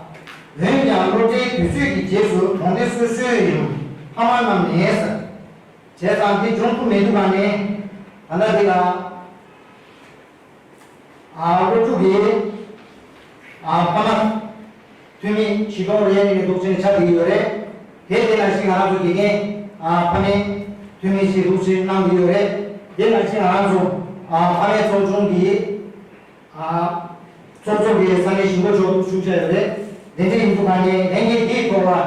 འོན་ཀྱང་སློབ་གྲྭའི་དུས་ཚོད་ཀྱི་རྗེས་སུ་གྲོང་སྡེ་སོ་སོའི་ཕ་མ་རྣམས་ནས། བྱས་ཙང་འདི་བྱུང་ཐུབ་མེད་འདུག་ག་ནས། ད་ལྟ་འདི་ལ། ཨ། སློབ་ཕྲུག་གི། ཨ། ཕ་མ། འཐུས་མི་བཞི་སྟོང་རེ་ནས་འདུག་ཅེས་ཆགས་བསྡད་ཡོད་རེད། དེ་དེ་ནང་བཞིན་ང་རང་ཚོ་དགེ་རྒན། ཨ། ཕ་མའི་འཐུས་མི་ཞིག་འདུག་ཅེས་གནང་གི་ཡོད་རེད། དེ་ནང་བཞིན་ང་རང་ཚོ། ཨ། ཕ་མའི་ཚོགས་ཆུང་གི། ཨ། ཚོགས་གཙོ་གི་ས་གནས་གཞིས་འགོ་མཆོག་ཏུ་ཞུགས་བྱས་ཡོད་རེད། དེ་འདྲ་ཡིན་དུས་ག་ནས་ལྷན་རྒྱས་འདིའི་ཐོག་ལ་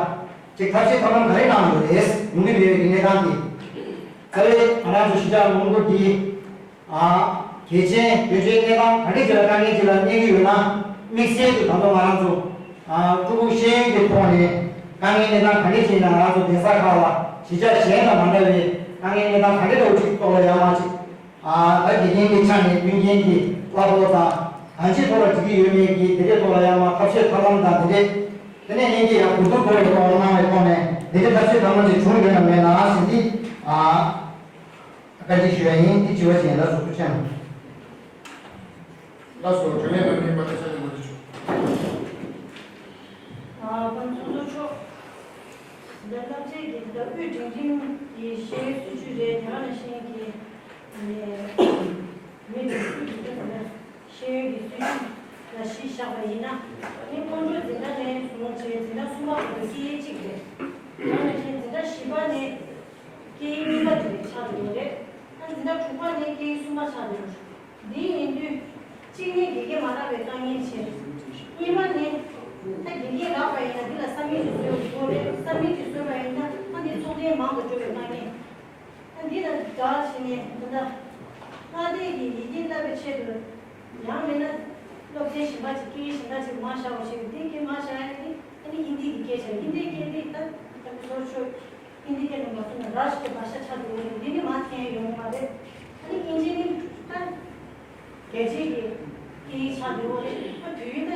ཅིག་ཐབས་ཤེས་ཐབས་ལམ་ག་རེ་གནང་ཡོད་རེད། ཡོང་གི་མེད་པའི་གནས་སྟངས་དེ། ད་རེས་ང་རང་ཚོ་གཞིས་ཆགས་ལུང་པ་འདི། ཨ། གལ་ཆེན་དོན་ཆེན་གནས་སྟངས་ག་འདྲ་ཅིག་ལ་དཀའ་ངལ་ཅིག་ལ་གནས་ཀྱི་ཡོད་ན། དམིགས་བསལ་དུ་ད་དུང་ང་རང་ཚོ། ཨ། ཕྲུ་གུ་ཤེས་ཡོན་གྱི་ཐོག་ནས་དཀའ་ངལ་གནས་སྟངས་ག་འདྲ་ཅིག་ཡིན་ན། ང་རང་ཚོ་གདན་ས་ཁག་ལ་གཞིས་ཆགས་གཞན་དང་མ་འདྲ་བའི་དཀའ་ངལ་གནས་སྟངས་ག་འདྲ་འདྲ་བོ་ཅིག་ཐོག་ལ་ཡང་མ་ཅིག་ཨ། ད་དགེ་རྒན་གྱི་ཆ་ནས་མཐུན་རྐྱེན་གྱི་གླ་ཕོགས་དང་གང་ཅིའི་ཐོག་ལ་འགྲིག་གི་ཡོད་མེད་ཀྱི་དེ་འདྲའི་ཐོག་ལ་ཡང་མ་ཐབས་ཤེས་ཐབས་ལམ་དང་དེ་འདྲའི། དེ་ནས་ལྷན་རྒྱས་ཡང་གོ་བསྡུར་དགོས་པའི་ཐོག་གནང་བའི་ཐོག་ནས་དེ་འདྲའི་ཐབས་ཤེས་ཐབས་ལམ་ཅིག་བྱུང་ཡོད་ན་མེད་ན་ཟེར་འདི། ཨ། བཀའ་འདྲི་ཞུ་ཡ་ཡིན། འདི་དྲི་བ་ཅིག་ཡིན། ལགས་སོ། ཐུགས་རྗེ་ཆེ། ལགས་སོ། དྲིས་ལན་གནང་མཁན་པ་ཏི་ཤ་ལི་མོ་དེ་ཆོག་ཨ། ཁོང་ཚོ་ཚོ་ཆོག་འདི་སློབ་ཆེན་གྱི་འདི་དབུས་འབྲིང་ཁྲིམས་ཀྱི་ཤེས་ཡོན་སྲིད་བྱུས་རེད། དེ་ག་ནང་བཞིན་གྱི་ཨ་ནི་མི་འདི་སུ་གི་འདི་ལ་ཤེས་ཡོན་གྱི་སྲིད་བྱུས་ལ་གཞི་བཞག་པ་ཡིན་ན། ཨ་ནི་སྔོན་འགྲོ་འཛིན་གྲྭ་ནས་བཟུང་བྱས་འཛིན་གྲྭ་གསུམ་པ་བར་དུ་སྐད་ཡིག་གཅིག་རེད། དེ་ག་ནང་བཞིན་འཛིན་གྲྭ་བཞི་པ་ནས་སྐད་ཡིག་གཉིས་པ་དེ་ཆགས་འགྲོ་གི་རེད། ཨ། འཛིན་གྲྭ་དྲུག་པ་ནས་སྐད་ཡིག་གསུམ་པ་ཆགས་འགྲོ་གི་རེད། འདི་ཡིན་དུས། གཅིག་ནི་དགེ་རྒན་མ་རག་པའི་དཀའ་ངལ་ཆེ། གཉིས་པ་ནི། ད་དགེ་རྒན་རག་པ་ཡིན་ན་འདི་ལ་ས་མིག་ཅིག་བཟོས་དགོས་རེད། ས་མིག་ཅིག་བཟོས་པ་ཡིན་ན་ཨ་འདི་ཚོགས་ཐེངས་མང་དུ་འགྲོ་བའི་དཀའ་ངལ། ཨ་འདི་ལ་དགའ་བྱས་ནས་ད་ལྟ་མངའ་སྡེ་གི་ཡི་གེ་བསླབ་པའི་ཆེད་དུ། ཡང་མིན་ན་སློབ་ཚན་གཞན་པ་ཅིག་སྐད་ཡིག་གཞན་པ་ཅིག་མར་བཞག་པ་ཞིག་འདི་སྐད་མར་བཞག་ཡ་དེ་ཨ་ནི་ཧིན་དི་གི་སྐད་ཆ། ཧིན་དིའི་སྐད་འདི་ད་ད་ཚོར་ཆོད། ཧིན་དི་སྐད་ནང་མ་གསུངས་ན་རཱཤ་ཊྲི་བྷ་ཤ་ཆགས་འདུག་འདི་ནི་མ་ཐེན་ཡོང་མ་རེད། ཨ་ནི་དབྱིན་ཇི་ནི་ད་རྒྱལ་སྤྱིའི་གི་སྐད་ཡིག་ཆགས་འདུག་རེད། ཨ་བོད་ཡིག་ད་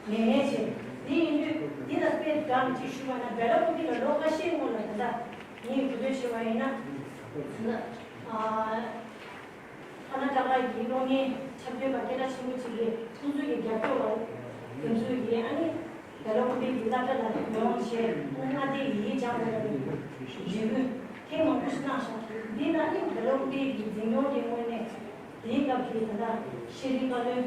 མེད་མེད་བྱས། འདི་ཡིན་དུས་འདི་ལ་དཔེ་འདྲ་མི་གཅིག་ཞུ་བ་ན། སྦེ་ལ་ཀུ་པི་ལ་ལོ་ཁ་ཤས་སྔོན་ལ་ད་ལྟ་ངས་གོ་ཐོས་བྱས་པ་ཡིན་ན། ད་ལྟ་ཨ། ཀར་ན་ཊ་ཀ་གི་གློག་བརྙན་འཁྲབ་སྟོན་པ་སྐད་གྲགས་ཆེན་པོ་གཅིག་གིས་ཁོང་ཚོའི་གི་རྒྱབ་སྐྱོར་བ་དེ་ཚོའི་གི་ཨ་ནི་སྦེ་ལ་ཀུ་པི་གི་སློབ་གྲྭ་ལ་ཡོང་བྱས་མངའ་སྡེའི་ཡི་གེ་སྦྱང་དགོས་པའི་རེ་སྐུལ་ཐེངས་མང་པོ་ཞིག་གནང་ཤག་འདི་ལ་ཨ་ནི་སྦེ་ལ་ཀུ་པི་གི་འཛིན་སྐྱོང་གི་ངོས་ནས་དེའི་སྐབས་ཀྱི་ད་ལྟ་ཤེས་རིག་བཀའ་བློན།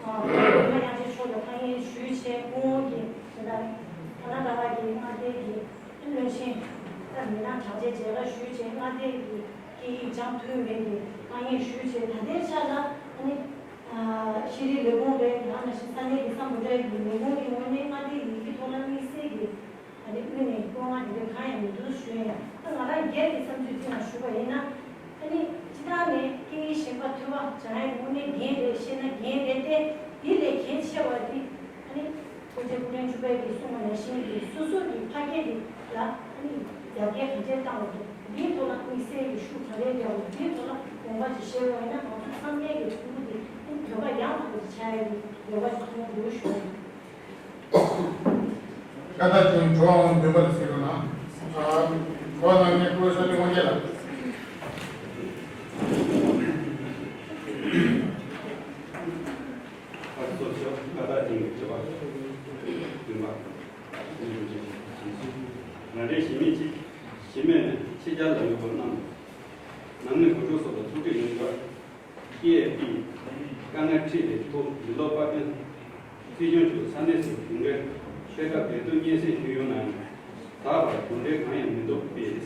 ཨ། སྒྲོལ་མ་དབྱངས་ཅན་མཆོག་ལ་ཐུགས་རྗེ་ཆེ། སྐུ་ངོ་གིས་ད་ལྟ་ཀར་ན་ཊ་ཀ་གི་མངའ་སྡེ་གི་བློན་ཆེན་ད་མི་སྣ་གྲགས་ཅན་མཇལ་ཁ་ཞུས་བྱས། མངའ་སྡེ་གི་སྐད་ཡིག་སྦྱང་ཐུབ་མེད་ཀྱི་དཀའ་ངལ་ཞུས་བྱས། ད་ལྟའི་ཆ་ལ་ཨ་ནི་ཤེས་རིག་ལས་ཁུངས་རེད། ཡང་ན་ཤེས་ས་གནས་ཀྱི་ས་མུ་དྲ་གི་ལས་ཁུངས་ཀྱི་ངོས་ནས་མངའ་སྡེ་ཡི་གེ་ཐོག་ལ་དམིགས་བསལ་གྱི་ད་ནི་དབུས་ནས་བཀོད་མངགས་དེ་འདྲ་གང་ཡང་མི་འདུག་ཞུ་ཡ་ཡིན། ད་ང་རང་སྒེར་གྱི་བསམ་ཚུལ་ཅིག་ལ་ཞུ་བ་ཡིན་ན། ཨ་ནི་སྤྱིར་བཏང་ནས་སྐད་ཡིག་གཞན་པ་ཐོས་པ་སྦྱང་ཡ་དངོས་གནས་འགན་རེད། ཤེས་ན་འགན་རེད་དེ། དེ་ལས་གལ་ཆེ་བ་དེ་ཨ་ནི་སྐུ་ཚེ་སྐུ་ཕྲེང་བཅུ་པའི་གིས་གསུངས་པ་ནང་བཞིན་གྱི་སོ་སོ་གི་ཕ་སྐད་དེ་ལ་ཨ་ནི་ཡར་རྒྱས་གང་ཆེར་བཏང་བ་དེ། འདིའི་ཐོག་ལ་དམིགས་བསལ་གྱི་ཤུགས་ག་རེ་རྒྱག་དགོས། འདིའི་ཐོག་ལ་དགོངས་པ་ཅིག་བཞེས་པ་ཡིན་ན། ང་ཚོ་ཚང་མའི་གི་ཕྲུ་གུ་དེ་ཨ་ནི་བོད་པ་ཡང་དག་པ་ཅིག་ཆགས་ཡ་གི་འདོད་པ་ཅིག་མཐོང་འདུག་ཞུ། བཀའ་རྟགས་ཅན་དྲི་བ་འོང་འདུན་པ་ལ་གཟིགས་རོགས་གནང་། ཨ། དྲི་བ་གནང་མཁན་ཀུ་རེ་ས་ལི་དབང་རྒྱལ་ལགས། ཨ། གཙོ་ཆེ་བ་བཀའ་རྟགས་ཅན་གྱི་དྲི་བ་བདུན་པ། ང་རའི་གཞིས་མི་གཅིག་གཞིས་མེད་ནས་ཕྱི་རྒྱལ་ལ་ཡོད་པ་རྣམས་ནང་མི་བུ་ཕྲུག་སོགས་ལ་ཐུགས་ཁྲལ་ཡོང་རྒྱུར། ཨེ་ཨེ་པི་དཀའ་ངལ་འཕྲད་པའི་ཐོག་འདི་ལོ་དཔལ་ལྡན་སྲིད་སྐྱོང་མཆོག་ས་གནས་སུ་གཞུང་འབྲེལ་ཕེབས་སྐབས་བདེ་སྡུག་སྙན་སེང་ཞུས་ཡོད་ནའང་། ད་བར་གྲུབ་འབྲས་གང་ཡང་མི་འདུག་པས།